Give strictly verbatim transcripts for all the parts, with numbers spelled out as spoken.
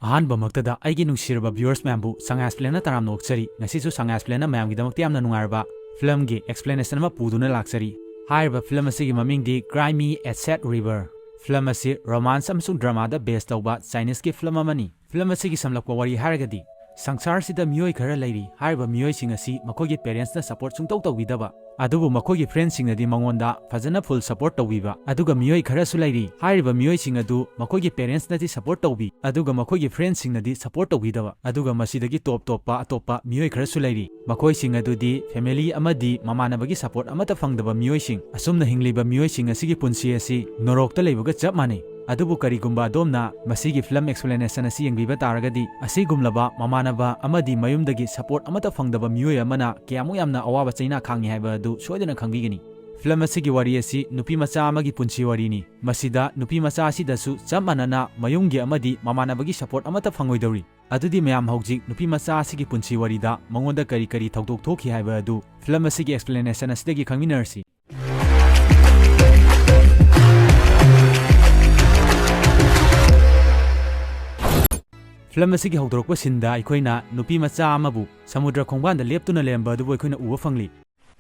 ꯑꯍꯥꯟꯕꯃꯛꯇꯗ ꯑꯩꯒꯤ ꯅꯨꯡꯁꯤꯔꯕ viewers ꯃꯌꯥꯝꯕꯨ ꯁꯉꯥꯏ ꯑꯦꯛꯁꯄ꯭ꯂꯦꯟꯅ ꯇꯔꯥꯝꯅ ꯑꯣꯛꯆꯔꯤ꯫ ꯉꯁꯤꯁꯨ ꯁꯉꯥꯏ ꯑꯦꯛꯁꯄ꯭ꯂꯦꯟꯅ ꯃꯌꯥꯝꯒꯤꯗꯃꯛꯇ ꯌꯥꯝꯅ ꯅꯨꯡꯉꯥꯏꯔꯕ ꯐꯤꯂꯝꯒꯤ explanation ꯑꯃ ꯄꯨꯗꯨꯅ ꯂꯥꯛꯆꯔꯤ꯫ ꯍꯥꯏꯔꯤꯕ ꯐꯤꯂꯝ ꯑꯁꯤꯒꯤ ꯃꯃꯤꯡꯗꯤ Cry Me a Sad River꯫ Film ꯑꯁꯤ romance ꯑꯃꯁꯨꯡ dramaꯗ base ꯇꯧꯕ Chineseꯀꯤ ꯐꯤꯂꯝ ꯑꯃꯅꯤ꯫ ꯐꯤꯂꯝ ꯑꯁꯤꯒꯤ ꯁꯝꯂꯞꯄ ꯋꯥꯔꯤ ꯍꯥꯏꯔꯒꯗꯤ, ꯁꯪꯁꯥꯔꯁꯤꯗ ꯃꯤꯑꯣꯏ ꯈꯔ ꯂꯩꯔꯤ꯫ ꯍꯥꯏꯔꯤꯕ ꯃꯤꯑꯣꯏꯁꯤꯡ ꯑꯁꯤ ꯃꯈꯣꯏꯒꯤ parentsꯅ support ꯁꯨꯡꯇꯧ ꯇꯧꯕꯤꯗꯕ, ꯑꯗꯨꯕꯨ ꯃꯈꯣꯏꯒꯤ friendsꯁꯤꯡꯅꯗꯤ ꯃꯉꯣꯟꯗ ꯐꯖꯅ full support ꯇꯧꯕꯤꯕ꯫ ꯑꯗꯨꯒ ꯃꯤꯑꯣꯏ ꯈꯔꯁꯨ ꯂꯩꯔꯤ, ꯍꯥꯏꯔꯤꯕ ꯃꯤꯑꯣꯏꯁꯤꯡ ꯑꯗꯨ ꯃꯈꯣꯏꯒꯤ parentsꯅꯗꯤ support ꯇꯧꯕꯤ, ꯑꯗꯨꯒ ꯃꯈꯣꯏꯒꯤ friendsꯁꯤꯡꯅꯗꯤ support ꯇꯧꯕꯤꯗꯕ꯫ ꯑꯗꯨꯒ ꯃꯁꯤꯗꯒꯤ top ꯇꯣꯞꯄ ꯑꯇꯣꯞꯄ ꯃꯤꯑꯣꯏ ꯈꯔꯁꯨ ꯂꯩꯔꯤ꯫ ꯃꯈꯣꯏꯁꯤꯡ ꯑꯗꯨꯗꯤ family ꯑꯃꯗꯤ ꯃꯃꯥꯟꯅꯕꯒꯤ support ꯑꯃꯠꯇ ꯐꯪꯗꯕ ꯃꯤꯑꯣꯏꯁꯤꯡ꯫ ꯑꯁꯨꯝꯅ ꯍꯤꯡꯂꯤꯕ ꯃꯤꯑꯣꯏꯁꯤꯡ ꯑꯁꯤꯒꯤ ꯄꯨꯟꯁꯤ ꯑꯁꯤ ꯅꯣꯔꯣꯛꯇ ꯂꯩꯕꯒ ꯆꯞ ꯃꯥꯟꯅꯩ꯫ ꯑꯗꯨꯕꯨ ꯀꯔꯤꯒꯨꯝꯕ ꯑꯗꯣꯝꯅ ꯃꯁꯤꯒꯤ ꯐꯤꯂꯝ explanation ꯑꯁꯤ ꯌꯦꯡꯕꯤꯕ ꯇꯥꯔꯒꯗꯤ, ꯑꯁꯤꯒꯨꯝꯂꯕ ꯃꯃꯥꯟꯅꯕ ꯑꯃꯗꯤ ꯃꯌꯨꯝꯗꯒꯤ support ꯑꯃꯠꯇ ꯐꯪꯗꯕ ꯃꯤꯑꯣꯏ ꯑꯃꯅ ꯀꯌꯥꯃꯨꯛ ꯌꯥꯝꯅ ꯑꯋꯥꯕ ꯆꯩꯅꯥ ꯈꯥꯡꯉꯤ ꯍꯥꯏꯕ ꯑꯗꯨ ꯁꯣꯏꯗꯅ ꯈꯪꯕꯤꯒꯅꯤ꯫ ꯐꯤꯂꯝ ꯑꯁꯤꯒꯤ ꯋꯥꯔꯤ ꯑꯁꯤ ꯅꯨꯄꯤ ꯃꯆꯥ ꯑꯃꯒꯤ ꯄꯨꯟꯁꯤ ꯋꯥꯔꯤꯅꯤ꯫ ꯃꯁꯤꯗ ꯅꯨꯄꯤ ꯃꯆꯥ ꯑꯁꯤꯗꯁꯨ ꯆꯞ ꯃꯥꯟꯅꯅ ꯃꯌꯨꯝꯒꯤ ꯑꯃꯗꯤ ꯃꯃꯥꯟꯅꯕꯒꯤ support ꯑꯃꯠꯇ ꯐꯪꯉꯣꯏꯗꯧꯔꯤ꯫ ꯑꯗꯨꯗꯤ ꯃꯌꯥꯝ, ꯍꯧꯖꯤꯛ ꯅꯨꯄꯤ ꯃꯆꯥ ꯑꯁꯤꯒꯤ ꯄꯨꯟꯁꯤ ꯋꯥꯔꯤꯗ ꯃꯉꯣꯟꯗ ꯀꯔꯤ ꯀꯔꯤ ꯊꯧꯗꯣꯛ ꯊꯣꯛꯈꯤ ꯍꯥꯏꯕ ꯑꯗꯨ ꯐꯤꯂꯝ ꯑꯁꯤꯒꯤ explanation ꯑꯁꯤꯗꯒꯤ ꯈꯪꯃꯤꯟꯅꯔꯁꯤ꯫ ꯐꯤꯂꯝ ꯑꯁꯤꯒꯤ ꯍꯧꯗꯣꯔꯛꯄ sceneꯗ ꯑꯩꯈꯣꯏꯅ ꯅꯨꯄꯤ ꯃꯆꯥ ꯑꯃꯕꯨ ꯁꯃꯨꯗ꯭ꯔ ꯈꯣꯡꯕꯥꯟꯗ ꯂꯦꯞꯇꯨꯅ ꯂꯩꯔꯝꯕ ꯑꯗꯨꯕꯨ ꯑꯩꯈꯣꯏꯅ ꯎꯕ ꯐꯪꯂꯤ꯫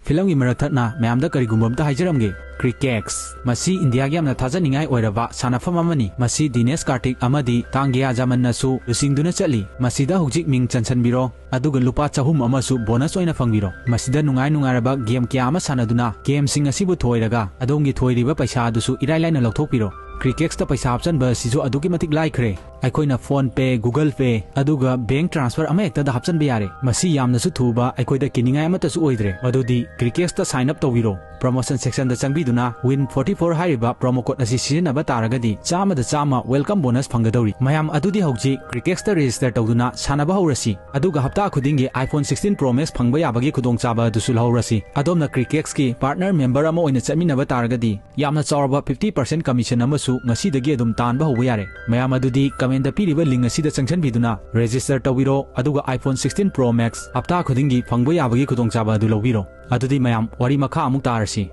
ꯐꯤꯂꯝꯒꯤ ꯃꯔꯛ ꯊꯠꯅ ꯃꯌꯥꯝꯗ ꯀꯔꯤꯒꯨꯝꯕ ꯑꯝꯇ ꯍꯥꯏꯖꯔꯝꯒꯦ꯫ ꯀ꯭ꯔꯤꯀꯦꯛꯁ, ꯃꯁꯤ ꯏꯟꯗꯤꯌꯥꯒꯤ ꯌꯥꯝꯅ ꯊꯥꯖꯅꯤꯡꯉꯥꯏ ꯑꯣꯏꯔꯕ ꯁꯥꯟꯅꯐꯝ ꯑꯃꯅꯤ꯫ ꯃꯁꯤ ꯗꯤꯅꯦꯁ ꯀꯥꯔꯇꯤꯛ ꯑꯃꯗꯤ ꯇꯥꯡꯒꯤꯌꯥ ꯖꯃꯟꯅꯁꯨ ꯂꯨꯆꯤꯡꯗꯨꯅ ꯆꯠꯂꯤ꯫ ꯃꯁꯤꯗ ꯍꯧꯖꯤꯛ ꯃꯤꯡ ꯆꯟꯁꯟꯕꯤꯔꯣ, ꯑꯗꯨꯒ ꯂꯨꯄꯥ ꯆꯍꯨꯝ ꯑꯃꯁꯨ bonus ꯑꯣꯏꯅ ꯐꯪꯕꯤꯔꯣ꯫ ꯃꯁꯤꯗ ꯅꯨꯡꯉꯥꯏ ꯅꯨꯡꯉꯥꯏꯔꯕ game ꯀꯌꯥ ꯑꯃ ꯁꯥꯟꯅꯗꯨꯅ gameꯁꯤꯡ ꯑꯁꯤꯕꯨ ꯊꯣꯏꯔꯒ ꯑꯗꯣꯝꯒꯤ ꯊꯣꯏꯔꯤꯕ ꯄꯩꯁꯥ ꯑꯗꯨꯁꯨ ꯏꯔꯥꯏ ꯂꯥꯏꯅ ꯂꯧꯊꯣꯛꯄꯤꯔꯣ꯫ ꯀ꯭ꯔꯤꯀꯦꯛꯁꯇ ꯄꯩꯁꯥ ꯍꯥꯞꯆꯟꯕ ꯑꯁꯤꯁꯨ ꯑꯗꯨꯛꯀꯤ ꯃꯇꯤꯛ ꯂꯥꯏꯈ꯭ꯔꯦ꯫ ꯑꯩꯈꯣꯏꯅ PhonePe, Google Pay, ꯑꯗꯨꯒ bank transfer ꯑꯃꯍꯦꯛꯇꯗ ꯍꯥꯞꯆꯟꯕ ꯌꯥꯔꯦ꯫ ꯃꯁꯤ ꯌꯥꯝꯅꯁꯨ ꯊꯨꯕ, ꯑꯩꯈꯣꯏꯗ ꯀꯤꯅꯤꯡꯉꯥꯏ ꯑꯃꯠꯇꯁꯨ ꯑꯣꯏꯗ꯭ꯔꯦ꯫ ꯃꯗꯨꯗꯤ ꯀ꯭ꯔꯤꯀꯦꯛꯁꯇ sign up ꯇꯧꯕꯤꯔꯣ꯫ Promotion sectionꯗ ꯆꯪꯕꯤꯗꯨꯅ win forty four ꯍꯥꯏꯔꯤꯕ promo code ꯑꯁꯤ ꯁꯤꯖꯤꯟꯅꯕ ꯇꯥꯔꯒꯗꯤ ꯆꯥꯝꯃꯗ ꯆꯥꯝꯃ welcome bonus ꯐꯪꯒꯗꯧꯔꯤ꯫ ꯃꯌꯥꯝ, ꯑꯗꯨꯗꯤ ꯍꯧꯖꯤꯛ ꯀ꯭ꯔꯤꯀꯦꯛꯁꯇ register ꯇꯧꯗꯨꯅ ꯁꯥꯟꯅꯕ ꯍꯧꯔꯁꯤ꯫ ꯑꯗꯨꯒ ꯍꯞꯇꯥ ꯈꯨꯗꯤꯡꯒꯤ iPhone sixteen Pro Max ꯐꯪꯕ ꯌꯥꯕꯒꯤ ꯈꯨꯗꯣꯡꯆꯥꯕ ꯑꯗꯨꯁꯨ ꯂꯧꯍꯧꯔꯁꯤ꯫ ꯑꯗꯣꯝꯅ ꯀ꯭ꯔꯤꯀꯦꯛꯁꯀꯤ partner member ꯑꯃ ꯑꯣꯏꯅ ꯆꯠꯃꯤꯟꯅꯕ ꯇꯥꯔꯒꯗꯤ ꯌꯥꯝꯅ ꯆꯥꯎꯔꯕ fifty percent commission ꯑꯃꯁꯨ ꯉꯁꯤꯗꯒꯤ ꯑꯗꯨꯝ ꯇꯥꯟꯕ ꯍꯧꯕ ꯌꯥꯔꯦ꯫ ꯃꯌꯥꯝ, ꯑꯗꯨꯗꯤ commentꯗ ꯄꯤꯔꯤꯕ link ꯑꯁꯤꯗ ꯆꯪꯁꯤꯟꯕꯤꯗꯨꯅ register ꯇꯧꯕꯤꯔꯣ, ꯑꯗꯨꯒ iPhone sixteen Pro Max ꯍꯞꯇꯥ ꯈꯨꯗꯤꯡꯒꯤ ꯐꯪꯕ ꯌꯥꯕꯒꯤ ꯈꯨꯗꯣꯡꯆꯥꯕ ꯑꯗꯨ ꯂꯧꯕꯤꯔꯣ꯫ ꯑꯗꯨꯗꯤ ꯃꯌꯥꯝ, ꯋꯥꯔꯤ ꯃꯈꯥ ꯑꯃꯨꯛ ꯇꯥꯔꯁꯤ꯫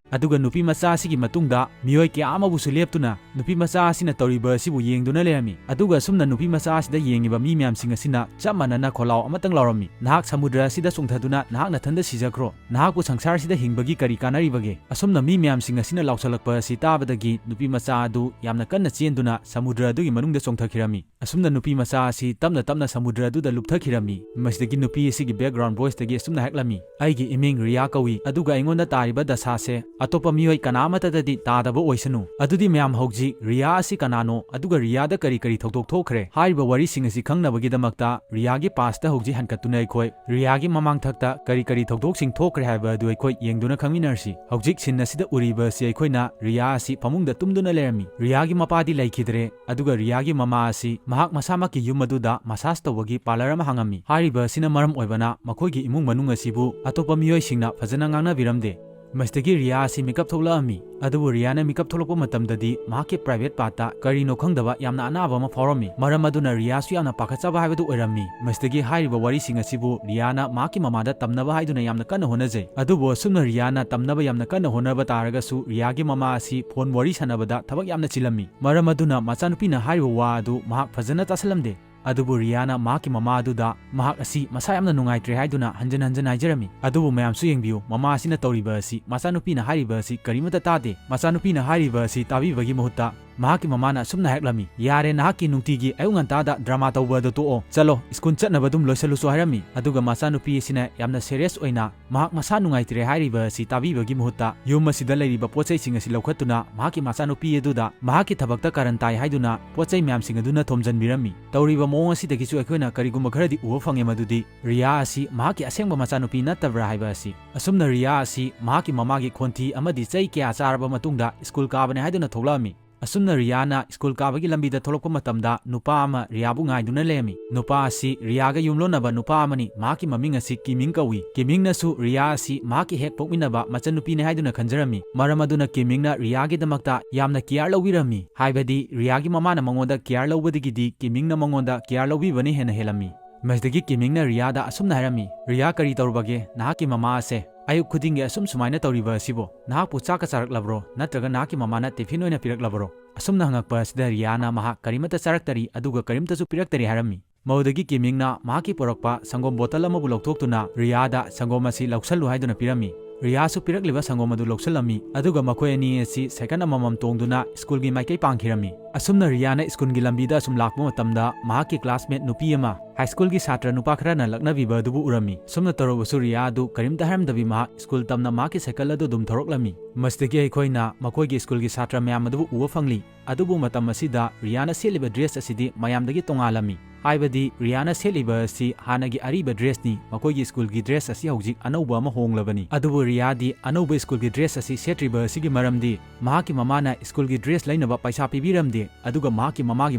ꯑꯗꯨꯒ ꯅꯨꯄꯤ ꯃꯆꯥ ꯑꯁꯤꯒꯤ ꯃꯇꯨꯡꯗ ꯃꯤꯑꯣꯏ ꯀꯌꯥ ꯑꯃꯕꯨꯁꯨ ꯂꯦꯞꯇꯨꯅ ꯅꯨꯄꯤ ꯃꯆꯥ ꯑꯁꯤꯅ ꯇꯧꯔꯤꯕ ꯑꯁꯤꯕꯨ ꯌꯦꯡꯗꯨꯅ ꯂꯩꯔꯝꯃꯤ꯫ ꯑꯗꯨꯒ ꯑꯁꯨꯝꯅ ꯅꯨꯄꯤ ꯃꯆꯥ ꯑꯁꯤꯗ ꯌꯦꯡꯉꯤꯕ ꯃꯤ ꯃꯌꯥꯝꯁꯤꯡ ꯑꯁꯤꯅ ꯆꯞ ꯃꯥꯟꯅꯅ ꯈꯣꯜꯂꯥꯎ ꯑꯃꯇꯪ ꯂꯥꯎꯔꯝꯃꯤ, "ꯅꯍꯥꯛ ꯁꯃꯨꯗ꯭ꯔ ꯑꯁꯤꯗ ꯆꯣꯡꯊꯗꯨꯅ ꯅꯍꯥꯛ ꯅꯊꯟꯗ ꯁꯤꯖꯈ꯭ꯔꯣ꯫ ꯅꯍꯥꯛꯄꯨ ꯁꯪꯁꯥꯔꯁꯤꯗ ꯍꯤꯡꯕꯒꯤ ꯀꯔꯤ ꯀꯥꯟꯅꯔꯤꯕꯒꯦ?" ꯑꯁꯨꯝꯅ ꯃꯤ ꯃꯌꯥꯝꯁꯤꯡ ꯑꯁꯤꯅ ꯂꯥꯎꯁꯜꯂꯛꯄ ꯑꯁꯤ ꯇꯥꯕꯗꯒꯤ ꯅꯨꯄꯤ ꯃꯆꯥ ꯑꯗꯨ ꯌꯥꯝꯅ ꯀꯟꯅ ꯆꯦꯟꯗꯨꯅ ꯁꯃꯨꯗ꯭ꯔ ꯑꯗꯨꯒꯤ ꯃꯅꯨꯡꯗ ꯆꯣꯡꯊꯈꯤꯔꯝꯃꯤ꯫ ꯑꯁꯨꯝꯅ ꯅꯨꯄꯤ ꯃꯆꯥ ꯑꯁꯤ ꯇꯞꯅ ꯇꯞꯅ ꯁꯃꯨꯗ꯭ꯔ ꯑꯗꯨꯗ ꯂꯨꯞꯊꯈꯤꯔꯝꯃꯤ꯫ ꯃꯁꯤꯗꯒꯤ ꯅꯨꯄꯤ ꯑꯁꯤꯒꯤ background voiceꯇꯒꯤ ꯑꯁꯨꯝꯅ ꯍꯥꯏꯔꯛꯂꯝꯃꯤ, "ꯑꯩꯒꯤ ꯏꯃꯤꯡ ꯔꯤꯌꯥ ꯀꯧꯏ, ꯑꯗꯨꯒ ꯑꯩꯉꯣꯟꯗ ꯇꯥꯔꯤꯕ ꯗꯁꯥꯁꯦ ꯑꯇꯣꯞꯄ ꯃꯤꯑꯣꯏ ꯀꯅꯥ ꯑꯃꯠꯇꯗꯗꯤ ꯇꯥꯗꯕ ꯑꯣꯏꯁꯅꯨ꯫ ꯑꯗꯨꯗꯤ ꯃꯌꯥꯝ, ꯍꯧꯖꯤꯛ ꯔꯤꯌꯥ ꯑꯁꯤ ꯀꯅꯥꯅꯣ, ꯑꯗꯨꯒ ꯔꯤꯌꯥꯗ ꯀꯔꯤ ꯀꯔꯤ ꯊꯧꯗꯣꯛ ꯊꯣꯛꯈ꯭ꯔꯦ?" ꯍꯥꯏꯔꯤꯕ ꯋꯥꯔꯤꯁꯤꯡ ꯑꯁꯤ ꯈꯪꯅꯕꯒꯤꯗꯃꯛꯇ ꯔꯤꯌꯥꯒꯤ pastꯇ ꯍꯧꯖꯤꯛ ꯍꯟꯀꯠꯇꯨꯅ ꯑꯩꯈꯣꯏ ꯔꯤꯌꯥꯒꯤ ꯃꯃꯥꯡꯊꯛꯇ ꯀꯔꯤ ꯀꯔꯤ ꯊꯧꯗꯣꯛꯁꯤꯡ ꯊꯣꯛꯈ꯭ꯔꯦ ꯍꯥꯏꯕ ꯑꯗꯨ ꯑꯩꯈꯣꯏ ꯌꯦꯡꯗꯨꯅ ꯈꯪꯃꯤꯟꯅꯔꯁꯤ꯫ ꯍꯧꯖꯤꯛ scene ꯑꯁꯤꯗ ꯎꯔꯤꯕ ꯑꯁꯤ ꯑꯩꯈꯣꯏꯅ ꯔꯤꯌꯥ ꯑꯁꯤ ꯐꯃꯨꯡꯗ ꯇꯨꯝꯗꯨꯅ ꯂꯩꯔꯝꯃꯤ꯫ ꯔꯤꯌꯥꯒꯤ ꯃꯄꯥꯗꯤ ꯂꯩꯈꯤꯗ꯭ꯔꯦ, ꯑꯗꯨꯒ ꯔꯤꯌꯥꯒꯤ ꯃꯃꯥ ꯑꯁꯤ ꯃꯍꯥꯛ ꯃꯁꯥꯃꯛꯀꯤ ꯌꯨꯝ ꯑꯗꯨꯗ massage ꯇꯧꯕꯒꯤ parlour ꯑꯃ ꯍꯥꯡꯉꯝꯃꯤ꯫ ꯍꯥꯏꯔꯤꯕ ꯑꯁꯤꯅ ꯃꯔꯝ ꯑꯣꯏꯕꯅ ꯃꯈꯣꯏꯒꯤ ꯏꯃꯨꯡ ꯃꯅꯨꯡ ꯑꯁꯤꯕꯨ ꯑꯇꯣꯞꯄ ꯃꯤꯑꯣꯏꯁꯤꯡꯅ ꯐꯖꯅ ꯉꯥꯡꯅꯕꯤꯔꯝꯗꯦ꯫ ꯃꯁꯤꯗꯒꯤ ꯔꯤꯌꯥ ꯑꯁꯤ ꯃꯤꯀꯞ ꯊꯣꯛꯂꯛꯑꯝꯃꯤ꯫ ꯑꯗꯨꯕꯨ ꯔꯤꯌꯥꯅ ꯃꯤꯀꯞ ꯊꯣꯛꯂꯛꯄ ꯃꯇꯝꯗꯗꯤ ꯃꯍꯥꯛꯀꯤ private partꯇ ꯀꯔꯤꯅꯣ ꯈꯪꯗꯕ ꯌꯥꯝꯅ ꯑꯅꯥꯕ ꯑꯃ ꯐꯥꯎꯔꯝꯃꯤ꯫ ꯃꯔꯝ ꯑꯗꯨꯅ ꯔꯤꯌꯥꯁꯨ ꯌꯥꯝꯅ ꯄꯥꯈꯠꯆꯕ ꯍꯥꯏꯕꯗꯨ ꯑꯣꯏꯔꯝꯃꯤ꯫ ꯃꯁꯤꯗꯒꯤ ꯍꯥꯏꯔꯤꯕ ꯋꯥꯔꯤꯁꯤꯡ ꯑꯁꯤꯕꯨ ꯔꯤꯌꯥꯅ ꯃꯍꯥꯛꯀꯤ ꯃꯃꯥꯗ ꯇꯝꯅꯕ ꯍꯥꯏꯗꯨꯅ ꯌꯥꯝꯅ ꯀꯟꯅ ꯍꯣꯠꯅꯖꯩ꯫ ꯑꯗꯨꯕꯨ ꯑꯁꯨꯝꯅ ꯔꯤꯌꯥꯅ ꯇꯝꯅꯕ ꯌꯥꯝꯅ ꯀꯟꯅ ꯍꯣꯠꯅꯕ ꯇꯥꯔꯒꯁꯨ ꯔꯤꯌꯥꯒꯤ ꯃꯃꯥ ꯑꯁꯤ phone ꯋꯥꯔꯤ ꯁꯥꯟꯅꯕꯗ ꯊꯕꯛ ꯌꯥꯝꯅ ꯆꯤꯜꯂꯝꯃꯤ꯫ ꯃꯔꯝ ꯑꯗꯨꯅ ꯃꯆꯥꯅꯨꯄꯤꯅ ꯍꯥꯏꯔꯤꯕ ꯋꯥ ꯑꯗꯨ ꯃꯍꯥꯛ ꯐꯖꯅ ꯇꯥꯁꯜꯂꯝꯗꯦ꯫ ꯑꯗꯨꯕꯨ ꯔꯤꯌꯥꯅ ꯃꯍꯥꯛꯀꯤ ꯃꯃꯥ ꯑꯗꯨꯗ ꯃꯍꯥꯛ ꯑꯁꯤ ꯃꯁꯥ ꯌꯥꯝꯅ ꯅꯨꯡꯉꯥꯏꯇ꯭ꯔꯦ ꯍꯥꯏꯗꯨꯅ ꯍꯟꯖꯤꯟ ꯍꯟꯖꯤꯟ ꯍꯥꯏꯖꯔꯝꯃꯤ꯫ ꯑꯗꯨꯕꯨ ꯃꯌꯥꯝꯁꯨ ꯌꯦꯡꯕꯤꯌꯨ, ꯃꯃꯥ ꯑꯁꯤꯅ ꯇꯧꯔꯤꯕ ꯑꯁꯤ, ꯃꯆꯥꯅꯨꯄꯤꯅ ꯍꯥꯏꯔꯤꯕ ꯑꯁꯤ ꯀꯔꯤꯃꯠꯇ ꯇꯥꯗꯦ꯫ ꯃꯆꯥꯅꯨꯄꯤꯅ ꯍꯥꯏꯔꯤꯕ ꯑꯁꯤ ꯇꯥꯕꯤꯕꯒꯤ ꯃꯍꯨꯠꯇ ꯃꯍꯥꯛꯀꯤ ꯃꯃꯥꯅ ꯑꯁꯨꯝꯅ ꯍꯥꯏꯔꯛꯂꯝꯃꯤ, "ꯌꯥꯔꯦ, ꯅꯍꯥꯛꯀꯤ ꯅꯨꯡꯇꯤꯒꯤ ꯑꯌꯨꯛ ꯉꯟꯇꯥꯗ drama ꯇꯧꯕ ꯑꯗꯨ ꯇꯣꯛꯑꯣ, ꯆꯠꯂꯣ, school ꯆꯠꯅꯕ ꯑꯗꯨꯝ ꯂꯣꯏꯁꯜꯂꯨꯁꯨ" ꯍꯥꯏꯔꯝꯃꯤ꯫ ꯑꯗꯨꯒ ꯃꯆꯥꯅꯨꯄꯤ ꯑꯁꯤꯅ ꯌꯥꯝꯅ serious ꯑꯣꯏꯅ ꯃꯍꯥꯛ ꯃꯁꯥ ꯅꯨꯡꯉꯥꯏꯇ꯭ꯔꯦ ꯍꯥꯏꯔꯤꯕ ꯑꯁꯤ ꯇꯥꯕꯤꯕꯒꯤ ꯃꯍꯨꯠꯇ ꯌꯨꯝ ꯑꯁꯤꯗ ꯂꯩꯔꯤꯕ ꯄꯣꯠ ꯆꯩꯁꯤꯡ ꯑꯁꯤ ꯂꯧꯈꯠꯇꯨꯅ ꯃꯍꯥꯛꯀꯤ ꯃꯆꯥꯅꯨꯄꯤ ꯑꯗꯨꯗ ꯃꯍꯥꯛꯀꯤ ꯊꯕꯛꯇ ꯀꯥꯔꯟ ꯇꯥꯏ ꯍꯥꯏꯗꯨꯅ ꯄꯣꯠ ꯆꯩ ꯃꯌꯥꯝꯁꯤꯡ ꯑꯗꯨꯅ ꯊꯣꯝꯖꯤꯟꯕꯤꯔꯝꯃꯤ꯫ ꯇꯧꯔꯤꯕ ꯃꯑꯣꯡ ꯑꯁꯤꯗꯒꯤꯁꯨ ꯑꯩꯈꯣꯏꯅ ꯀꯔꯤꯒꯨꯝꯕ ꯈꯔꯗꯤ ꯎꯕ ꯐꯪꯉꯦ, ꯃꯗꯨꯗꯤ ꯔꯤꯌꯥ ꯑꯁꯤ ꯃꯍꯥꯛꯀꯤ ꯑꯁꯦꯡꯕ ꯃꯆꯥꯅꯨꯄꯤ ꯅꯠꯇꯕ꯭ꯔꯥ ꯍꯥꯏꯕ ꯑꯁꯤ꯫ ꯑꯁꯨꯝꯅ ꯔꯤꯌꯥ ꯑꯁꯤ ꯃꯍꯥꯛꯀꯤ ꯃꯃꯥꯒꯤ ꯈꯣꯟꯊꯤ ꯑꯃꯗꯤ ꯆꯩ ꯀꯌꯥ ꯆꯥꯔꯕ ꯃꯇꯨꯡꯗ school ꯀꯥꯕꯅꯦ ꯍꯥꯏꯗꯨꯅ ꯊꯣꯛꯂꯛꯑꯝꯃꯤ꯫ ꯑꯁꯨꯝꯅ ꯔꯤꯌꯥꯅ school ꯀꯥꯕꯒꯤ ꯂꯝꯕꯤꯗ ꯊꯣꯛꯂꯛꯄ ꯃꯇꯝꯗ ꯅꯨꯄꯥ ꯑꯃ ꯔꯤꯌꯥꯕꯨ ꯉꯥꯏꯗꯨꯅ ꯂꯩꯔꯝꯃꯤ꯫ ꯅꯨꯄꯥ ꯑꯁꯤ ꯔꯤꯌꯥꯒ ꯌꯨꯝꯂꯣꯟꯅꯕ ꯅꯨꯄꯥ ꯑꯃꯅꯤ꯫ ꯃꯍꯥꯛꯀꯤ ꯃꯃꯤꯡ ꯑꯁꯤ ꯀꯤꯃꯤꯡ ꯀꯧꯏ꯫ ꯀꯤꯃꯤꯡꯅꯁꯨ ꯔꯤꯌꯥ ꯑꯁꯤ ꯃꯍꯥꯛꯀꯤ ꯍꯦꯛ ꯄꯣꯛꯃꯤꯟꯅꯕ ꯃꯆꯟꯅꯨꯄꯤꯅꯤ ꯍꯥꯏꯗꯨꯅ ꯈꯟꯖꯔꯝꯃꯤ꯫ ꯃꯔꯝ ꯑꯗꯨꯅ ꯀꯤꯃꯤꯡꯅ ꯔꯤꯌꯥꯒꯤꯗꯃꯛꯇ ꯌꯥꯝꯅ care ꯂꯧꯕꯤꯔꯝꯃꯤ꯫ ꯍꯥꯏꯕꯗꯤ ꯔꯤꯌꯥꯒꯤ ꯃꯃꯥꯅ ꯃꯉꯣꯟꯗ care ꯂꯧꯕꯗꯒꯤꯗꯤ ꯀꯤꯃꯤꯡꯅ ꯃꯉꯣꯟꯗ care ꯂꯧꯕꯤꯕꯅ ꯍꯦꯟꯅ ꯍꯦꯜꯂꯝꯃꯤ꯫ ꯃꯁꯤꯗꯒꯤ ꯀꯤꯃꯤꯡꯅ ꯔꯤꯌꯥꯗ ꯑꯁꯨꯝꯅ ꯍꯥꯏꯔꯝꯃꯤ, "ꯔꯤꯌꯥ, ꯀꯔꯤ ꯇꯧꯔꯨꯕꯒꯦ? ꯅꯍꯥꯛꯀꯤ ꯃꯃꯥ ꯑꯁꯦ ꯑꯌꯨꯛ ꯈꯨꯗꯤꯡꯒꯤ ꯑꯁꯨꯝ ꯁꯨꯃꯥꯏꯅ ꯇꯧꯔꯤꯕ ꯑꯁꯤꯕꯣ? ꯅꯍꯥꯛꯄꯨ ꯆꯥꯛꯀ ꯆꯥꯔꯛꯂꯕ꯭ꯔꯣ? ꯅꯠꯇ꯭ꯔꯒ ꯅꯍꯥꯛꯀꯤ ꯃꯃꯥꯅ ꯇꯤꯐꯤꯟ ꯑꯣꯏꯅ ꯄꯤꯔꯛꯂꯕꯔꯣ?" ꯑꯁꯨꯝꯅ ꯍꯪꯉꯛꯄ ꯑꯁꯤꯗ ꯔꯤꯌꯥꯅ ꯃꯍꯥꯛ ꯀꯔꯤꯃꯠꯇ ꯆꯥꯔꯛꯇꯔꯤ, ꯑꯗꯨꯒ ꯀꯔꯤꯝꯇꯁꯨ ꯄꯤꯔꯛꯇꯔꯤ ꯍꯥꯏꯔꯝꯃꯤ꯫ ꯃꯗꯨꯗꯒꯤ ꯀꯤꯃꯤꯡꯅ ꯃꯍꯥꯛꯀꯤ ꯄꯨꯔꯛꯄ ꯁꯪꯒꯣꯝ ꯕꯣꯇꯜ ꯑꯃꯕꯨ ꯂꯧꯊꯣꯛꯇꯨꯅ ꯔꯤꯌꯥꯗ ꯁꯪꯒꯣꯝ ꯑꯁꯤ ꯂꯧꯁꯜꯂꯨ ꯍꯥꯏꯗꯨꯅ ꯄꯤꯔꯝꯃꯤ꯫ ꯔꯤꯌꯥꯁꯨ ꯄꯤꯔꯛꯂꯤꯕ ꯁꯪꯒꯣꯝ ꯑꯗꯨ ꯂꯧꯁꯜꯂꯝꯃꯤ, ꯑꯗꯨꯒ ꯃꯈꯣꯏ ꯑꯅꯤ ꯑꯁꯤ ꯁꯥꯏꯀꯜ ꯑꯃꯃꯝ ꯇꯣꯡꯗꯨꯅ ꯁ꯭ꯀꯨꯜꯒꯤ ꯃꯥꯏꯀꯩ ꯄꯥꯡꯈꯤꯔꯝꯃꯤ꯫ ꯑꯁꯨꯝꯅ ꯔꯤꯌꯥꯅ ꯁ꯭ꯀꯨꯜꯒꯤ ꯂꯝꯕꯤꯗ ꯑꯁꯨꯝ ꯂꯥꯛꯄ ꯃꯇꯝꯗ ꯃꯍꯥꯛꯀꯤ ꯀ꯭ꯂꯥꯁꯃꯦꯠ ꯅꯨꯄꯤ ꯑꯃ ꯍꯥꯏ ꯁ꯭ꯀꯨꯜꯒꯤ ꯁꯥꯇ꯭ꯔ ꯅꯨꯄꯥ ꯈꯔꯅ ꯂꯛꯅꯕꯤꯕ ꯑꯗꯨꯕꯨ ꯎꯔꯝꯃꯤ꯫ ꯑꯁꯨꯝꯅ ꯇꯧꯔꯕꯁꯨ ꯔꯤꯌꯥ ꯑꯗꯨ ꯀꯔꯤꯝꯇ ꯍꯥꯏꯔꯝꯗꯕꯤ ꯃꯍꯥꯛ ꯁ꯭ꯀꯨꯜ ꯇꯝꯅ ꯃꯍꯥꯛꯀꯤ ꯁꯥꯏꯀꯜ ꯑꯗꯨ ꯑꯗꯨꯝ ꯊꯧꯔꯛꯂꯝꯃꯤ꯫ ꯃꯁꯤꯗꯒꯤ ꯑꯩꯈꯣꯏꯅ ꯃꯈꯣꯏꯒꯤ ꯁ꯭ꯀꯨꯜꯒꯤ ꯁꯥꯇ꯭ꯔ ꯃꯌꯥꯝ ꯑꯗꯨꯕꯨ ꯎꯕ ꯐꯪꯂꯤ꯫ ꯑꯗꯨꯕꯨ ꯃꯇꯝ ꯑꯁꯤꯗ ꯔꯤꯌꯥꯅ ꯁꯦꯠꯂꯤꯕ ꯗ꯭ꯔꯦꯁ ꯑꯁꯤꯗꯤ ꯃꯌꯥꯝꯗꯒꯤ ꯇꯣꯉꯥꯜꯂꯝꯃꯤ꯫ ꯍꯥꯏꯕꯗꯤ ꯔꯤꯌꯥꯅ ꯁꯦꯠꯂꯤꯕ ꯑꯁꯤ ꯍꯥꯟꯅꯒꯤ ꯑꯔꯤꯕ ꯗ꯭ꯔꯦꯁꯅꯤ, ꯃꯈꯣꯏꯒꯤ ꯁ꯭ꯀꯨꯜꯒꯤ ꯗ꯭ꯔꯦꯁ ꯑꯁꯤ ꯍꯧꯖꯤꯛ ꯑꯅꯧꯕ ꯑꯃ ꯍꯣꯡꯂꯕꯅꯤ꯫ ꯑꯗꯨꯕꯨ ꯔꯤꯌꯥꯗꯤ ꯑꯅꯧꯕ ꯁ꯭ꯀꯨꯜꯒꯤ ꯗ꯭ꯔꯦꯁ ꯑꯁꯤ ꯁꯦꯠꯇ꯭ꯔꯤꯕ ꯑꯁꯤꯒꯤ ꯃꯔꯝꯗꯤ ꯃꯍꯥꯛꯀꯤ ꯃꯃꯥꯅ ꯁ꯭ꯀꯨꯜꯒꯤ ꯗ꯭ꯔꯦꯁ ꯂꯩꯅꯕ ꯄꯩꯁꯥ ꯄꯤꯕꯤꯔꯝꯗꯦ, ꯑꯗꯨꯒ ꯃꯍꯥꯛꯀꯤ ꯃꯃꯥꯒꯤ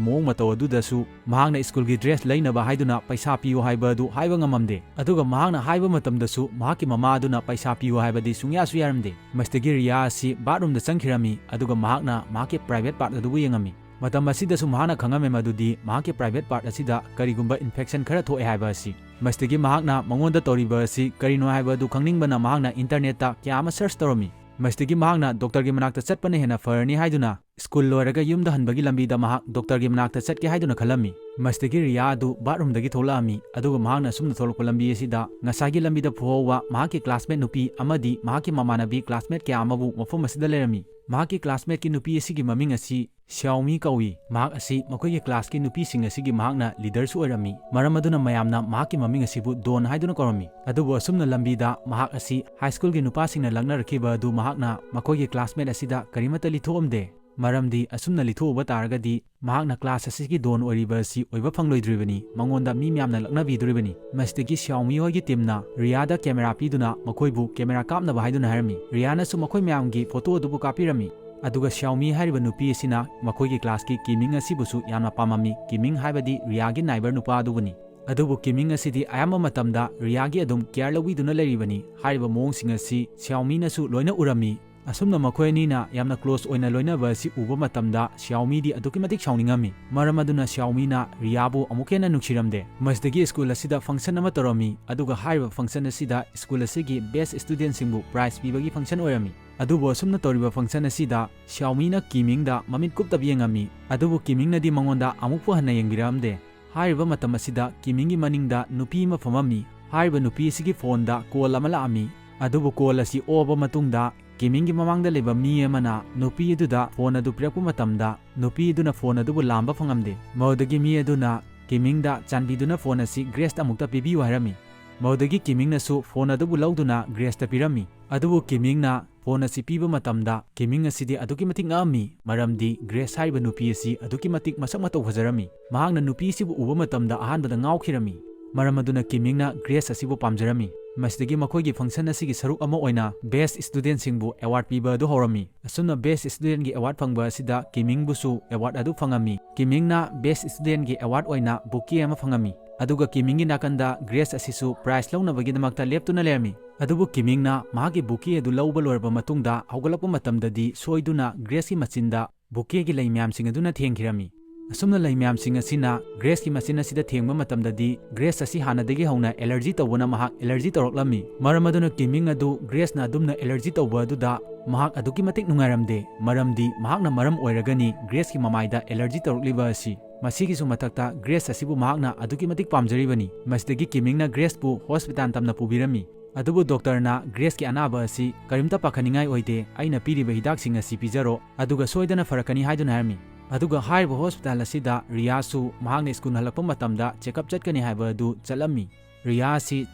ꯃꯑꯣꯡ ꯃꯇꯧ ꯑꯗꯨꯗꯁꯨ ꯃꯍꯥꯛꯅ ꯁ꯭ꯀꯨꯜꯒꯤ ꯗ꯭ꯔꯦꯁ ꯂꯩꯅꯕ ꯍꯥꯏꯗꯨꯅ ꯄꯩꯁꯥ ꯄꯤꯌꯨ ꯍꯥꯏꯕ ꯑꯗꯨ ꯍꯥꯏꯕ ꯉꯝꯃꯝꯗꯦ꯫ ꯑꯗꯨꯒ ꯃꯍꯥꯛꯅ ꯍꯥꯏꯕ ꯃꯇꯝꯗꯁꯨ ꯃꯍꯥꯛꯀꯤ ꯃꯃꯥ ꯑꯗꯨꯅ ꯄꯩꯁꯥ ꯄꯤꯌꯨ ꯍꯥꯏꯕꯗꯤ ꯁꯨꯡꯌꯥꯁꯨ ꯌꯥꯔꯝꯗꯦ꯫ ꯃꯁꯤꯗꯒꯤ ꯔꯤꯌꯥ ꯑꯁꯤ ꯕꯥꯠꯔꯨꯝꯗ ꯆꯪꯈꯤꯔꯝꯃꯤ, ꯑꯗꯨꯒ ꯃꯍꯥꯛꯅ ꯃꯍꯥꯛꯀꯤ ꯄ꯭ꯔꯥꯏꯚꯦꯠ ꯄꯥꯔꯠ ꯑꯗꯨꯕꯨ ꯌꯦꯡꯉꯝꯃꯤ꯫ ꯃꯇꯝ ꯑꯁꯤꯗꯁꯨ ꯃꯍꯥꯛꯅ ꯈꯪꯉꯝꯃꯦ ꯃꯗꯨꯗꯤ ꯃꯍꯥꯛꯀꯤ ꯄ꯭ꯔꯥꯏꯚꯦꯠ ꯄꯥꯔꯠ ꯑꯁꯤꯗ ꯀꯔꯤꯒꯨꯝꯕ ꯏꯟꯐꯦꯛꯁꯟ ꯈꯔ ꯊꯣꯛꯑꯦ ꯍꯥꯏꯕ ꯑꯁꯤ꯫ ꯃꯁꯤꯗꯒꯤ ꯃꯍꯥꯛꯅ ꯃꯉꯣꯟꯗ ꯇꯧꯔꯤꯕ ꯑꯁꯤ ꯀꯔꯤꯅꯣ ꯍꯥꯏꯕ ꯑꯗꯨ ꯈꯪꯅꯤꯡꯕꯅ ꯃꯍꯥꯛꯅ ꯏꯟꯇꯔꯅꯦꯠꯇ ꯀꯌꯥ ꯑꯃ ꯁꯔꯆ ꯇꯧꯔꯝꯃꯤ꯫ ꯃꯁꯤꯗꯒꯤ ꯃꯍꯥꯛꯅ ꯗꯣꯛꯇꯔꯒꯤ ꯃꯅꯥꯛꯇ ꯆꯠꯄꯅ ꯍꯦꯟꯅ ꯐꯔꯅꯤ ꯍꯥꯏꯗꯨꯅ ꯁ꯭ꯀꯨꯜ ꯂꯣꯏꯔꯒ ꯌꯨꯝꯗ ꯍꯟꯕꯒꯤ ꯂꯝꯕꯤꯗ ꯃꯍꯥꯛ ꯗꯣꯛꯇꯔꯒꯤ ꯃꯅꯥꯛꯇ ꯆꯠꯀꯦ ꯍꯥꯏꯗꯨꯅ ꯈꯜꯂꯝꯃꯤ꯫ ꯃꯁꯤꯗꯒꯤ ꯔꯤꯌꯥ ꯑꯗꯨ ꯕꯥꯠꯔꯨꯝꯗꯒꯤ ꯊꯣꯛꯂꯛꯑꯝꯃꯤ, ꯑꯗꯨꯒ ꯃꯍꯥꯛꯅ ꯑꯁꯨꯝꯅ ꯊꯣꯛꯂꯛꯄ ꯂꯝꯕꯤ ꯑꯁꯤꯗ ꯉꯁꯥꯏꯒꯤ ꯂꯝꯕꯤꯗ ꯐꯨꯍꯧꯕ ꯃꯍꯥꯛꯀꯤ ꯀ꯭ꯂꯥꯁꯃꯦꯠ ꯅꯨꯄꯤ ꯑꯃꯗꯤ ꯃꯍꯥꯛꯀꯤ ꯃꯃꯥꯟꯅꯕꯤ ꯀ꯭ꯂꯥꯁꯃꯦꯠ ꯀꯌꯥ ꯑꯃꯕꯨ ꯃꯐꯝ ꯑꯁꯤꯗ ꯂꯩꯔꯝꯃꯤ꯫ ꯃꯍꯥꯛꯀꯤ ꯀ꯭ꯂꯥꯁꯃꯦꯠꯀꯤ ꯅꯨꯄꯤ ꯑꯁꯤꯒꯤ ꯃꯃꯤꯡ ꯑꯁꯤ ꯁꯤꯌꯥꯎꯃꯤ ꯀꯧꯏ꯫ ꯃꯍꯥꯛ ꯑꯁꯤ ꯃꯈꯣꯏꯒꯤ ꯀ꯭ꯂꯥꯁꯀꯤ ꯅꯨꯄꯤꯁꯤꯡ ꯑꯁꯤꯒꯤ ꯃꯍꯥꯛꯅ ꯂꯤꯗꯔꯁꯨ ꯑꯣꯏꯔꯝꯃꯤ꯫ ꯃꯔꯝ ꯑꯗꯨꯅ ꯃꯌꯥꯝꯅ ꯃꯍꯥꯛꯀꯤ ꯃꯃꯤꯡ ꯑꯁꯤꯕꯨ ꯗꯣꯟ ꯍꯥꯏꯗꯨꯅ ꯀꯧꯔꯝꯃꯤ꯫ ꯑꯗꯨꯕꯨ ꯑꯁꯨꯝꯅ ꯂꯝꯕꯤꯗ ꯃꯍꯥꯛ ꯑꯁꯤ ꯍꯥꯏ ꯁ꯭ꯀꯨꯜꯒꯤ ꯅꯨꯄꯥꯁꯤꯡꯅ ꯂꯛꯅꯔꯛꯈꯤꯕ ꯑꯗꯨ ꯃꯍꯥꯛꯅ ꯃꯈꯣꯏꯒꯤ ꯀ꯭ꯂꯥꯁꯃꯦꯠ ꯑꯁꯤꯗ ꯀꯔꯤꯃꯠꯇ ꯂꯤꯊꯣꯛꯑꯝꯗꯦ꯫ ꯃꯔꯝꯗꯤ ꯑꯁꯨꯝꯅ ꯂꯤꯊꯣꯛꯎꯕ ꯇꯥꯔꯒꯗꯤ ꯃꯍꯥꯛꯅ ꯀ꯭ꯂꯥꯁ ꯑꯁꯤꯒꯤ ꯗꯣꯟ ꯑꯣꯏꯔꯤꯕ ꯑꯁꯤ ꯑꯣꯏꯕ ꯐꯪꯂꯣꯏꯗ꯭ꯔꯤꯕꯅꯤ, ꯃꯉꯣꯟꯗ ꯃꯤ ꯃꯌꯥꯝꯅ ꯂꯛꯅꯕꯤꯗꯣꯔꯤꯕꯅꯤ꯫ ꯃꯁꯤꯗꯒꯤ ꯁꯤꯌꯥꯎꯃꯤ ꯍꯣꯏꯒꯤ ꯇꯤꯝꯅ ꯔꯤꯌꯥꯗ ꯀꯦꯃꯦꯔꯥ ꯄꯤꯗꯨꯅ ꯃꯈꯣꯏꯕꯨ ꯀꯦꯃꯦꯔꯥ ꯀꯥꯞꯅꯕ ꯍꯥꯏꯗꯨꯅ ꯍꯥꯏꯔꯝꯃꯤ꯫ ꯔꯤꯌꯥꯅꯁꯨ ꯃꯈꯣꯏ ꯃꯌꯥꯝꯒꯤ ꯐꯣꯇꯣ ꯑꯗꯨꯕꯨ ꯀꯥꯞꯄꯤꯔꯝꯃꯤ꯫ ꯑꯗꯨꯒ ꯁꯤꯌꯥꯎꯃꯤ ꯍꯥꯏꯔꯤꯕ ꯅꯨꯄꯤ ꯑꯁꯤꯅ ꯃꯈꯣꯏꯒꯤ ꯀ꯭ꯂꯥꯁꯀꯤ ꯀꯤꯃꯤꯡ ꯑꯁꯤꯕꯨꯁꯨ ꯌꯥꯝꯅ ꯄꯥꯝꯃꯝꯃꯤ꯫ ꯀꯤꯃꯤꯡ ꯍꯥꯏꯕꯗꯤ ꯔꯤꯌꯥꯒꯤ ꯅꯥꯏꯕꯔ ꯅꯨꯄꯥ ꯑꯗꯨꯕꯨꯅꯤ꯫ ꯑꯗꯨꯕꯨ ꯀꯤꯃꯤꯡ ꯑꯁꯤꯗꯤ ꯑꯌꯥꯝꯕ ꯃꯇꯝꯗ ꯔꯤꯌꯥꯒꯤ ꯑꯗꯨꯝ ꯀꯤꯌꯔ ꯂꯧꯕꯤꯗꯨꯅ ꯂꯩꯔꯤꯕꯅꯤ꯫ ꯍꯥꯏꯔꯤꯕ ꯃꯑꯣꯡꯁꯤꯡ ꯑꯁꯤ ꯁꯤꯌꯥꯎꯃꯤꯅꯁꯨ ꯂꯣꯏꯅ ꯎꯔꯝꯃꯤ꯫ ꯑꯁꯨꯝꯅ ꯃꯈꯣꯏ ꯑꯅꯤꯅ ꯌꯥꯝꯅ close ꯑꯣꯏꯅ ꯂꯣꯏꯅꯕ ꯑꯁꯤ ꯎꯕ ꯃꯇꯝꯗ ꯁꯤꯌꯥꯑꯣꯃꯤꯗꯤ ꯑꯗꯨꯛꯀꯤ ꯃꯇꯤꯛ ꯁꯥꯎꯅꯤꯡꯉꯝꯃꯤ꯫ ꯃꯔꯝ ꯑꯗꯨꯅ ꯁꯤꯌꯥꯑꯣꯃꯤꯅ ꯔꯤꯌꯥꯕꯨ ꯑꯃꯨꯛ ꯍꯦꯟꯅ ꯅꯨꯡꯁꯤꯔꯝꯗꯦ꯫ ꯃꯁꯤꯗꯒꯤ ꯁ꯭ꯀꯨꯜ ꯑꯁꯤꯗ function ꯑꯃ ꯇꯧꯔꯝꯃꯤ, ꯑꯗꯨꯒ ꯍꯥꯏꯔꯤꯕ function ꯑꯁꯤꯗ ꯁ꯭ꯀꯨꯜ ꯑꯁꯤꯒꯤ best studentꯁꯤꯡꯕꯨ prize ꯄꯤꯕꯒꯤ function ꯑꯣꯏꯔꯝꯃꯤ꯫ ꯑꯗꯨꯕꯨ ꯑꯁꯨꯝꯅ ꯇꯧꯔꯤꯕ function ꯑꯁꯤꯗ ꯁꯤꯌꯥꯑꯣꯃꯤꯅ ꯀꯤꯃꯤꯡꯗ ꯃꯃꯤꯠ ꯀꯨꯞꯇꯕ ꯌꯦꯡꯉꯝꯃꯤ, ꯑꯗꯨꯕꯨ ꯀꯤꯃꯤꯡꯅꯗꯤ ꯃꯉꯣꯟꯗ ꯑꯃꯨꯛꯄꯨ ꯍꯟꯅ ꯌꯦꯡꯕꯤꯔꯛꯑꯝꯗꯦ꯫ ꯍꯥꯏꯔꯤꯕ ꯃꯇꯝ ꯑꯁꯤꯗ ꯀꯤꯃꯤꯡꯒꯤ ꯃꯅꯤꯡꯗ ꯅꯨꯄꯤ ꯑꯃ ꯐꯝꯃꯝꯃꯤ꯫ ꯍꯥꯏꯔꯤꯕ ꯅꯨꯄꯤ ꯑꯁꯤꯒꯤ phoneꯗ call ꯑꯃ ꯂꯥꯛꯑꯝꯃꯤ꯫ ꯑꯗꯨꯕꯨ call ꯑꯁꯤ ꯑꯣꯛꯑꯕ ꯃꯇꯨꯡꯗ ꯀꯤꯃꯤꯡꯒꯤ ꯃꯃꯥꯡꯗ ꯂꯩꯕ ꯃꯤ ꯑꯃꯅ ꯅꯨꯄꯤ ꯑꯗꯨꯗ phone ꯑꯗꯨ ꯄꯤꯔꯛꯄ ꯃꯇꯝꯗ ꯅꯨꯄꯤ ꯑꯗꯨꯅ phone ꯑꯗꯨꯕꯨ ꯂꯥꯝꯕ ꯐꯪꯉꯝꯗꯦ꯫ ꯃꯗꯨꯗꯒꯤ ꯃꯤ ꯑꯗꯨꯅ ꯀꯤꯃꯤꯡꯗ "ꯆꯥꯟꯕꯤꯗꯨꯅ phone ꯑꯁꯤ ꯒ꯭ꯔꯦꯁꯇ ꯑꯃꯨꯛꯇ ꯄꯤꯕꯤꯌꯨ" ꯍꯥꯏꯔꯝꯃꯤ꯫ ꯃꯗꯨꯗꯒꯤ ꯀꯤꯃꯤꯡꯅꯁꯨ phone ꯑꯗꯨꯕꯨ ꯂꯧꯗꯨꯅ ꯒ꯭ꯔꯦꯁꯇ ꯄꯤꯔꯝꯃꯤ꯫ ꯑꯗꯨꯕꯨ ꯀꯤꯃꯤꯡꯅ phone ꯑꯁꯤ ꯄꯤꯕ ꯃꯇꯝꯗ ꯀꯤꯃꯤꯡ ꯑꯁꯤꯗꯤ ꯑꯗꯨꯛꯀꯤ ꯃꯇꯤꯛ ꯉꯛꯑꯝꯃꯤ, ꯃꯔꯝꯗꯤ ꯒ꯭ꯔꯦꯁ ꯍꯥꯏꯔꯤꯕ ꯅꯨꯄꯤ ꯑꯁꯤ ꯑꯗꯨꯛꯀꯤ ꯃꯇꯤꯛ ꯃꯁꯛ ꯃꯇꯧ ꯐꯖꯔꯝꯃꯤ꯫ ꯃꯍꯥꯛꯅ ꯅꯨꯄꯤ ꯑꯁꯤꯕꯨ ꯎꯕ ꯃꯇꯝꯗ ꯑꯍꯥꯟꯕꯗ ꯉꯥꯎꯈꯤꯔꯝꯃꯤ꯫ ꯃꯔꯝ ꯑꯗꯨꯅ ꯀꯤꯃꯤꯡꯅ ꯒ꯭ꯔꯦꯁ ꯑꯁꯤꯕꯨ ꯄꯥꯝꯖꯔꯝꯃꯤ꯫ ꯃꯁꯤꯗꯒꯤ ꯃꯈꯣꯏꯒꯤ function ꯑꯁꯤꯒꯤ ꯁꯔꯨꯛ ꯑꯃ ꯑꯣꯏꯅ best studentꯁꯤꯡꯕꯨ award ꯄꯤꯕ ꯑꯗꯨ ꯍꯧꯔꯝꯃꯤ꯫ ꯑꯁꯨꯝꯅ best studentꯀꯤ award ꯐꯪꯕ ꯑꯁꯤꯗ ꯀꯤꯃꯤꯡꯕꯨꯁꯨ award ꯑꯗꯨ ꯐꯪꯉꯝꯃꯤ꯫ ꯀꯤꯃꯤꯡꯅ best studentꯀꯤ award ꯑꯣꯏꯅ bouquet ꯑꯃ ꯐꯪꯉꯝꯃꯤ꯫ ꯑꯗꯨꯒ ꯀꯤꯃꯤꯡꯒꯤ ꯅꯥꯀꯟꯗ ꯒ꯭ꯔꯦꯁ ꯑꯁꯤꯁꯨ prize ꯂꯧꯅꯕꯒꯤꯗꯃꯛꯇ ꯂꯦꯞꯇꯨꯅ ꯂꯩꯔꯝꯃꯤ꯫ ꯑꯗꯨꯕꯨ ꯀꯤꯃꯤꯡꯅ ꯃꯍꯥꯛꯀꯤ bouquet ꯑꯗꯨ ꯂꯧꯕ ꯂꯣꯏꯔꯕ ꯃꯇꯨꯡꯗ ꯍꯧꯒꯠꯂꯛꯄ ꯃꯇꯝꯗꯗꯤ ꯁꯣꯏꯗꯨꯅ ꯒ꯭ꯔꯦꯁꯀꯤ ꯃꯆꯤꯟꯗ bouquetꯀꯤ ꯂꯩ ꯃꯌꯥꯝꯁꯤꯡ ꯑꯗꯨꯅ ꯊꯦꯡꯈꯤꯔꯝꯃꯤ꯫ ꯑꯁꯨꯝꯅ ꯂꯩ ꯃꯌꯥꯝꯁꯤꯡ ꯑꯁꯤꯅ ꯒ꯭ꯔꯦꯁꯀꯤ ꯃꯆꯤꯟ ꯑꯁꯤꯗ ꯊꯦꯡꯕ ꯃꯇꯝꯗꯗꯤ ꯒ꯭ꯔꯦꯁ ꯑꯁꯤ ꯍꯥꯟꯅꯗꯒꯤ ꯍꯧꯅ allergy ꯇꯧꯕꯅ ꯃꯍꯥꯛ allergy ꯇꯧꯔꯛꯂꯝꯃꯤ꯫ ꯃꯔꯝ ꯑꯗꯨꯅ ꯀꯤꯃꯤꯡ ꯑꯗꯨ ꯒ꯭ꯔꯦꯁꯅ ꯑꯗꯨꯝꯅ allergy ꯇꯧꯕ ꯑꯗꯨꯗ ꯃꯍꯥꯛ ꯑꯗꯨꯛꯀꯤ ꯃꯇꯤꯛ ꯅꯨꯡꯉꯥꯏꯔꯝꯗꯦ, ꯃꯔꯝꯗꯤ ꯃꯍꯥꯛꯅ ꯃꯔꯝ ꯑꯣꯏꯔꯒꯅꯤ ꯒ꯭ꯔꯦꯁꯀꯤ ꯃꯃꯥꯏꯗ allergy ꯇꯧꯔꯛꯂꯤꯕ ꯑꯁꯤ꯫ ꯃꯁꯤꯒꯤꯁꯨ ꯃꯊꯛꯇ ꯒ꯭ꯔꯦꯁ ꯑꯁꯤꯕꯨ ꯃꯍꯥꯛꯅ ꯑꯗꯨꯛꯀꯤ ꯃꯇꯤꯛ ꯄꯥꯝꯖꯔꯤꯕꯅꯤ꯫ ꯃꯁꯤꯗꯒꯤ ꯀꯤꯃꯤꯡꯅ ꯒ꯭ꯔꯦꯁꯄꯨ hospital ꯇꯝꯅ ꯄꯨꯕꯤꯔꯝꯃꯤ꯫ ꯑꯗꯨꯕꯨ doctorꯅ ꯒ꯭ꯔꯦꯁꯀꯤ ꯑꯅꯥꯕ ꯑꯁꯤ ꯀꯔꯤꯝꯇ ꯄꯥꯈꯠꯅꯤꯡꯉꯥꯏ ꯑꯣꯏꯗꯦ, ꯑꯩꯅ ꯄꯤꯔꯤꯕ ꯍꯤꯗꯥꯛꯁꯤꯡ ꯑꯁꯤ ꯄꯤꯖꯔꯣ, ꯑꯗꯨꯒ ꯁꯣꯏꯗꯅ ꯐꯔꯛꯀꯅꯤ ꯍꯥꯏꯗꯨꯅ ꯍꯥꯏꯔꯝꯃꯤ꯫ ꯑꯗꯨꯒ ꯍꯥꯏꯔꯤꯕ hospital ꯑꯁꯤꯗ ꯔꯤꯌꯥꯁꯨ ꯃꯍꯥꯛꯅ ꯁ꯭ꯀꯨꯜ ꯍꯜꯂꯛꯄ ꯃꯇꯝꯗ checkup ꯆꯠꯀꯅꯤ ꯍꯥꯏꯕ ꯑꯗꯨ ꯆꯠꯂꯝꯃꯤ꯫ ꯔꯤꯌꯥ ꯑꯁꯤ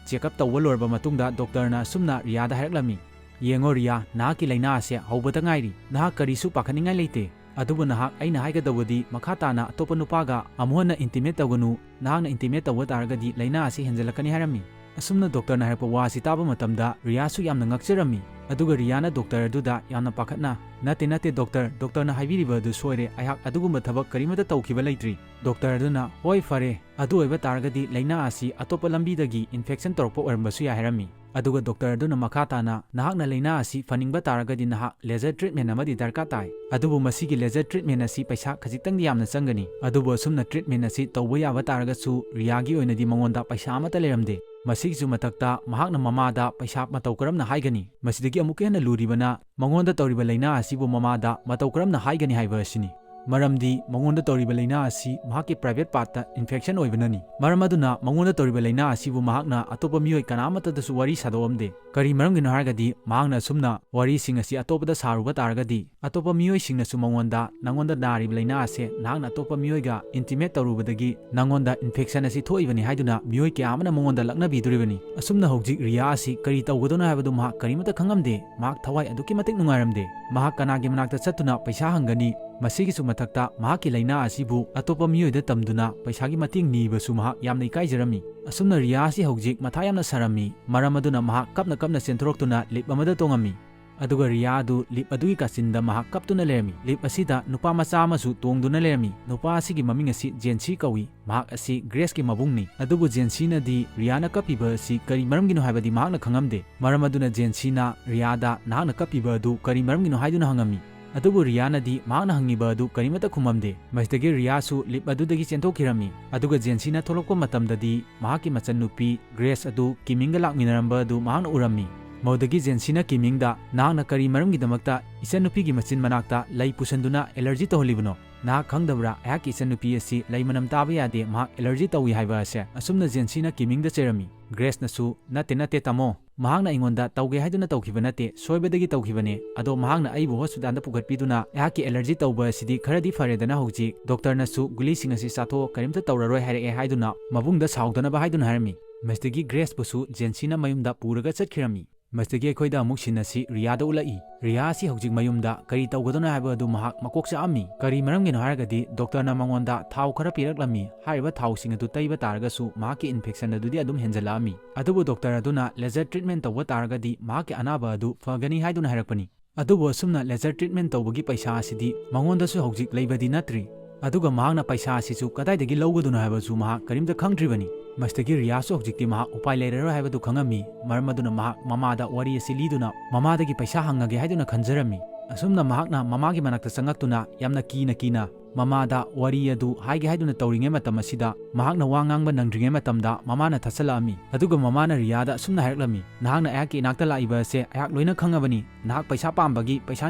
checkup ꯇꯧꯕ ꯂꯣꯏꯔꯕ ꯃꯇꯨꯡꯗ doctorꯅ ꯑꯁꯨꯝꯅ ꯔꯤꯌꯥꯗ ꯍꯥꯏꯔꯛꯂꯝꯃꯤ, "ꯌꯦꯡꯉꯣ ꯔꯤꯌꯥ, ꯅꯍꯥꯛꯀꯤ ꯂꯥꯏꯅꯥ ꯑꯁꯤ ꯍꯧꯕꯗ ꯉꯥꯏꯔꯤ꯫ ꯅꯍꯥꯛ ꯀꯔꯤꯁꯨ ꯄꯥꯈꯠꯅꯤꯡꯉꯥꯏ ꯂꯩꯇꯦ꯫ ꯑꯗꯨꯕꯨ ꯅꯍꯥꯛ ꯑꯩꯅ ꯍꯥꯏꯒꯗꯧꯕꯗꯤ ꯃꯈꯥ ꯇꯥꯅ ꯑꯇꯣꯞꯄ ꯅꯨꯄꯥꯒ ꯑꯃꯨꯛ ꯍꯟꯅ intimate ꯇꯧꯒꯅꯨ꯫ ꯅꯍꯥꯛꯅ intimate ꯇꯧꯕ ꯇꯥꯔꯒꯗꯤ ꯂꯥꯏꯅꯥ ꯑꯁꯤ ꯍꯦꯟꯖꯜꯂꯛꯀꯅꯤ" ꯍꯥꯏꯔꯝꯃꯤ꯫ ꯑꯁꯨꯝꯅ ꯗꯣꯛꯇꯔꯅ ꯍꯥꯏꯔꯛꯄ ꯋꯥ ꯑꯁꯤ ꯇꯥꯕ ꯃꯇꯝꯗ ꯔꯤꯌꯥꯁꯨ ꯌꯥꯝꯅ ꯉꯛꯆꯔꯝꯃꯤ꯫ ꯑꯗꯨꯒ ꯔꯤꯌꯥꯅ ꯗꯣꯛꯇꯔ ꯑꯗꯨꯗ ꯌꯥꯝꯅ ꯄꯥꯈꯠꯅ, "ꯅꯠꯇꯦ, ꯅꯠꯇꯦ ꯗꯣꯛꯇꯔ, ꯗꯣꯛꯇꯔꯅ ꯍꯥꯏꯕꯤꯔꯤꯕ ꯑꯗꯨ ꯁꯣꯏꯔꯦ, ꯑꯩꯍꯥꯛ ꯑꯗꯨꯒꯨꯝꯕ ꯊꯕꯛ ꯀꯔꯤꯃꯠꯇ ꯇꯧꯈꯤꯕ ꯂꯩꯇ꯭ꯔꯤ"꯫ ꯗꯣꯛꯇꯔ ꯑꯗꯨꯅ, "ꯍꯣꯏ, ꯐꯔꯦ, ꯑꯗꯨ ꯑꯣꯏꯕ ꯇꯥꯔꯒꯗꯤ ꯂꯥꯏꯅꯥ ꯑꯁꯤ ꯑꯇꯣꯞꯄ ꯂꯝꯕꯤꯗꯒꯤ ꯏꯟꯐꯦꯛꯁꯟ ꯇꯧꯔꯛꯄ ꯑꯣꯏꯔꯝꯕꯁꯨ ꯌꯥꯏ" ꯍꯥꯏꯔꯝꯃꯤ꯫ ꯑꯗꯨꯒ ꯗꯣꯛꯇꯔ ꯑꯗꯨꯅ ꯃꯈꯥ ꯇꯥꯅ, "ꯅꯍꯥꯛꯅ ꯂꯥꯏꯅꯥ ꯑꯁꯤ ꯐꯅꯤꯡꯕ ꯇꯥꯔꯒꯗꯤ ꯅꯍꯥꯛ ꯂꯦꯖꯔ ꯇ꯭ꯔꯤꯠꯃꯦꯟ ꯑꯃꯗꯤ ꯗꯔꯀꯥꯔ ꯇꯥꯏ꯫ ꯑꯗꯨꯕꯨ ꯃꯁꯤꯒꯤ ꯂꯦꯖꯔ ꯇ꯭ꯔꯤꯠꯃꯦꯟ ꯑꯁꯤ ꯄꯩꯁꯥ ꯈꯖꯤꯛꯇꯪꯗꯤ ꯌꯥꯝꯅ ꯆꯪꯒꯅꯤ"꯫ ꯑꯗꯨꯕꯨ ꯑꯁꯨꯝꯅ ꯇ꯭ꯔꯤꯠꯃꯦꯟ ꯑꯁꯤ ꯇꯧꯕ ꯌꯥꯕ ꯇꯥꯔꯒꯁꯨ ꯔꯤꯌꯥꯒꯤ ꯑꯣꯏꯅꯗꯤ ꯃꯉꯣꯟꯗ ꯄꯩꯁꯥ ꯑꯃꯠꯇ ꯂꯩꯔꯝꯗꯦ꯫ ꯃꯁꯤꯒꯤꯁꯨ ꯃꯊꯛꯇ ꯃꯍꯥꯛꯅ ꯃꯃꯥꯗ ꯄꯩꯁꯥ ꯃꯇꯧ ꯀꯔꯝꯅ ꯍꯥꯏꯒꯅꯤ? ꯃꯁꯤꯗꯒꯤ ꯑꯃꯨꯛꯀ ꯍꯦꯟꯅ ꯂꯨꯔꯤꯕꯅ ꯃꯉꯣꯟꯗ ꯇꯧꯔꯤꯕ ꯂꯥꯏꯅꯥ ꯑꯁꯤꯕꯨ ꯃꯃꯥꯗ ꯃꯇꯧ ꯀꯔꯝꯅ ꯍꯥꯏꯒꯅꯤ ꯍꯥꯏꯕ ꯑꯁꯤꯅꯤ꯫ ꯃꯔꯝꯗꯤ ꯃꯉꯣꯟꯗ ꯇꯧꯔꯤꯕ ꯂꯥꯏꯅꯥ ꯑꯁꯤ ꯃꯍꯥꯛꯀꯤ ꯄ꯭ꯔꯥꯏꯚꯦꯠ ꯄꯥꯔꯠꯇ ꯏꯟꯐꯦꯛꯁꯟ ꯑꯣꯏꯕꯅꯅꯤ꯫ ꯃꯔꯝ ꯑꯗꯨꯅ ꯃꯉꯣꯟꯗ ꯇꯧꯔꯤꯕ ꯂꯥꯏꯅꯥ ꯑꯁꯤꯕꯨ ꯃꯍꯥꯛꯅ ꯑꯇꯣꯞꯄ ꯃꯤꯑꯣꯏ ꯀꯅꯥꯃꯠꯇꯗꯁꯨ ꯋꯥꯔꯤ ꯁꯥꯗꯣꯛꯑꯝꯗꯦ꯫ ꯀꯔꯤ ꯃꯔꯝꯒꯤꯅꯣ ꯍꯥꯏꯔꯒꯗꯤ ꯃꯍꯥꯛꯅ ꯑꯁꯨꯝꯅ ꯋꯥꯔꯤꯁꯤꯡ ꯑꯁꯤ ꯑꯇꯣꯞꯄꯗ ꯁꯥꯔꯨꯕ ꯇꯥꯔꯒꯗꯤ ꯑꯇꯣꯞꯄ ꯃꯤꯑꯣꯏꯁꯤꯡꯅꯁꯨ ꯃꯉꯣꯟꯗ, "ꯅꯉꯣꯟꯗ ꯅꯥꯔꯤꯕ ꯂꯥꯏꯅꯥ ꯑꯁꯦ ꯅꯍꯥꯛꯅ ꯑꯇꯣꯞꯄ ꯃꯤꯑꯣꯏꯒ ꯏꯟꯇꯤꯃꯦꯠ ꯇꯧꯔꯨꯕꯗꯒꯤ ꯅꯉꯣꯟꯗ ꯏꯟꯐꯦꯛꯁꯟ ꯑꯁꯤ ꯊꯣꯛꯏꯕꯅꯤ" ꯍꯥꯏꯗꯨꯅ ꯃꯤꯑꯣꯏ ꯀꯌꯥ ꯑꯃꯅ ꯃꯉꯣꯟꯗ ꯂꯛꯅꯕꯤꯗꯣꯔꯤꯕꯅꯤ꯫ ꯑꯁꯨꯝꯅ ꯍꯧꯖꯤꯛ ꯔꯤꯌꯥ ꯑꯁꯤ ꯀꯔꯤ ꯇꯧꯒꯗꯣꯏꯅꯣ ꯍꯥꯏꯕꯗꯨ ꯃꯍꯥꯛ ꯀꯔꯤꯃꯠꯇ ꯈꯪꯉꯝꯗꯦ꯫ ꯃꯍꯥꯛ ꯊꯋꯥꯏ ꯑꯗꯨꯛꯀꯤ ꯃꯇꯤꯛ ꯅꯨꯡꯉꯥꯏꯔꯝꯗꯦ꯫ ꯃꯍꯥꯛ ꯀꯅꯥꯒꯤ ꯃꯅꯥꯛꯇ ꯆꯠꯇꯨꯅ ꯄꯩꯁꯥ ꯍꯪꯒꯅꯤ? ꯃꯁꯤꯒꯤꯁꯨ ꯃꯊꯛꯇ ꯃꯍꯥꯛꯀꯤ ꯂꯥꯏꯅꯥ ꯑꯁꯤꯕꯨ ꯑꯇꯣꯞꯄ ꯃꯤꯑꯣꯏꯗ ꯇꯝꯗꯨꯅ ꯄꯩꯁꯥꯒꯤ ꯃꯇꯦꯡ ꯅꯤꯕꯁꯨ ꯃꯍꯥꯛ ꯌꯥꯝꯅ ꯏꯀꯥꯏꯖꯔꯝꯃꯤ꯫ ꯑꯁꯨꯝꯅ ꯔꯤꯌꯥ ꯑꯁꯤ ꯍꯧꯖꯤꯛ ꯃꯊꯥ ꯌꯥꯝꯅ ꯁꯥꯔꯝꯃꯤ꯫ ꯃꯔꯝ ꯑꯗꯨꯅ ꯃꯍꯥꯛ ꯀꯞꯅ ꯀꯞꯅ ꯆꯦꯟꯊꯣꯔꯛꯇꯨꯅ ꯂꯤꯞ ꯑꯃꯗ ꯇꯣꯡꯉꯝꯃꯤ꯫ ꯑꯗꯨꯒ ꯔꯤꯌꯥ ꯑꯗꯨ ꯂꯤꯞ ꯑꯗꯨꯒꯤ ꯀꯥꯆꯤꯟꯗ ꯃꯍꯥꯛ ꯀꯞꯇꯨꯅ ꯂꯩꯔꯝꯃꯤ꯫ ꯂꯤꯞ ꯑꯁꯤꯗ ꯅꯨꯄꯥ ꯃꯆꯥ ꯑꯃꯁꯨ ꯇꯣꯡꯗꯨꯅ ꯂꯩꯔꯝꯃꯤ꯫ ꯅꯨꯄꯥ ꯑꯁꯤꯒꯤ ꯃꯃꯤꯡ ꯑꯁꯤ ꯖꯦꯟꯁꯤ ꯀꯧꯏ꯫ ꯃꯍꯥꯛ ꯑꯁꯤ ꯒ꯭ꯔꯦꯁꯀꯤ ꯃꯕꯨꯡꯅꯤ꯫ ꯑꯗꯨꯕꯨ ꯖꯦꯟꯁꯤꯅꯗꯤ ꯔꯤꯌꯥꯅ ꯀꯞꯄꯤꯕ ꯑꯁꯤ ꯀꯔꯤ ꯃꯔꯝꯒꯤꯅꯣ ꯍꯥꯏꯕꯗꯤ ꯃꯍꯥꯛꯅ ꯈꯪꯉꯝꯗꯦ꯫ ꯃꯔꯝ ꯑꯗꯨꯅ ꯖꯦꯟꯁꯤꯅ ꯔꯤꯌꯥꯗ, "ꯅꯍꯥꯛꯅ ꯀꯞꯄꯤꯕ ꯑꯗꯨ ꯀꯔꯤ ꯃꯔꯝꯒꯤꯅꯣ?" ꯍꯥꯏꯗꯨꯅ ꯍꯪꯉꯝꯃꯤ꯫ ꯑꯗꯨꯕꯨ ꯔꯤꯌꯥꯅꯗꯤ ꯃꯍꯥꯛꯅ ꯍꯪꯉꯤꯕ ꯑꯗꯨ ꯀꯔꯤꯃꯠꯇ ꯈꯨꯝꯃꯝꯗꯦ꯫ ꯃꯁꯤꯗꯒꯤ ꯔꯤꯌꯥꯁꯨ ꯂꯤꯞ ꯑꯗꯨꯗꯒꯤ ꯆꯦꯟꯊꯣꯛꯈꯤꯔꯝꯃꯤ꯫ ꯑꯗꯨꯒ ꯖꯦꯟꯁꯤꯅ ꯊꯣꯛꯂꯛꯄ ꯃꯇꯝꯗꯗꯤ ꯃꯍꯥꯛꯀꯤ ꯃꯆꯟꯅꯨꯄꯤ ꯒ꯭ꯔꯦꯁ ꯑꯗꯨ ꯀꯤꯃꯤꯡꯒ ꯂꯥꯛꯃꯤꯟꯅꯔꯝꯕ ꯑꯗꯨ ꯃꯍꯥꯛꯅ ꯎꯔꯝꯃꯤ꯫ ꯃꯗꯨꯗꯒꯤ ꯖꯦꯟꯁꯤꯅ ꯀꯤꯃꯤꯡꯗ, "ꯅꯍꯥꯛꯅ ꯀꯔꯤ ꯃꯔꯝꯒꯤꯗꯃꯛꯇ ꯏꯆꯟꯅꯨꯄꯤꯒꯤ ꯃꯆꯤꯟ ꯃꯅꯥꯛꯇ ꯂꯩ ꯄꯨꯁꯟꯗꯨꯅ ꯑꯦꯂꯔꯖꯤ ꯇꯧꯍꯜꯂꯤꯕꯅꯣ? ꯅꯍꯥꯛ ꯈꯪꯗꯕ꯭ꯔꯥ? ꯑꯩꯍꯥꯛꯀꯤ ꯏꯆꯟꯅꯨꯄꯤ ꯑꯁꯤ ꯂꯩ ꯃꯅꯝ ꯇꯥꯕ ꯌꯥꯗꯦ, ꯃꯍꯥꯛ ꯑꯦꯂꯔꯖꯤ ꯇꯧꯏ" ꯍꯥꯏꯕ ꯑꯁꯦ꯫ ꯑꯁꯨꯝꯅ ꯖꯦꯟꯁꯤꯅ ꯀꯤꯃꯤꯡꯗ ꯆꯩꯔꯝꯃꯤ꯫ ꯒ꯭ꯔꯦꯁꯅꯁꯨ, "ꯅꯠꯇꯦ, ꯅꯠꯇꯦ, ꯇꯥꯃꯣ꯫ ꯃꯍꯥꯛꯅ ꯑꯩꯉꯣꯟꯗ ꯇꯧꯒꯦ ꯍꯥꯏꯗꯨꯅ ꯇꯧꯈꯤꯕ ꯅꯠꯇꯦ, ꯁꯣꯏꯕꯗꯒꯤ ꯇꯧꯈꯤꯕꯅꯦ꯫ ꯑꯗꯣ ꯃꯍꯥꯛꯅ ꯑꯩꯕꯨ ꯍꯣꯁꯄꯤꯇꯥꯜꯗ ꯄꯨꯈꯠꯄꯤꯗꯨꯅ ꯑꯩꯍꯥꯛꯀꯤ ꯑꯦꯂꯔꯖꯤ ꯇꯧꯕ ꯑꯁꯤꯗꯤ ꯈꯔꯗꯤ ꯐꯔꯦꯗꯅ ꯍꯧꯖꯤꯛ꯫ ꯗꯣꯛꯇꯔꯅꯁꯨ ꯒꯨꯂꯤꯁꯤꯡ ꯑꯁꯤ ꯆꯥꯊꯣꯛꯑꯣ, ꯀꯔꯤꯝꯇ ꯇꯧꯔꯔꯣꯏ ꯍꯥꯏꯔꯛꯑꯦ" ꯍꯥꯏꯗꯨꯅ ꯃꯕꯨꯡꯗ ꯁꯥꯎꯗꯅꯕ ꯍꯥꯏꯗꯨꯅ ꯍꯥꯏꯔꯝꯃꯤ꯫ ꯃꯁꯤꯗꯒꯤ ꯒ꯭ꯔꯦꯁꯄꯨꯁꯨ ꯖꯦꯟꯁꯤꯅ ꯃꯌꯨꯝꯗ ꯄꯨꯔꯒ ꯆꯠꯈꯤꯔꯝꯃꯤ꯫ ꯃꯁꯤꯗꯒꯤ ꯑꯩꯈꯣꯏꯗ ꯑꯃꯨꯛ ꯁꯤꯟ ꯑꯁꯤ ꯔꯤꯌꯥꯗ ꯎꯠꯂꯛꯏ꯫ ꯔꯤꯌꯥ ꯑꯁꯤ ꯍꯧꯖꯤꯛ ꯃꯌꯨꯝꯗ ꯀꯔꯤ ꯇꯧꯒꯗꯣꯏꯅꯣ ꯍꯥꯏꯕ ꯑꯗꯨ ꯃꯍꯥꯛ ꯃꯀꯣꯛ ꯆꯥꯛꯑꯝꯃꯤ꯫ ꯀꯔꯤ ꯃꯔꯝꯒꯤꯅꯣ ꯍꯥꯏꯔꯒꯗꯤ ꯗꯣꯛꯇꯔꯅ ꯃꯉꯣꯟꯗ ꯊꯥꯎ ꯈꯔ ꯄꯤꯔꯛꯂꯝꯃꯤ꯫ ꯍꯥꯏꯔꯤꯕ ꯊꯥꯎꯁꯤꯡ ꯑꯗꯨ ꯇꯩꯕ ꯇꯥꯔꯒꯁꯨ ꯃꯍꯥꯛꯀꯤ ꯏꯟꯐꯦꯛꯁꯟ ꯑꯗꯨꯗꯤ ꯑꯗꯨꯝ ꯍꯦꯟꯖꯜꯂꯛꯑꯝꯃꯤ꯫ ꯑꯗꯨꯕꯨ ꯗꯣꯛꯇꯔ ꯑꯗꯨꯅ ꯂꯦꯖꯔ ꯇ꯭ꯔꯤꯠꯃꯦꯟ ꯇꯧꯕ ꯇꯥꯔꯒꯗꯤ ꯃꯍꯥꯛꯀꯤ ꯑꯅꯥꯕ ꯑꯗꯨ ꯐꯒꯅꯤ ꯍꯥꯏꯗꯨꯅ ꯍꯥꯏꯔꯛꯄꯅꯤ꯫ ꯑꯗꯨꯕꯨ ꯑꯁꯨꯝꯅ ꯂꯦꯖꯔ ꯇ꯭ꯔꯤꯠꯃꯦꯟ ꯇꯧꯕꯒꯤ ꯄꯩꯁꯥ ꯑꯁꯤꯗꯤ ꯃꯉꯣꯟꯗꯁꯨ ꯍꯧꯖꯤꯛ ꯂꯩꯕꯗꯤ ꯅꯠꯇ꯭ꯔꯤ꯫ ꯑꯗꯨꯒ ꯃꯍꯥꯛꯅ ꯄꯩꯁꯥ ꯑꯁꯤꯁꯨ ꯀꯗꯥꯏꯗꯒꯤ ꯂꯧꯒꯗꯣꯏꯅꯣ ꯍꯥꯏꯕꯁꯨ ꯃꯍꯥꯛ ꯀꯔꯤꯝꯇ ꯈꯪꯗ꯭ꯔꯤꯕꯅꯤ꯫ ꯃꯁꯤꯗꯒꯤ ꯔꯤꯌꯥꯁꯨ ꯍꯧꯖꯤꯛꯇꯤ ꯃꯍꯥꯛ ꯎꯄꯥꯏ ꯂꯩꯔꯔꯣꯏ ꯍꯥꯏꯕꯗꯨ ꯈꯪꯉꯝꯃꯤ꯫ ꯃꯔꯝ ꯑꯗꯨꯅ ꯃꯍꯥꯛ ꯃꯃꯥꯗ ꯋꯥꯔꯤ ꯑꯁꯤ ꯂꯤꯗꯨꯅ ꯃꯃꯥꯗꯒꯤ ꯄꯩꯁꯥ ꯍꯪꯉꯒꯦ ꯍꯥꯏꯗꯨꯅ ꯈꯟꯖꯔꯝꯃꯤ꯫ ꯑꯁꯨꯝꯅ ꯃꯍꯥꯛꯅ ꯃꯃꯥꯒꯤ ꯃꯅꯥꯛꯇ ꯆꯪꯉꯛꯇꯨꯅ ꯌꯥꯝꯅ ꯀꯤꯅ ꯀꯤꯅ ꯃꯃꯥꯗ ꯋꯥꯔꯤ ꯑꯗꯨ ꯍꯥꯏꯒꯦ ꯍꯥꯏꯗꯨꯅ ꯇꯧꯔꯤꯉꯩ ꯃꯇꯝ ꯑꯁꯤꯗ ꯃꯍꯥꯛꯅ ꯋꯥ ꯉꯥꯡꯕ ꯅꯪꯗ꯭ꯔꯤꯉꯩ ꯃꯇꯝꯗ ꯃꯃꯥꯅ ꯊꯠꯆꯜꯂꯛꯑꯝꯃꯤ꯫ ꯑꯗꯨꯒ ꯃꯃꯥꯅ ꯔꯤꯌꯥꯗ ꯑꯁꯨꯝꯅ ꯍꯥꯏꯔꯛꯂꯝꯃꯤ, "ꯅꯍꯥꯛꯅ ꯑꯩꯍꯥꯛꯀꯤ ꯏꯅꯥꯛꯇ ꯂꯥꯛꯏꯕ ꯑꯁꯦ ꯑꯩꯍꯥꯛ ꯂꯣꯏꯅ ꯈꯪꯉꯕꯅꯤ꯫ ꯅꯍꯥꯛ ꯄꯩꯁꯥ ꯄꯥꯝꯕꯒꯤ ꯄꯩꯁꯥ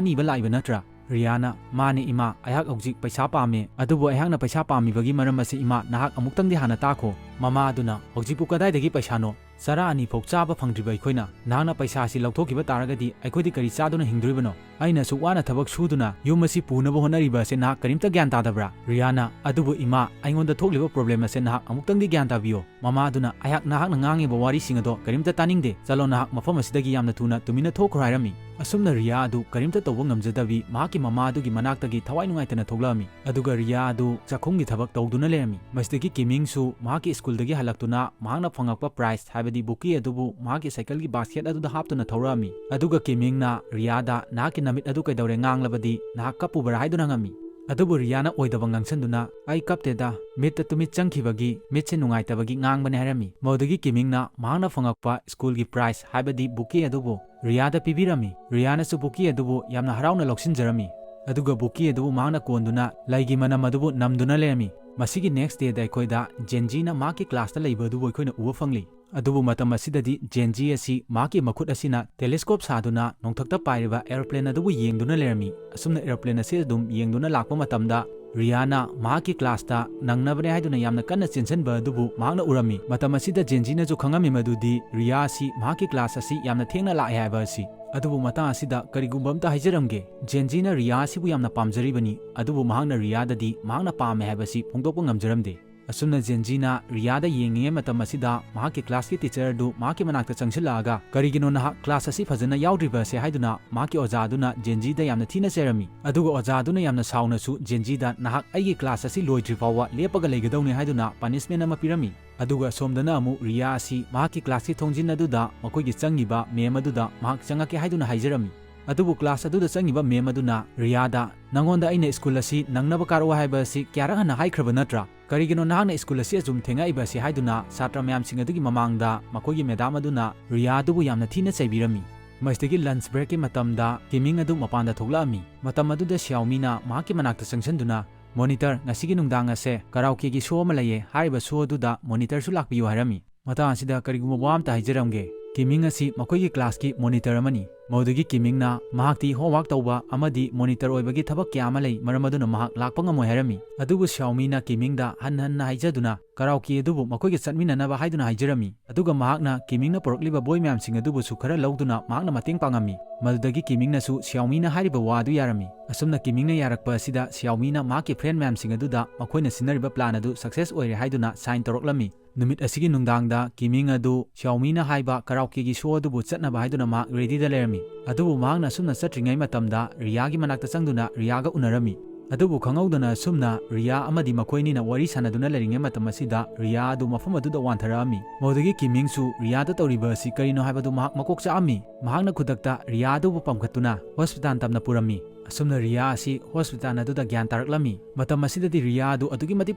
ꯅꯤꯕ ꯂꯥꯛꯏꯕ ꯅꯠꯇ꯭ꯔꯥ?" ꯔꯤꯌꯥꯅ, "ꯃꯥꯅꯦ ꯏꯃꯥ, ꯑꯩꯍꯥꯛ ꯍꯧꯖꯤꯛ ꯄꯩꯁꯥ ꯄꯥꯝꯃꯦ꯫ ꯑꯗꯨꯕꯨ ꯑꯩꯍꯥꯛꯅ ꯄꯩꯁꯥ ꯄꯥꯝꯃꯤꯕꯒꯤ ꯃꯔꯝ ꯑꯁꯤ ꯏꯃꯥ, ꯅꯍꯥꯛ ꯑꯃꯨꯛꯇꯪꯗꯤ ꯍꯥꯟꯅ ꯇꯥꯈꯣ꯫" ꯃꯃꯥ ꯑꯗꯨꯅ, "ꯍꯧꯖꯤꯛꯄꯨ ꯀꯗꯥꯏꯗꯒꯤ ꯄꯩꯁꯥꯅꯣ? ꯆꯔꯥ ꯑꯅꯤ ꯐꯥꯎ ꯆꯥꯕ ꯐꯪꯗ꯭ꯔꯤꯕ ꯑꯩꯈꯣꯏꯅ ꯅꯍꯥꯛꯅ ꯄꯩꯁꯥꯁꯤ ꯂꯧꯊꯣꯛꯈꯤꯕ ꯇꯥꯔꯒꯗꯤ ꯑꯩꯈꯣꯏꯗꯤ ꯀꯔꯤ ꯆꯥꯗꯨꯅ ꯍꯤꯡꯗꯣꯔꯤꯕꯅꯣ? ꯑꯩꯅ ꯑꯁꯨꯛ ꯋꯥꯅ ꯊꯕꯛ ꯁꯨꯗꯨꯅ ꯌꯨꯝ ꯑꯁꯤ ꯄꯨꯅꯕ ꯍꯣꯠꯅꯔꯤꯕ ꯑꯁꯦ ꯅꯍꯥꯛ ꯀꯔꯤꯝꯇ ꯒ꯭ꯌꯥꯟ ꯇꯥꯗꯕ꯭ꯔꯥ?" ꯔꯤꯌꯥꯅ, "ꯑꯗꯨꯕꯨ ꯏꯃꯥ, ꯑꯩꯉꯣꯟꯗ ꯊꯣꯛꯂꯤꯕ ꯄ꯭ꯔꯣꯕ꯭ꯂꯦꯝ ꯑꯁꯦ ꯅꯍꯥꯛ ꯑꯃꯨꯛꯇꯪꯗꯤ ꯒ꯭ꯌꯥꯟ ꯇꯥꯕꯤꯌꯣ꯫" ꯃꯃꯥ ꯑꯗꯨꯅ, "ꯑꯩꯍꯥꯛ ꯅꯍꯥꯛꯅ ꯉꯥꯡꯉꯤꯕ ꯋꯥꯔꯤꯁꯤꯡ ꯑꯗꯣ ꯀꯔꯤꯝꯇ ꯇꯥꯅꯤꯡꯗꯦ꯫ ꯆꯠꯂꯣ, ꯅꯍꯥꯛ ꯃꯐꯝ ꯑꯁꯤꯗꯒꯤ ꯌꯥꯝꯅ ꯊꯨꯅ ꯇꯨꯃꯤꯟꯅ ꯊꯣꯛꯈ꯭ꯔꯣ" ꯍꯥꯏꯔꯝꯃꯤ꯫ ꯑꯁꯨꯝꯅ ꯔꯤꯌꯥ ꯑꯗꯨ ꯀꯔꯤꯝꯇ ꯇꯧꯕ ꯉꯝꯖꯗꯕꯤ ꯃꯍꯥꯛꯀꯤ ꯃꯃꯥ ꯑꯗꯨꯒꯤ ꯃꯅꯥꯛꯇꯒꯤ ꯊꯋꯥꯏ ꯅꯨꯡꯉꯥꯏꯇꯅ ꯊꯣꯛꯂꯛꯑꯝꯃꯤ꯫ ꯑꯗꯨꯒ ꯔꯤꯌꯥ ꯑꯗꯨ ꯆꯥꯛꯈꯨꯝꯒꯤ ꯊꯕꯛ ꯇꯧꯗꯨꯅ ꯂꯩꯔꯝꯃꯤ꯫ ꯃꯁꯤꯗꯒꯤ ꯀꯤꯃꯤꯡꯁꯨ ꯃꯍꯥꯛꯀꯤ ꯁ꯭ꯀꯨꯜꯗꯒꯤ ꯍꯜꯂꯛꯇꯨꯅ ꯃꯍꯥꯛꯅ ꯐꯪꯉꯛꯄ ꯄ꯭ꯔꯥꯏꯖ, ꯍꯥꯏꯕꯗꯤ ꯕꯨꯀꯦ ꯑꯗꯨꯕꯨ ꯃꯍꯥꯛꯀꯤ ꯁꯥꯏꯀꯜꯒꯤ ꯕꯥꯁꯀꯦꯠ ꯑꯗꯨꯗ ꯍꯥꯞꯇꯨꯅ ꯊꯧꯔꯛꯑꯝꯃꯤ꯫ ꯑꯗꯨꯒ ꯀꯤꯃꯤꯡꯅ ꯔꯤꯌꯥꯗ, "ꯅꯍꯥꯛꯀꯤ ꯅꯃꯤꯠ ꯑꯗꯨ ꯀꯩꯗꯧꯔꯦ? ꯉꯥꯡꯂꯕꯗꯤ ꯅꯍꯥꯛ ꯀꯞꯄꯨꯕ꯭ꯔꯥ?" ꯍꯥꯏꯗꯨꯅ ꯍꯪꯉꯝꯃꯤ꯫ ꯑꯗꯨꯕꯨ ꯔꯤꯌꯥꯅ ꯑꯣꯏꯗꯕ ꯉꯥꯡꯁꯟꯗꯨꯅ, "ꯑꯩ ꯀꯞꯇꯦꯗ, ꯃꯤꯠꯇ ꯇꯨꯃꯤꯠ ꯆꯪꯈꯤꯕꯒꯤ ꯃꯤꯠꯁꯦ ꯅꯨꯡꯉꯥꯏꯇꯕꯒꯤ ꯉꯥꯡꯕꯅꯦ" ꯍꯥꯏꯔꯝꯃꯤ꯫ ꯃꯗꯨꯗꯒꯤ ꯀꯤꯃꯤꯡꯅ ꯃꯍꯥꯛꯅ ꯐꯪꯉꯛꯄ ꯁ꯭ꯀꯨꯜꯒꯤ ꯄ꯭ꯔꯥꯏꯖ, ꯍꯥꯏꯕꯗꯤ ꯕꯨꯀꯦ ꯑꯗꯨꯕꯨ ꯔꯤꯌꯥꯗ ꯄꯤꯕꯤꯔꯝꯃꯤ꯫ ꯔꯤꯌꯥꯅꯁꯨ ꯕꯨꯀꯦ ꯑꯗꯨꯕꯨ ꯌꯥꯝꯅ ꯍꯔꯥꯎꯅ ꯂꯧꯁꯤꯟꯖꯔꯝꯃꯤ꯫ ꯑꯗꯨꯒ ꯕꯨꯀꯦ ꯑꯗꯨꯕꯨ ꯃꯍꯥꯛꯅ ꯀꯣꯟꯗꯨꯅ ꯂꯩꯒꯤ ꯃꯅꯝ ꯑꯗꯨꯕꯨ ꯅꯝꯗꯨꯅ ꯂꯩꯔꯝꯃꯤ꯫ ꯃꯁꯤꯒꯤ ꯅꯦꯛꯁ ꯗꯦꯗ ꯑꯩꯈꯣꯏꯗ ꯖꯦꯟꯖꯤꯅ ꯃꯍꯥꯛꯀꯤ ꯀ꯭ꯂꯥꯁꯇ ꯂꯩꯕ ꯑꯗꯨꯕꯨ ꯑꯩꯈꯣꯏꯅ ꯎꯕ ꯐꯪꯂꯤ꯫ ꯑꯗꯨꯕꯨ ꯃꯇꯝ ꯑꯁꯤꯗꯗꯤ ꯖꯦꯟꯖꯤ ꯑꯁꯤ ꯃꯍꯥꯛꯀꯤ ꯃꯈꯨꯠ ꯑꯁꯤꯅ ꯇꯦꯂꯦꯁꯀꯣꯞ ꯁꯥꯗꯨꯅ ꯅꯣꯡꯊꯛꯇ ꯄꯥꯏꯔꯤꯕ ꯑꯦꯔꯣꯄ꯭ꯂꯦꯟ ꯑꯗꯨꯕꯨ ꯌꯦꯡꯗꯨꯅ ꯂꯩꯔꯝꯃꯤ꯫ ꯑꯁꯨꯝꯅ ꯑꯦꯔꯣꯄ꯭ꯂꯦꯟ ꯑꯁꯤ ꯑꯗꯨꯝ ꯌꯦꯡꯗꯨꯅ ꯂꯥꯛꯄ ꯃꯇꯝꯗ, ꯔꯤꯌꯥꯅ ꯃꯍꯥꯛꯀꯤ ꯀ꯭ꯂꯥꯁꯇ ꯅꯪꯅꯕꯅꯦ ꯍꯥꯏꯗꯨꯅ ꯌꯥꯝꯅ ꯀꯟꯅ ꯆꯦꯟꯁꯤꯟꯕ ꯑꯗꯨꯕꯨ ꯃꯍꯥꯛꯅ ꯎꯔꯝꯃꯤ꯫ ꯃꯇꯝ ꯑꯁꯤꯗ ꯖꯦꯟꯖꯤꯅꯁꯨ ꯈꯪꯉꯝꯃꯤ ꯃꯗꯨꯗꯤ ꯔꯤꯌꯥ ꯑꯁꯤ ꯃꯍꯥꯛꯀꯤ ꯀ꯭ꯂꯥꯁ ꯑꯁꯤ ꯌꯥꯝꯅ ꯊꯦꯡꯅ ꯂꯥꯛꯑꯦ ꯍꯥꯏꯕ ꯑꯁꯤ꯫ ꯑꯗꯨꯕꯨ ꯃꯇꯥꯡ ꯑꯁꯤꯗ ꯀꯔꯤꯒꯨꯝꯕ ꯑꯝꯇ ꯍꯥꯏꯖꯔꯝꯒꯦ, ꯖꯦꯟꯖꯤꯅ ꯔꯤꯌꯥ ꯑꯁꯤꯕꯨ ꯌꯥꯝꯅ ꯄꯥꯝꯖꯔꯤꯕꯅꯤ, ꯑꯗꯨꯕꯨ ꯃꯍꯥꯛꯅ ꯔꯤꯌꯥꯗꯗꯤ ꯃꯍꯥꯛꯅ ꯄꯥꯝꯃꯦ ꯍꯥꯏꯕꯁꯤ ꯐꯣꯡꯗꯣꯛꯄ ꯉꯝꯖꯔꯝꯗꯦ꯫ ꯑꯁꯨꯝꯅ ꯖꯦꯟꯖꯤꯅ ꯔꯤꯌꯥꯗ ꯌꯦꯡꯂꯤꯉꯩ ꯃꯇꯝ ꯑꯁꯤꯗ ꯃꯍꯥꯛꯀꯤ ꯀ꯭ꯂꯥꯁꯀꯤ ꯇꯤꯆꯔ ꯑꯗꯨ ꯃꯍꯥꯛꯀꯤ ꯃꯅꯥꯛꯇ ꯆꯪꯁꯤꯜꯂꯛꯂꯒ, "ꯀꯔꯤꯒꯤꯅꯣ ꯅꯍꯥꯛ ꯀ꯭ꯂꯥꯁ ꯑꯁꯤ ꯐꯖꯅ ꯌꯥꯎꯗ꯭ꯔꯤꯕ ꯑꯁꯦ?" ꯍꯥꯏꯗꯨꯅ ꯃꯍꯥꯛꯀꯤ ꯑꯣꯖꯥ ꯑꯗꯨꯅ ꯖꯦꯟꯖꯤꯗ ꯌꯥꯝꯅ ꯊꯤꯅ ꯆꯩꯔꯝꯃꯤ꯫ ꯑꯗꯨꯒ ꯑꯣꯖꯥ ꯑꯗꯨꯅ ꯌꯥꯝꯅ ꯁꯥꯎꯅꯁꯨ ꯖꯦꯟꯖꯤꯗ "ꯅꯍꯥꯛ ꯑꯩꯒꯤ ꯀ꯭ꯂꯥꯁ ꯑꯁꯤ ꯂꯣꯏꯗ꯭ꯔꯤ ꯐꯥꯎꯕ ꯂꯦꯞꯄꯒ ꯂꯩꯒꯗꯧꯅꯤ" ꯍꯥꯏꯗꯨꯅ ꯄꯅꯤꯁꯃꯦꯟ ꯑꯃ ꯄꯤꯔꯝꯃꯤ꯫ ꯑꯗꯨꯒ ꯑꯁꯣꯝꯗꯅ ꯑꯃꯨꯛ ꯔꯤꯌꯥ ꯑꯁꯤ ꯃꯍꯥꯛꯀꯤ ꯀ꯭ꯂꯥꯁꯀꯤ ꯊꯣꯡꯖꯤꯟ ꯑꯗꯨꯗ ꯃꯈꯣꯏꯒꯤ ꯆꯪꯉꯤꯕ ꯃꯦꯝ ꯑꯗꯨꯗ ꯃꯍꯥꯛ ꯆꯪꯉꯛꯀꯦ ꯍꯥꯏꯗꯨꯅ ꯍꯥꯏꯖꯔꯝꯃꯤ꯫ ꯑꯗꯨꯕꯨ ꯀ꯭ꯂꯥꯁ ꯑꯗꯨꯗ ꯆꯪꯉꯤꯕ ꯃꯦꯝ ꯑꯗꯨꯅ ꯔꯤꯌꯥꯗ, "ꯅꯉꯣꯟꯗ ꯑꯩꯅ ꯁ꯭ꯀꯨꯜ ꯑꯁꯤ ꯅꯪꯅꯕ ꯀꯥꯔꯛꯑꯣ ꯍꯥꯏꯕ ꯑꯁꯤ ꯀꯌꯥꯔꯛ ꯍꯟꯅ ꯍꯥꯏꯈ꯭ꯔꯕ ꯅꯠꯇ꯭ꯔꯥ? ꯀꯔꯤꯒꯤꯅꯣ ꯅꯍꯥꯛꯅ ꯁ꯭ꯀꯨꯜ ꯑꯁꯤ ꯑꯁꯨꯝ ꯊꯦꯡꯉꯛꯏꯕ ꯑꯁꯤ?" ꯍꯥꯏꯗꯨꯅ ꯁꯥꯇ꯭ꯔ ꯃꯌꯥꯝꯁꯤꯡ ꯑꯗꯨꯒꯤ ꯃꯃꯥꯡꯗ ꯃꯈꯣꯏꯒꯤ ꯃꯦꯗꯥꯝ ꯑꯗꯨꯅ ꯔꯤꯌꯥ ꯑꯗꯨꯕꯨ ꯌꯥꯝꯅ ꯊꯤꯅ ꯆꯩꯕꯤꯔꯝꯃꯤ꯫ ꯃꯁꯤꯗꯒꯤ ꯂꯟꯆ ꯕ꯭ꯔꯦꯛꯀꯤ ꯃꯇꯝꯗ ꯀꯤꯃꯤꯡ ꯑꯗꯨ ꯃꯄꯥꯟꯗ ꯊꯣꯛꯂꯛꯂꯝꯃꯤ꯫ ꯃꯇꯝ ꯑꯗꯨꯗ ꯁꯤꯌꯥꯎꯃꯤꯅ ꯃꯍꯥꯛꯀꯤ ꯃꯅꯥꯛꯇ ꯆꯪꯁꯤꯟꯗꯨꯅ, "ꯃꯣꯅꯤꯇꯔ, ꯉꯁꯤꯒꯤ ꯅꯨꯡꯗꯥꯡ ꯑꯁꯦ ꯀꯔꯥꯎꯀꯦꯒꯤ ꯁꯣ ꯑꯃ ꯂꯩꯌꯦ, ꯍꯥꯏꯔꯤꯕ ꯁꯣ ꯑꯗꯨꯗ ꯃꯣꯅꯤꯇꯔꯁꯨ ꯂꯥꯛꯄꯤꯌꯨ" ꯍꯥꯏꯔꯝꯃꯤ꯫ ꯃꯇꯥꯡ ꯑꯁꯤꯗ ꯀꯔꯤꯒꯨꯝꯕ ꯋꯥ ꯑꯃꯇ ꯍꯥꯏꯖꯔꯝꯒꯦ꯫ ꯀꯤꯃꯤꯡ ꯑꯁꯤ ꯃꯈꯣꯏꯒꯤ ꯀ꯭ꯂꯥꯁꯀꯤ ꯃꯣꯅꯤꯇꯔ ꯑꯃꯅꯤ꯫ ꯃꯗꯨꯗꯒꯤ ꯀꯤꯃꯤꯡꯅ ꯃꯍꯥꯛꯇꯤ ꯍꯣꯝꯋꯥꯔꯛ ꯇꯧꯕ ꯑꯃꯗꯤ ꯃꯣꯅꯤꯇꯔ ꯑꯣꯏꯕꯒꯤ ꯊꯕꯛ ꯀꯌꯥ ꯑꯃ ꯂꯩ, ꯃꯔꯝ ꯑꯗꯨꯅ ꯃꯍꯥꯛ ꯂꯥꯛꯄ ꯉꯝꯃꯣꯏ ꯍꯥꯏꯔꯝꯃꯤ꯫ ꯑꯗꯨꯕꯨ ꯁꯤꯌꯥꯎꯃꯤꯅ ꯀꯤꯃꯤꯡꯗ ꯍꯟꯅ ꯍꯟꯅ ꯍꯥꯏꯖꯗꯨꯅ ꯀꯔꯥꯎꯀꯤ ꯑꯗꯨꯕꯨ ꯃꯈꯣꯏꯒ ꯆꯠꯃꯤꯟꯅꯅꯕ ꯍꯥꯏꯗꯨꯅ ꯍꯥꯏꯖꯔꯝꯃꯤ꯫ ꯑꯗꯨꯒ ꯃꯍꯥꯛꯅ ꯀꯤꯃꯤꯡꯅ ꯄꯨꯔꯛꯂꯤꯕ ꯕꯣꯏ ꯃꯌꯥꯝꯁꯤꯡ ꯑꯗꯨꯕꯨꯁꯨ ꯈꯔ ꯂꯧꯗꯨꯅ ꯃꯍꯥꯛꯅ ꯃꯇꯦꯡ ꯄꯥꯡꯉꯝꯃꯤ꯫ ꯃꯗꯨꯗꯒꯤ ꯀꯤꯃꯤꯡꯅꯁꯨ ꯁꯤꯌꯥꯎꯃꯤꯅ ꯍꯥꯏꯔꯤꯕ ꯋꯥ ꯑꯗꯨ ꯌꯥꯔꯝꯃꯤ꯫ ꯑꯁꯨꯝꯅ ꯀꯤꯃꯤꯡꯅ ꯌꯥꯔꯛꯄ ꯑꯁꯤꯗ ꯁꯤꯌꯥꯎꯃꯤꯅ ꯃꯍꯥꯛꯀꯤ ꯐ꯭ꯔꯦꯟ ꯃꯌꯥꯝꯁꯤꯡ ꯑꯗꯨꯗ ꯃꯈꯣꯏꯅ ꯁꯤꯟꯅꯔꯤꯕ ꯄ꯭ꯂꯥꯟ ꯑꯗꯨ ꯁꯛꯁꯦꯁ ꯑꯣꯏꯔꯦ ꯍꯥꯏꯗꯨꯅ ꯁꯥꯏꯟ ꯇꯧꯔꯛꯂꯝꯃꯤ꯫ ꯅꯨꯃꯤꯠ ꯑꯁꯤꯒꯤ ꯅꯨꯡꯗꯥꯡꯗ ꯀꯤꯃꯤꯡ ꯑꯗꯨ ꯁꯤꯌꯥꯎꯃꯤꯅ ꯍꯥꯏꯕ ꯀꯔꯥꯎꯀꯦꯒꯤ ꯁꯣ ꯑꯗꯨꯕꯨ ꯆꯠꯅꯕ ꯍꯥꯏꯗꯨꯅ ꯃꯍꯥꯛ ꯔꯦꯗꯤꯗ ꯂꯩꯔꯝꯃꯤ꯫ ꯑꯗꯨꯕꯨ ꯃꯍꯥꯛꯅ ꯑꯁꯨꯝꯅ ꯆꯠꯇ꯭ꯔꯤꯉꯩ ꯃꯇꯝꯗ ꯔꯤꯌꯥꯒꯤ ꯃꯅꯥꯛꯇ ꯆꯪꯗꯨꯅ ꯔꯤꯌꯥꯒ ꯎꯅꯔꯝꯃꯤ꯫ ꯑꯗꯨꯕꯨ ꯈꯪꯍꯧꯗꯅ ꯑꯁꯨꯝꯅ ꯔꯤꯌꯥ ꯑꯃꯗꯤ ꯃꯈꯣꯏꯅꯤꯅ ꯋꯥꯔꯤ ꯁꯥꯟꯅꯗꯨꯅ ꯂꯩꯔꯤꯉꯩ ꯃꯇꯝ ꯑꯁꯤꯗ ꯔꯤꯌꯥ ꯑꯗꯨ ꯃꯐꯝ ꯑꯗꯨꯗ ꯋꯥꯟꯊꯔꯛꯂꯝꯃꯤ꯫ ꯃꯗꯨꯗꯒꯤ ꯀꯤꯃꯤꯡꯁꯨ ꯔꯤꯌꯥꯗ ꯇꯧꯔꯤꯕ ꯑꯁꯤ ꯀꯔꯤꯅꯣ ꯍꯥꯏꯕꯗꯨ ꯃꯍꯥꯛ ꯃꯀꯣꯛ ꯆꯥꯛꯂꯝꯃꯤ꯫ ꯃꯍꯥꯛꯅ ꯈꯨꯗꯛꯇ ꯔꯤꯌꯥ ꯑꯗꯨꯕꯨ ꯄꯝꯈꯠꯇꯨꯅ ꯍꯣꯁꯄꯤꯇꯥꯜ ꯇꯝꯅ ꯄꯨꯔꯝꯃꯤ꯫ ꯑꯁꯨꯝꯅ ꯔꯤꯌꯥ ꯑꯁꯤ ꯍꯣꯁꯄꯤꯇꯥꯜ ꯑꯗꯨꯗ ꯒ꯭ꯌꯥꯟ ꯇꯥꯔꯛꯂꯝꯃꯤ꯫ ꯃꯇꯝ ꯑꯁꯤꯗꯗꯤ ꯔꯤꯌꯥ ꯑꯗꯨ ꯑꯗꯨꯛꯀꯤ ꯃꯇꯤꯛ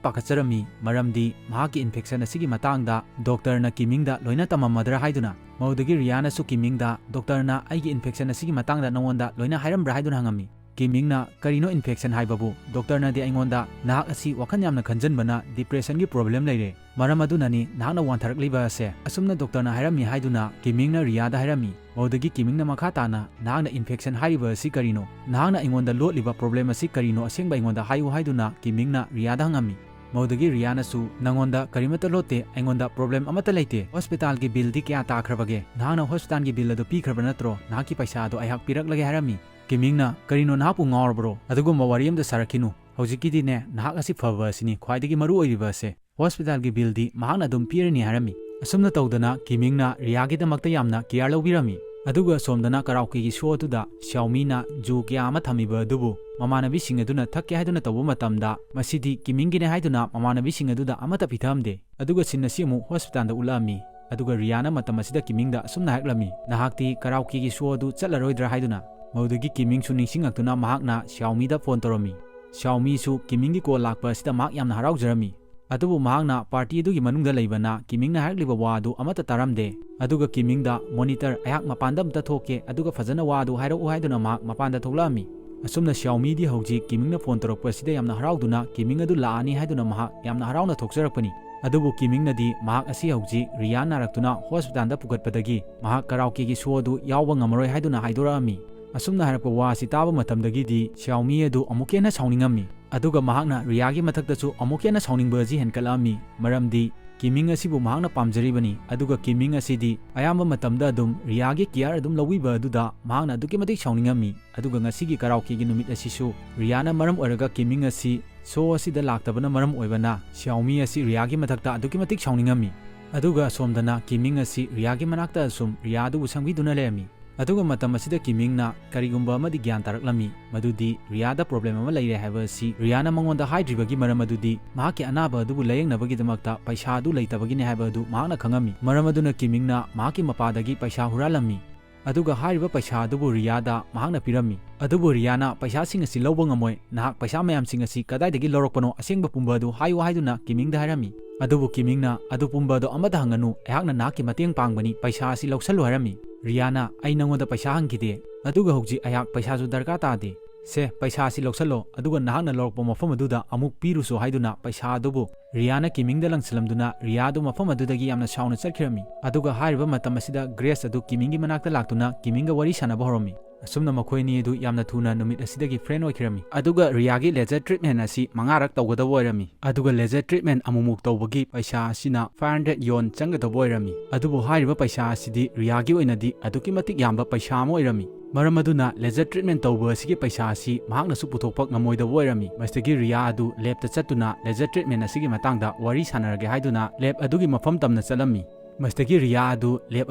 ꯄꯥꯈꯠꯆꯔꯝꯃꯤ, ꯃꯔꯝꯗꯤ ꯃꯍꯥꯛꯀꯤ ꯏꯟꯐꯦꯛꯁꯟ ꯑꯁꯤꯒꯤ ꯃꯇꯥꯡꯗ ꯗꯣꯛꯇꯔꯅ ꯀꯤꯃꯤꯡꯗ ꯂꯣꯏꯅ ꯇꯝꯃꯝꯃꯗ꯭ꯔꯥ ꯍꯥꯏꯗꯨꯅ꯫ ꯃꯗꯨꯗꯒꯤ ꯔꯤꯌꯥꯅꯁꯨ ꯀꯤꯃꯤꯡꯗ, "ꯗꯣꯛꯇꯔꯅ ꯑꯩꯒꯤ ꯏꯟꯐꯦꯛꯁꯟ ꯑꯁꯤꯒꯤ ꯃꯇꯥꯡꯗ ꯅꯉꯣꯟꯗ ꯂꯣꯏꯅ ꯍꯥꯏꯔꯝꯕ꯭ꯔꯥ?" ꯍꯥꯏꯗꯨꯅ ꯍꯪꯉꯝꯃꯤ꯫ ꯀꯤꯃꯤꯡꯅ, "ꯀꯔꯤꯅꯣ ꯏꯟꯐꯦꯛꯁꯟ ꯍꯥꯏꯕꯕꯨ? ꯗꯣꯛꯇꯔꯅꯗꯤ ꯑꯩꯉꯣꯟꯗ ꯅꯍꯥꯛ ꯑꯁꯤ ꯋꯥꯈꯜ ꯌꯥꯝꯅ ꯈꯟꯖꯟꯕꯅ ꯗꯤꯄ꯭ꯔꯦꯁꯟꯒꯤ ꯄ꯭ꯔꯣꯕ꯭ꯂꯦꯝ ꯂꯩꯔꯦ, ꯃꯔꯝ ꯑꯗꯨꯅꯅꯤ ꯅꯍꯥꯛꯅ ꯋꯥꯟꯊꯔꯛꯂꯤꯕ ꯑꯁꯦ," ꯑꯁꯨꯝꯅ ꯗꯣꯛꯇꯔꯅ ꯍꯥꯏꯔꯝꯃꯤ ꯍꯥꯏꯗꯨꯅ ꯀꯤꯃꯤꯡꯅ ꯔꯤꯌꯥꯗ ꯍꯥꯏꯔꯝꯃꯤ꯫ ꯃꯗꯨꯗꯒꯤ ꯀꯤꯃꯤꯡꯅ ꯃꯈꯥ ꯇꯥꯅ, "ꯅꯍꯥꯛꯅ ꯏꯟꯐꯦꯛꯁꯟ ꯍꯥꯏꯔꯤꯕ ꯑꯁꯤ ꯀꯔꯤꯅꯣ? ꯅꯍꯥꯛꯅ ꯑꯩꯉꯣꯟꯗ ꯂꯣꯠꯂꯤꯕ ꯄ꯭ꯔꯣꯕ꯭ꯂꯦꯝ ꯑꯁꯤ ꯀꯔꯤꯅꯣ? ꯑꯁꯦꯡꯕ ꯑꯩꯉꯣꯟꯗ ꯍꯥꯏꯌꯨ," ꯍꯥꯏꯗꯨꯅ ꯀꯤꯃꯤꯡꯅ ꯔꯤꯌꯥꯗ ꯍꯪꯉꯝꯃꯤ꯫ ꯃꯗꯨꯗꯒꯤ ꯔꯤꯌꯥꯅꯁꯨ, "ꯅꯉꯣꯟꯗ ꯀꯔꯤꯃꯠꯇ ꯂꯣꯠꯇꯦ, ꯑꯩꯉꯣꯟꯗ ꯄ꯭ꯔꯣꯕ꯭ꯂꯦꯝ ꯑꯃꯠꯇ ꯂꯩꯇꯦ꯫ ꯍꯣꯁꯄꯤꯇꯥꯜꯒꯤ ꯕꯤꯜꯗꯤ ꯀꯌꯥ ꯇꯥꯈ꯭ꯔꯕꯒꯦ? ꯅꯍꯥꯛꯅ ꯍꯣꯁꯄꯤꯇꯥꯜꯒꯤ ꯕꯤꯜ ꯑꯗꯨ ꯄꯤꯈ꯭ꯔꯕ ꯅꯠꯇ꯭ꯔꯣ? ꯅꯍꯥꯛꯀꯤ ꯄꯩꯁꯥ ꯑꯗꯨ ꯑꯩꯍꯥꯛ ꯄꯤꯔꯛꯂꯒꯦ," ꯍꯥꯏꯔꯝꯃꯤ꯫ ꯀꯤꯃꯤꯡꯅ, "ꯀꯔꯤꯅꯣ, ꯅꯍꯥꯛꯄꯨ ꯉꯥꯎꯔꯕ꯭ꯔꯣ? ꯑꯗꯨꯒꯨꯝꯕ ꯋꯥꯔꯤ ꯑꯃꯇ ꯁꯥꯔꯛꯈꯤꯅꯨ꯫ "ꯍꯧꯖꯤꯛꯀꯤꯗꯤꯅꯦ, ꯅꯍꯥꯛ ꯑꯁꯤ ꯐꯕ ꯑꯁꯤꯅꯤ ꯈ꯭ꯋꯥꯏꯗꯒꯤ ꯃꯔꯨ ꯑꯣꯏꯔꯤꯕ ꯑꯁꯦ꯫ ꯍꯣꯁꯄꯤꯇꯥꯜꯒꯤ ꯕꯤꯜꯗꯤ ꯃꯍꯥꯛꯅ ꯑꯗꯨꯝ ꯄꯤꯔꯅꯤ," ꯍꯥꯏꯔꯝꯃꯤ꯫ ꯑꯁꯨꯝꯅ ꯇꯧꯗꯅ ꯀꯤꯃꯤꯡꯅ ꯔꯤꯌꯥꯒꯤꯗꯃꯛꯇ ꯌꯥꯝꯅ ꯀꯤꯌꯥꯔ ꯂꯧꯕꯤꯔꯝꯃꯤ꯫ ꯑꯗꯨꯒ ꯁꯣꯝꯗꯅ ꯀꯔꯥꯎꯀꯤꯒꯤ ꯁꯣ ꯑꯗꯨꯗ ꯁꯤꯌꯥꯎꯃꯤꯅ ꯖꯨ ꯀꯌꯥ ꯑꯃ ꯊꯝꯃꯤꯕ ꯑꯗꯨꯕꯨ ꯃꯃꯥꯟꯅꯕꯤꯁꯤꯡ ꯑꯗꯨꯅ ꯊꯛꯀꯦ ꯍꯥꯏꯗꯨꯅ ꯇꯧꯕ ꯃꯇꯝꯗ, "ꯃꯁꯤꯗꯤ ꯀꯤꯃꯤꯡꯒꯤꯅꯦ" ꯍꯥꯏꯗꯨꯅ ꯃꯃꯥꯟꯅꯕꯤꯁꯤꯡ ꯑꯗꯨꯗ ꯑꯃꯠꯇ ꯄꯤꯊꯛꯑꯝꯗꯦ꯫ ꯑꯗꯨꯒ ꯁꯤꯟ ꯑꯁꯤ ꯑꯃꯨꯛ ꯍꯣꯁꯄꯤꯇꯥꯜꯗ ꯎꯠꯂꯛꯑꯝꯃꯤ꯫ ꯑꯗꯨꯒ ꯔꯤꯌꯥꯅ ꯃꯇꯝ ꯑꯁꯤꯗ ꯀꯤꯃꯤꯡꯗ ꯑꯁꯨꯝꯅ ꯍꯥꯏꯔꯛꯂꯝꯃꯤ, "ꯅꯍꯥꯛꯇꯤ ꯀꯔꯥꯎꯀꯤꯒꯤ ꯁꯣ ꯑꯗꯨ ꯆꯠꯂꯔꯣꯏꯗ꯭ꯔꯥ?" ꯍꯥꯏꯗꯨꯅ꯫ ꯃꯗꯨꯗꯒꯤ ꯀꯤꯃꯤꯡꯁꯨ ꯅꯤꯡꯁꯤꯡꯂꯛꯇꯨꯅ ꯃꯍꯥꯛꯅ ꯁꯤꯌꯥꯎꯃꯤꯗ ꯐꯣꯟ ꯇꯧꯔꯝꯃꯤ꯫ ꯁꯤꯌꯥꯎꯃꯤꯁꯨ ꯀꯤꯃꯤꯡꯒꯤ ꯀꯣꯜ ꯂꯥꯛꯄ ꯑꯁꯤꯗ ꯃꯍꯥꯛ ꯌꯥꯝꯅ ꯍꯔꯥꯎꯖꯔꯝꯃꯤ꯫ ꯑꯗꯨꯕꯨ ꯃꯍꯥꯛꯅ ꯄꯥꯔꯇꯤ ꯑꯗꯨꯒꯤ ꯃꯅꯨꯡꯗ ꯂꯩꯕꯅ ꯀꯤꯃꯤꯡꯅ ꯍꯥꯏꯔꯛꯂꯤꯕ ꯋꯥ ꯑꯗꯨ ꯑꯃꯠꯇ ꯇꯥꯔꯝꯗꯦ꯫ ꯑꯗꯨꯒ ꯀꯤꯃꯤꯡꯗ, "ꯃꯣꯅꯤꯇꯔ, ꯑꯩꯍꯥꯛ ꯃꯄꯥꯟꯗ ꯑꯃꯇ ꯊꯣꯛꯀꯦ, ꯑꯗꯨꯒ ꯐꯖꯅ ꯋꯥ ꯑꯗꯨ ꯍꯥꯏꯔꯛꯎ" ꯍꯥꯏꯗꯨꯅ ꯃꯍꯥꯛ ꯃꯄꯥꯟꯗ ꯊꯣꯛꯂꯛꯑꯝꯃꯤ꯫ ꯑꯁꯨꯝꯅ ꯁꯤꯌꯥꯎꯃꯤꯗꯤ ꯍꯧꯖꯤꯛ ꯀꯤꯃꯤꯡꯅ ꯐꯣꯟ ꯇꯧꯔꯛꯄ ꯑꯁꯤꯗ ꯌꯥꯝꯅ ꯍꯔꯥꯎꯗꯨꯅ ꯀꯤꯃꯤꯡ ꯑꯗꯨ ꯂꯥꯛꯑꯅꯤ ꯍꯥꯏꯗꯨꯅ ꯃꯍꯥꯛ ꯌꯥꯝꯅ ꯍꯔꯥꯎꯅ ꯊꯣꯛꯆꯔꯛꯄꯅꯤ꯫ ꯑꯗꯨꯕꯨ ꯀꯤꯃꯤꯡꯅꯗꯤ ꯃꯍꯥꯛ ꯑꯁꯤ ꯍꯧꯖꯤꯛ ꯔꯤꯌꯥ ꯅꯥꯔꯛꯇꯨꯅ ꯍꯣꯁꯄꯤꯇꯥꯜꯗ ꯄꯨꯈꯠꯄꯗꯒꯤ ꯃꯍꯥꯛ ꯀꯔꯥꯎꯀꯤꯒꯤ ꯁꯣ ꯑꯗꯨ ꯌꯥꯎꯕ ꯉꯝꯃꯔꯣꯏ ꯍꯥꯏꯗꯨꯅ ꯍꯥꯏꯗꯣꯔꯛꯑꯝꯃꯤ꯫ ꯑꯁꯨꯝꯅ ꯍꯥꯏꯔꯛꯄ ꯋꯥ ꯑꯁꯤ ꯇꯥꯕ ꯃꯇꯝꯗꯒꯤꯗꯤ ꯁꯤꯌꯥꯎꯃꯤ ꯑꯗꯨ ꯑꯃꯨꯛꯀ ꯍꯦꯟꯅ ꯁꯥꯎꯅꯤꯡꯉꯝꯃꯤ꯫ ꯑꯗꯨꯒ ꯃꯍꯥꯛꯅ ꯔꯤꯌꯥꯒꯤ ꯃꯊꯛꯇꯁꯨ ꯑꯃꯨꯛꯀ ꯍꯦꯟꯅ ꯁꯥꯎꯅꯤꯡꯕ ꯑꯁꯤ ꯍꯦꯟꯀꯠꯂꯛꯑꯝꯃꯤ, ꯃꯔꯝꯗꯤ ꯀꯤꯃꯤꯡ ꯑꯁꯤꯕꯨ ꯃꯍꯥꯛꯅ ꯄꯥꯝꯖꯔꯤꯕꯅꯤ꯫ ꯑꯗꯨꯒ ꯀꯤꯃꯤꯡ ꯑꯁꯤꯗꯤ ꯑꯌꯥꯝꯕ ꯃꯇꯝꯗ ꯑꯗꯨꯝ ꯔꯤꯌꯥꯒꯤ ꯀꯤꯌꯥꯔ ꯑꯗꯨꯝ ꯂꯧꯕꯤꯕ ꯑꯗꯨꯗ ꯃꯍꯥꯛꯅ ꯑꯗꯨꯛꯀꯤ ꯃꯇꯤꯛ ꯁꯥꯎꯅꯤꯡꯉꯝꯃꯤ꯫ ꯑꯗꯨꯒ ꯉꯁꯤꯒꯤ ꯀꯔꯥꯎꯀꯤꯒꯤ ꯅꯨꯃꯤꯠ ꯑꯁꯤꯁꯨ ꯔꯤꯌꯥꯅ ꯃꯔꯝ ꯑꯣꯏꯔꯒ ꯀꯤꯃꯤꯡ ꯑꯁꯤ ꯁꯣ ꯑꯁꯤꯗ ꯂꯥꯛꯇꯕꯅ ꯃꯔꯝ ꯑꯣꯏꯕꯅ ꯁꯤꯌꯥꯎꯃꯤ ꯑꯁꯤ ꯔꯤꯌꯥꯒꯤ ꯃꯊꯛꯇ ꯑꯗꯨꯛꯀꯤ ꯃꯇꯤꯛ ꯁꯥꯎꯅꯤꯡꯉꯝꯃꯤ꯫ ꯑꯗꯨꯒ ꯑꯁꯣꯝꯗꯅ ꯀꯤꯃꯤꯡ ꯑꯁꯤ ꯔꯤꯌꯥꯒꯤ ꯃꯅꯥꯛꯇ ꯑꯁꯨꯝ ꯔꯤꯌꯥ ꯑꯗꯨꯕꯨ ꯁꯪꯕꯤꯗꯨꯅ ꯂꯩꯔꯝꯃꯤ꯫ ꯑꯗꯨꯒ ꯃꯇꯝ ꯑꯁꯤꯗ ꯀꯤꯃꯤꯡꯅ ꯀꯔꯤꯒꯨꯝꯕ ꯑꯃꯗꯤ ꯒ꯭ꯌꯥꯟ ꯇꯥꯔꯛꯂꯝꯃꯤ, ꯃꯗꯨꯗꯤ ꯔꯤꯌꯥꯗ ꯄ꯭ꯔꯣꯕ꯭ꯂꯦꯝ ꯑꯃ ꯂꯩꯔꯦ ꯍꯥꯏꯕ ꯑꯁꯤ ꯔꯤꯌꯥꯅ ꯃꯉꯣꯟꯗ ꯍꯥꯏꯗ꯭ꯔꯤꯕꯒꯤ ꯃꯔꯝ ꯑꯗꯨꯗꯤ ꯃꯍꯥꯛꯀꯤ ꯑꯅꯥꯕ ꯑꯗꯨꯕꯨ ꯂꯥꯌꯦꯡꯅꯕꯒꯤꯗꯃꯛꯇ ꯄꯩꯁꯥ ꯑꯗꯨ ꯂꯩꯇꯕꯒꯤꯅꯤ ꯍꯥꯏꯕ ꯑꯗꯨ ꯃꯍꯥꯛꯅ ꯈꯪꯉꯝꯃꯤ꯫ ꯃꯔꯝ ꯑꯗꯨꯅ ꯀꯤꯃꯤꯡꯅ ꯃꯍꯥꯛꯀꯤ ꯃꯄꯥꯗꯒꯤ ꯄꯩꯁꯥ ꯍꯨꯔꯥꯜꯂꯝꯃꯤ꯫ ꯑꯗꯨꯒ ꯍꯥꯏꯔꯤꯕ ꯄꯩꯁꯥ ꯑꯗꯨꯕꯨ ꯔꯤꯌꯥꯗ ꯃꯍꯥꯛꯅ ꯄꯤꯔꯝꯃꯤ꯫ ꯑꯗꯨꯕꯨ ꯔꯤꯌꯥꯅ ꯄꯩꯁꯥꯁꯤꯡ ꯑꯁꯤ ꯂꯧꯕ ꯉꯝꯃꯣꯏ, "ꯅꯍꯥꯛ ꯄꯩꯁꯥ ꯃꯌꯥꯝꯁꯤꯡ ꯑꯁꯤ ꯀꯗꯥꯏꯗꯒꯤ ꯂꯧꯔꯛꯄꯅꯣ? ꯑꯁꯦꯡꯕ ꯄꯨꯝꯕ ꯑꯗꯨ ꯍꯥꯏꯌꯨ" ꯍꯥꯏꯗꯨꯅ ꯀꯤꯃꯤꯡꯗ ꯍꯥꯏꯔꯝꯃꯤ꯫ ꯑꯗꯨꯕꯨ ꯀꯤꯃꯤꯡꯅ "ꯑꯗꯨ ꯄꯨꯝꯕ ꯑꯗꯨ ꯑꯃꯠꯇ ꯍꯪꯒꯅꯨ, ꯑꯩꯍꯥꯛꯅ ꯅꯍꯥꯛꯀꯤ ꯃꯇꯦꯡ ꯄꯥꯡꯕꯅꯤ, ꯄꯩꯁꯥ ꯑꯁꯤ ꯂꯧꯁꯜꯂꯨ" ꯍꯥꯏꯔꯝꯃꯤ꯫ ꯔꯤꯌꯥꯅ, "ꯑꯩ ꯅꯉꯣꯟꯗ ꯄꯩꯁꯥ ꯍꯪꯈꯤꯗꯦ, ꯑꯗꯨꯒ ꯍꯧꯖꯤꯛ ꯑꯩꯍꯥꯛ ꯄꯩꯁꯥꯁꯨ ꯗꯔꯀꯥꯔ ꯇꯥꯗꯦ꯫ ꯁꯦ, ꯄꯩꯁꯥ ꯑꯁꯤ ꯂꯧꯁꯜꯂꯣ, ꯑꯗꯨꯒ ꯅꯍꯥꯛꯅ ꯂꯧꯔꯛꯄ ꯃꯐꯝ ꯑꯗꯨꯗ ꯑꯃꯨꯛ ꯄꯤꯔꯨꯁꯣ" ꯍꯥꯏꯗꯨꯅ ꯄꯩꯁꯥ ꯑꯗꯨꯕꯨ ꯔꯤꯌꯥꯅ ꯀꯤꯃꯤꯡꯗ ꯂꯪꯁꯤꯜꯂꯝꯗꯨꯅ ꯔꯤꯌꯥ ꯑꯗꯨ ꯃꯐꯝ ꯑꯗꯨꯗꯒꯤ ꯌꯥꯝꯅ ꯁꯥꯎꯅ ꯆꯠꯈꯤꯔꯝꯃꯤ꯫ ꯑꯗꯨꯒ ꯍꯥꯏꯔꯤꯕ ꯃꯇꯝ ꯑꯁꯤꯗ ꯒ꯭ꯔꯦꯁ ꯑꯗꯨ ꯀꯤꯃꯤꯡꯒꯤ ꯃꯅꯥꯛꯇ ꯂꯥꯛꯇꯨꯅ ꯀꯤꯃꯤꯡꯒ ꯋꯥꯔꯤ ꯁꯥꯟꯅꯕ ꯍꯧꯔꯝꯃꯤ꯫ ꯑꯁꯨꯝꯅ ꯃꯈꯣꯏ ꯑꯅꯤ ꯑꯗꯨ ꯌꯥꯝꯅ ꯊꯨꯅ ꯅꯨꯃꯤꯠ ꯑꯁꯤꯗꯒꯤ ꯐ꯭ꯔꯦꯟ ꯑꯣꯏꯈꯤꯔꯝꯃꯤ꯫ ꯑꯗꯨꯒ ꯔꯤꯌꯥꯒꯤ ꯂꯦꯖꯔ ꯇ꯭ꯔꯤꯠꯃꯦꯟ ꯑꯁꯤ ꯃꯉꯥꯔꯛ ꯇꯧꯒꯗꯕ ꯑꯣꯏꯔꯝꯃꯤ꯫ ꯑꯗꯨꯒ ꯂꯦꯖꯔ ꯇ꯭ꯔꯤꯠꯃꯦꯟ ꯑꯃꯨꯛꯃꯨꯛ ꯇꯧꯕꯒꯤ ꯄꯩꯁꯥ ꯑꯁꯤꯅ ꯐꯥꯏꯚ ꯍꯟꯗ꯭ꯔꯦꯠ ꯌꯣꯟ ꯆꯪꯒꯗꯕ ꯑꯣꯏꯔꯝꯃꯤ꯫ ꯑꯗꯨꯕꯨ ꯍꯥꯏꯔꯤꯕ ꯄꯩꯁꯥ ꯑꯁꯤꯗꯤ ꯔꯤꯌꯥꯒꯤ ꯑꯣꯏꯅꯗꯤ ꯑꯗꯨꯛꯀꯤ ꯃꯇꯤꯛ ꯌꯥꯝꯕ ꯄꯩꯁꯥ ꯑꯃ ꯑꯣꯏꯔꯝꯃꯤ꯫ ꯃꯔꯝ ꯑꯗꯨꯅ laser treatment ꯇꯧꯕ ꯑꯁꯤꯒꯤ ꯄꯩꯁꯥ ꯑꯁꯤ ꯃꯍꯥꯛꯅꯁꯨ ꯄꯨꯊꯣꯛꯄ ꯉꯝꯃꯣꯏꯗꯕ ꯑꯣꯏꯔꯝꯃꯤ꯫ ꯃꯁꯤꯗꯒꯤ ꯔꯤꯌꯥ ꯑꯗꯨ ꯂꯦꯞꯇ ꯆꯠꯇꯨꯅ laser treatment ꯑꯁꯤꯒꯤ ꯃꯇꯥꯡꯗ ꯋꯥꯔꯤ ꯁꯥꯟꯅꯔꯒꯦ ꯍꯥꯏꯗꯨꯅ ꯂꯦꯞ ꯑꯗꯨꯒꯤ ꯃꯐꯝ ꯇꯝꯅ ꯆꯠꯂꯝꯃꯤ꯫ ꯃꯁꯤꯗꯒꯤ ꯔꯤꯌꯥ ꯑꯗꯨ ꯂꯦꯞ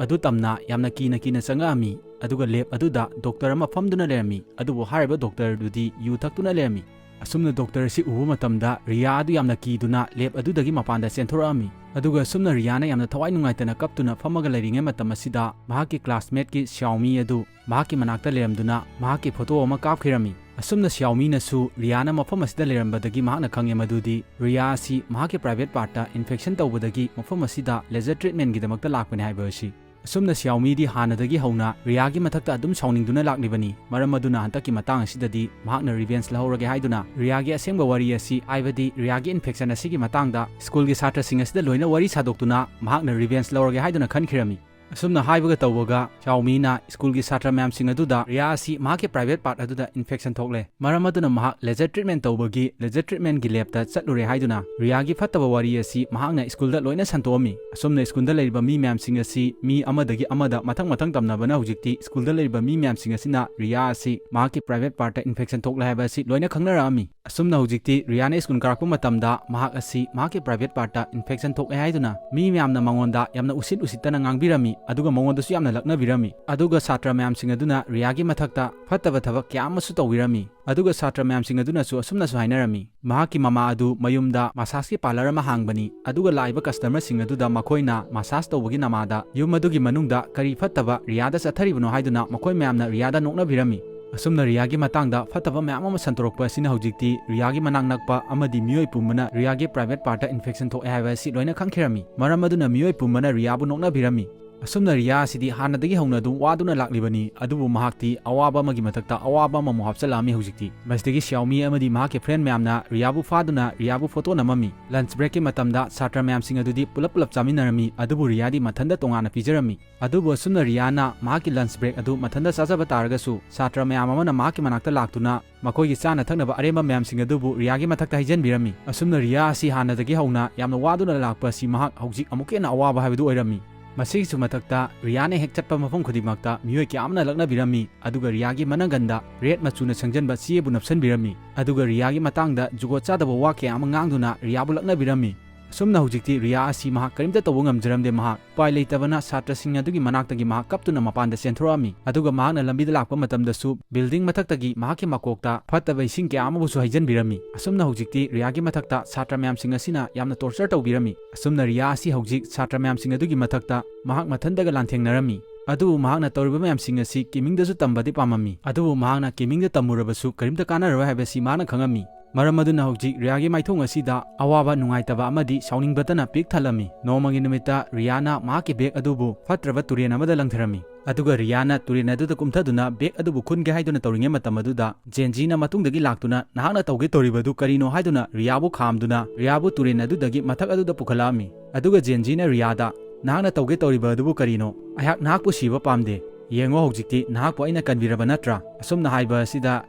ꯑꯗꯨ ꯇꯝꯅ ꯌꯥꯝꯅ ꯀꯤꯅ ꯀꯤꯅ ꯆꯪꯉꯛꯑꯝꯃꯤ, ꯑꯗꯨꯒ ꯂꯦꯞ ꯑꯗꯨꯗ ꯗꯣꯛꯇꯔ ꯑꯃ ꯐꯝꯗꯨꯅ ꯂꯩꯔꯝꯃꯤ, ꯑꯗꯨꯕꯨ ꯍꯥꯏꯔꯤꯕ ꯗꯣꯛꯇꯔ ꯑꯗꯨꯗꯤ ꯌꯨ ꯊꯛꯇꯨꯅ ꯂꯩꯔꯝꯃꯤ꯫ ꯑꯁꯨꯝꯅ ꯗꯣꯛꯇꯔ ꯑꯁꯤ ꯎꯕ ꯃꯇꯝꯗ ꯔꯤꯌꯥ ꯑꯗꯨ ꯌꯥꯝꯅ ꯀꯤꯗꯨꯅ ꯂꯦꯞ ꯑꯗꯨꯗꯒꯤ ꯃꯄꯥꯟꯗ ꯆꯦꯟꯊꯣꯔꯛꯑꯝꯃꯤ꯫ ꯑꯗꯨꯒ ꯑꯁꯨꯝꯅ ꯔꯤꯌꯥꯅ ꯌꯥꯝꯅ ꯊꯋꯥꯏ ꯅꯨꯡꯉꯥꯏꯇꯅ ꯀꯞꯇꯨꯅ ꯐꯝꯃꯒ ꯂꯩꯔꯤꯉꯩ ꯃꯇꯝ ꯑꯁꯤꯗ ꯃꯍꯥꯛꯀꯤ classmateꯀꯤ ꯁꯤꯌꯥꯎꯃꯤ ꯑꯗꯨ ꯃꯍꯥꯛꯀꯤ ꯃꯅꯥꯛꯇ ꯂꯩꯔꯝꯗꯨꯅ ꯃꯍꯥꯛꯀꯤ ꯐꯣꯇꯣ ꯑꯃ ꯀꯥꯞꯈꯤꯔꯝꯃꯤ꯫ ꯑꯁꯨꯝꯅ ꯁꯤꯌꯥꯎꯃꯤꯅꯁꯨ ꯔꯤꯌꯥꯅ ꯃꯐꯝ ꯑꯁꯤꯗ ꯂꯩꯔꯝꯕꯗꯒꯤ ꯃꯍꯥꯛꯅ ꯈꯪꯉꯦ ꯃꯗꯨꯗꯤ ꯔꯤꯌꯥ ꯑꯁꯤ ꯃꯍꯥꯛꯀꯤ private partꯇ infection ꯇꯧꯕꯗꯒꯤ ꯃꯐꯝ ꯑꯁꯤꯗ laser treatmentꯒꯤꯗꯃꯛꯇ ꯂꯥꯛꯄꯅꯤ ꯍꯥꯏꯕ ꯑꯁꯤ꯫ ꯑꯁꯨꯝꯅ ꯁꯤꯌꯥꯎꯃꯤꯗꯤ ꯍꯥꯟꯅꯗꯒꯤ ꯍꯧꯅ ꯔꯤꯌꯥꯒꯤ ꯃꯊꯛꯇ ꯑꯗꯨꯝ ꯁꯥꯎꯅꯤꯡꯗꯨꯅ ꯂꯥꯛꯂꯤꯕꯅꯤ꯫ ꯃꯔꯝ ꯑꯗꯨꯅ ꯍꯟꯗꯛꯀꯤ ꯃꯇꯥꯡ ꯑꯁꯤꯗꯗꯤ ꯃꯍꯥꯛꯅ revenge ꯂꯧꯍꯧꯔꯒꯦ ꯍꯥꯏꯗꯨꯅ ꯔꯤꯌꯥꯒꯤ ꯑꯁꯦꯡꯕ ꯋꯥꯔꯤ ꯑꯁꯤ, ꯍꯥꯏꯕꯗꯤ ꯔꯤꯌꯥꯒꯤ infection ꯑꯁꯤꯒꯤ ꯃꯇꯥꯡꯗ ꯁ꯭ꯀꯨꯜꯒꯤ ꯁꯥꯇ꯭ꯔꯁꯤꯡ ꯑꯁꯤꯗ ꯂꯣꯏꯅ ꯋꯥꯔꯤ ꯁꯥꯗꯣꯛꯇꯨꯅ ꯃꯍꯥꯛꯅ revenge ꯂꯧꯔꯒꯦ ꯍꯥꯏꯗꯨꯅ ꯈꯟꯈꯤꯔꯝꯃꯤ꯫ ꯑꯁꯨꯝꯅ ꯍꯥꯏꯕꯒ ꯇꯧꯕꯒ ꯁꯤꯌꯥꯎꯃꯤꯅ ꯁ꯭ꯀꯨꯜꯒꯤ ꯁꯥꯇ꯭ꯔ ꯃꯌꯥꯝꯁꯤꯡ ꯑꯗꯨꯗ ꯔꯤꯌꯥ ꯑꯁꯤ ꯃꯍꯥꯛꯀꯤ private part ꯑꯗꯨꯗ infection ꯊꯣꯛꯂꯦ, ꯃꯔꯝ ꯑꯗꯨꯅ ꯃꯍꯥꯛ laser treatment ꯇꯧꯕꯒꯤ laser treatmentꯀꯤ labꯇ ꯆꯠꯂꯨꯔꯦ ꯍꯥꯏꯗꯨꯅ ꯔꯤꯌꯥꯒꯤ ꯐꯠꯇꯕ ꯋꯥꯔꯤ ꯑꯁꯤ ꯃꯍꯥꯛꯅ ꯁ꯭ꯀꯨꯜꯗ ꯂꯣꯏꯅ ꯁꯟꯗꯣꯛꯑꯝꯃꯤ꯫ ꯑꯁꯨꯝꯅ ꯁ꯭ꯀꯨꯜꯗ ꯂꯩꯔꯤꯕ ꯃꯤ ꯃꯌꯥꯝꯁꯤꯡ ꯑꯁꯤ ꯃꯤ ꯑꯃꯗꯒꯤ ꯑꯃꯗ ꯃꯊꯪ ꯃꯊꯪ ꯇꯝꯅꯕꯅ ꯍꯧꯖꯤꯛꯇꯤ ꯁ꯭ꯀꯨꯜꯗ ꯂꯩꯔꯤꯕ ꯃꯤ ꯃꯌꯥꯝꯁꯤꯡ ꯑꯁꯤꯅ ꯔꯤꯌꯥ ꯑꯁꯤ ꯃꯍꯥꯛꯀꯤ private partꯇ infection ꯊꯣꯛꯂꯦ ꯍꯥꯏꯕ ꯑꯁꯤ ꯂꯣꯏꯅ ꯈꯪꯅꯔꯛꯑꯝꯃꯤ꯫ ꯑꯁꯨꯝꯅ ꯍꯧꯖꯤꯛꯇꯤ ꯔꯤꯌꯥꯅ ꯁ꯭ꯀꯨꯜ ꯀꯥꯔꯛꯄ ꯃꯇꯝꯗ ꯃꯍꯥꯛ ꯑꯁꯤ ꯃꯍꯥꯛꯀꯤ private partꯇ infection ꯊꯣꯛꯑꯦ ꯍꯥꯏꯗꯨꯅ ꯃꯤ ꯃꯌꯥꯝꯅ ꯃꯉꯣꯟꯗ ꯌꯥꯝꯅ ꯎꯁꯤꯠ ꯎꯁꯤꯠꯇꯅ ꯉꯥꯡꯕꯤꯔꯝꯃꯤ, ꯑꯗꯨꯒ ꯃꯉꯣꯟꯗꯁꯨ ꯌꯥꯝꯅ ꯂꯛꯅꯕꯤꯔꯝꯃꯤ꯫ ꯑꯗꯨꯒ ꯁꯥꯇ꯭ꯔ ꯃꯌꯥꯝꯁꯤꯡ ꯑꯗꯨꯅ ꯔꯤꯌꯥꯒꯤ ꯃꯊꯛꯇ ꯐꯠꯇꯕ ꯊꯕꯛ ꯀꯌꯥ ꯑꯃꯁꯨ ꯇꯧꯕꯤꯔꯝꯃꯤ꯫ ꯑꯗꯨꯒ ꯁꯥꯇ꯭ꯔ ꯃꯌꯥꯝꯁꯤꯡ ꯑꯗꯨꯅꯁꯨ ꯑꯁꯨꯝꯅꯁꯨ ꯍꯥꯏꯅꯔꯝꯃꯤ, ꯃꯍꯥꯛꯀꯤ ꯃꯃꯥ ꯑꯗꯨ ꯃꯌꯨꯝꯗ massageꯀꯤ parlour ꯑꯃ ꯍꯥꯡꯕꯅꯤ, ꯑꯗꯨꯒ ꯂꯥꯛꯏꯕ customerꯁꯤꯡ ꯑꯗꯨꯗ ꯃꯈꯣꯏꯅ massage ꯇꯧꯕꯒꯤ ꯅꯃꯥꯗ ꯌꯨꯝ ꯑꯗꯨꯒꯤ ꯃꯅꯨꯡꯗ ꯀꯔꯤ ꯐꯠꯇꯕ ꯔꯤꯌꯥꯗ ꯆꯠꯊꯔꯤꯕꯅꯣ ꯍꯥꯏꯗꯨꯅ ꯃꯈꯣꯏ ꯃꯌꯥꯝꯅ ꯔꯤꯌꯥꯗ ꯅꯣꯛꯅꯕꯤꯔꯝꯃꯤ꯫ ꯑꯁꯨꯝꯅ ꯔꯤꯌꯥꯒꯤ ꯃꯇꯥꯡꯗ ꯐꯠꯇꯕ ꯃꯌꯥꯝ ꯑꯃ ꯁꯟꯗꯣꯔꯛꯄ ꯑꯁꯤꯅ ꯍꯧꯖꯤꯛꯇꯤ ꯔꯤꯌꯥꯒꯤ ꯃꯅꯥꯛ ꯅꯛꯄ ꯑꯃꯗꯤ ꯃꯤꯑꯣꯏ ꯄꯨꯝꯕꯅ ꯔꯤꯌꯥꯒꯤ private partꯇ infection ꯊꯣꯛꯑꯦ ꯍꯥꯏꯕ ꯑꯁꯤ ꯂꯣꯏꯅ ꯈꯪꯈꯤꯔꯝꯃꯤ꯫ ꯃꯔꯝ ꯑꯗꯨꯅ ꯃꯤꯑꯣꯏ ꯄꯨꯝꯕꯅ ꯔꯤꯌꯥꯕꯨ ꯅꯣꯛꯅꯕꯤꯔꯝꯃꯤ꯫ ꯑꯁꯨꯝꯅ ꯔꯤꯌꯥ ꯑꯁꯤꯗꯤ ꯍꯥꯟꯅꯗꯒꯤ ꯍꯧꯅ ꯑꯗꯨꯝ ꯋꯥꯗꯨꯅ ꯂꯥꯛꯂꯤꯕꯅꯤ, ꯑꯗꯨꯕꯨ ꯃꯍꯥꯛꯇꯤ ꯑꯋꯥꯕ ꯑꯃꯒꯤ ꯃꯊꯛꯇ ꯑꯋꯥꯕ ꯑꯃꯃꯨꯛ ꯍꯥꯞꯆꯤꯜꯂꯛꯑꯝꯃꯤ ꯍꯧꯖꯤꯛꯇꯤ꯫ ꯃꯁꯤꯗꯒꯤ ꯁꯤꯌꯥꯎꯃꯤ ꯑꯃꯗꯤ ꯃꯍꯥꯛꯀꯤ friend ꯃꯌꯥꯝꯅ ꯔꯤꯌꯥꯕꯨ ꯐꯥꯗꯨꯅ ꯔꯤꯌꯥꯕꯨ ꯐꯣꯇꯣ ꯅꯝꯃꯝꯃꯤ꯫ Lunch breakꯀꯤ ꯃꯇꯝꯗ ꯁꯥꯇ꯭ꯔ ꯃꯌꯥꯝꯁꯤꯡ ꯑꯗꯨꯗꯤ ꯄꯨꯂꯞ ꯄꯨꯂꯞ ꯆꯥꯃꯤꯟꯅꯔꯝꯃꯤ, ꯑꯗꯨꯕꯨ ꯔꯤꯌꯥꯗꯤ ꯃꯊꯟꯇ ꯇꯣꯉꯥꯟꯅ ꯄꯤꯖꯔꯝꯃꯤ꯫ ꯑꯗꯨꯕꯨ ꯑꯁꯨꯝꯅ ꯔꯤꯌꯥꯅ ꯃꯍꯥꯛꯀꯤ lunch break ꯑꯗꯨ ꯃꯊꯟꯇ ꯆꯥꯖꯕ ꯇꯥꯔꯒꯁꯨ, ꯁꯥꯇ꯭ꯔ ꯃꯌꯥꯝ ꯑꯃꯅ ꯃꯍꯥꯛꯀꯤ ꯃꯅꯥꯛꯇ ꯂꯥꯛꯇꯨꯅ ꯃꯈꯣꯏꯒꯤ ꯆꯥꯅ ꯊꯛꯅꯕ ꯑꯔꯦꯝꯕ ꯃꯌꯥꯝꯁꯤꯡ ꯑꯗꯨꯕꯨ ꯔꯤꯌꯥꯒꯤ ꯃꯊꯛꯇ ꯍꯩꯖꯤꯟꯕꯤꯔꯝꯃꯤ꯫ ꯑꯁꯨꯝꯅ ꯔꯤꯌꯥ ꯑꯁꯤ ꯍꯥꯟꯅꯗꯒꯤ ꯍꯧꯅ ꯌꯥꯝꯅ ꯋꯥꯗꯨꯅ ꯂꯥꯛꯄ ꯑꯁꯤ ꯃꯍꯥꯛ ꯍꯧꯖꯤꯛ ꯑꯃꯨꯛꯀ ꯍꯦꯟꯅ ꯑꯋꯥꯕ ꯍꯥꯏꯕꯗꯨ ꯑꯣꯏꯔꯝꯃꯤ꯫ ꯃꯁꯤꯒꯤꯁꯨ ꯃꯊꯛꯇ, ꯔꯤꯌꯥꯅ ꯍꯦꯛ ꯆꯠꯄ ꯃꯐꯝ ꯈꯨꯗꯤꯡꯃꯛꯇ ꯃꯤꯑꯣꯏ ꯀꯌꯥ ꯑꯃꯅ ꯂꯛꯅꯕꯤꯔꯝꯃꯤ, ꯑꯗꯨꯒ ꯔꯤꯌꯥꯒꯤ ꯃꯅꯪꯒꯟꯗ ꯔꯦꯗ ꯃꯆꯨꯅ ꯁꯪꯖꯟꯕ ꯆꯦ ꯑꯃꯕꯨ ꯅꯞꯁꯟꯕꯤꯔꯝꯃꯤ, ꯑꯗꯨꯒ ꯔꯤꯌꯥꯒꯤ ꯃꯇꯥꯡꯗ ꯖꯨꯒꯣꯠ ꯆꯥꯗꯕ ꯋꯥ ꯀꯌꯥ ꯑꯃ ꯉꯥꯡꯗꯨꯅ ꯔꯤꯌꯥꯕꯨ ꯂꯛꯅꯕꯤꯔꯝꯃꯤ꯫ ꯑꯁꯨꯝꯅ ꯍꯧꯖꯤꯛꯇꯤ ꯔꯤꯌꯥ ꯑꯁꯤ ꯃꯍꯥꯛ ꯀꯔꯤꯝꯇ ꯇꯧꯕ ꯉꯝꯖꯔꯝꯗꯦ꯫ ꯃꯍꯥꯛ ꯎꯄꯥꯏ ꯂꯩꯇꯕꯅ ꯁꯥꯇ꯭ꯔꯁꯤꯡ ꯑꯗꯨꯒꯤ ꯃꯅꯥꯛꯇꯒꯤ ꯃꯍꯥꯛ ꯀꯞꯇꯨꯅ ꯃꯄꯥꯟꯗ ꯆꯦꯟꯊꯣꯔꯛꯑꯝꯃꯤ꯫ ꯑꯗꯨꯒ ꯃꯍꯥꯛꯅ ꯂꯝꯕꯤꯗ ꯂꯥꯛꯄ ꯃꯇꯝꯗꯁꯨ building ꯃꯊꯛꯇꯒꯤ ꯃꯍꯥꯛꯀꯤ ꯃꯀꯣꯛꯇ ꯐꯠꯇꯕ ꯏꯁꯤꯡ ꯀꯌꯥ ꯑꯃꯕꯨꯁꯨ ꯍꯩꯖꯤꯟꯕꯤꯔꯝꯃꯤ꯫ ꯑꯁꯨꯝꯅ ꯍꯧꯖꯤꯛꯇꯤ ꯔꯤꯌꯥꯒꯤ ꯃꯊꯛꯇ ꯁꯥꯇ꯭ꯔ ꯃꯌꯥꯝꯁꯤꯡ ꯑꯁꯤꯅ ꯌꯥꯝꯅ torture ꯇꯧꯕꯤꯔꯝꯃꯤ꯫ ꯑꯁꯨꯝꯅ ꯔꯤꯌꯥ ꯑꯁꯤ ꯍꯧꯖꯤꯛ ꯁꯥꯇ꯭ꯔ ꯃꯌꯥꯝꯁꯤꯡ ꯑꯗꯨꯒꯤ ꯃꯊꯛꯇ ꯃꯍꯥꯛ ꯃꯊꯟꯇꯒ ꯂꯥꯟꯊꯦꯡꯅꯔꯝꯃꯤ꯫ ꯑꯗꯨꯕꯨ ꯃꯍꯥꯛꯅ ꯇꯧꯔꯤꯕ ꯃꯌꯥꯝꯁꯤꯡ ꯑꯁꯤ ꯀꯤꯃꯤꯡꯗꯁꯨ ꯇꯝꯕꯗꯤ ꯄꯥꯝꯃꯝꯃꯤ꯫ ꯑꯗꯨꯕꯨ ꯃꯍꯥꯛꯅ ꯀꯤꯃꯤꯡꯗ ꯇꯝꯃꯨꯔꯕꯁꯨ ꯀꯔꯤꯝꯇ ꯀꯥꯟꯅꯔꯣꯏ ꯍꯥꯏꯕꯁꯤ ꯃꯍꯥꯛꯅ ꯈꯪꯉꯝꯃꯤ꯫ ꯃꯔꯝ ꯑꯗꯨꯅ ꯍꯧꯖꯤꯛ ꯔꯤꯌꯥꯒꯤ ꯃꯥꯏꯊꯣꯡ ꯑꯁꯤꯗ ꯑꯋꯥꯕ, ꯅꯨꯡꯉꯥꯏꯇꯕ ꯑꯃꯗꯤ ꯁꯥꯎꯅꯤꯡꯕꯇꯅ ꯄꯤꯛ ꯊꯜꯂꯝꯃꯤ꯫ ꯅꯣꯡꯃꯒꯤ ꯅꯨꯃꯤꯠꯇ ꯔꯤꯌꯥꯅ ꯃꯍꯥꯛꯀꯤ bag ꯑꯗꯨꯕꯨ ꯐꯠꯇ꯭ꯔꯕ ꯇꯨꯔꯦꯜ ꯑꯃꯗ ꯂꯪꯊꯔꯝꯃꯤ꯫ ꯑꯗꯨꯒ ꯔꯤꯌꯥꯅ ꯇꯨꯔꯦꯜ ꯑꯗꯨꯗ ꯀꯨꯝꯊꯗꯨꯅ bag ꯑꯗꯨꯕꯨ ꯈꯨꯟꯒꯦ ꯍꯥꯏꯗꯨꯅ ꯇꯧꯔꯤꯉꯩ ꯃꯇꯝ ꯑꯗꯨꯗ, ꯖꯦꯟꯖꯤꯅ ꯃꯇꯨꯡꯗꯒꯤ ꯂꯥꯛꯇꯨꯅ ꯅꯍꯥꯛꯅ ꯇꯧꯒꯦ ꯇꯧꯔꯤꯕꯗꯨ ꯀꯔꯤꯅꯣ ꯍꯥꯏꯗꯨꯅ ꯔꯤꯌꯥꯕꯨ ꯈꯥꯝꯗꯨꯅ ꯔꯤꯌꯥꯕꯨ ꯇꯨꯔꯦꯜ ꯑꯗꯨꯗꯒꯤ ꯃꯊꯛ ꯑꯗꯨꯗ ꯄꯨꯈꯠꯂꯛꯑꯝꯃꯤ꯫ ꯑꯗꯨꯒ ꯖꯦꯟꯖꯤꯅ ꯔꯤꯌꯥꯗ, "ꯅꯍꯥꯛꯅ ꯇꯧꯒꯦ ꯇꯧꯔꯤꯕ ꯑꯗꯨꯕꯨ ꯀꯔꯤꯅꯣ? ꯑꯩꯍꯥꯛ ꯅꯍꯥꯛꯄꯨ ꯁꯤꯕ ꯄꯥꯝꯗꯦ꯫ ꯌꯦꯡꯉꯣ, ꯍꯧꯖꯤꯛꯇꯤ ꯅꯍꯥꯛꯄꯨ ꯑꯩꯅ ꯀꯟꯕꯤꯔꯕ ꯅꯠꯇ꯭ꯔꯥ?" ꯑꯁꯨꯝꯅ ꯍꯥꯏꯕ ꯑꯁꯤꯗ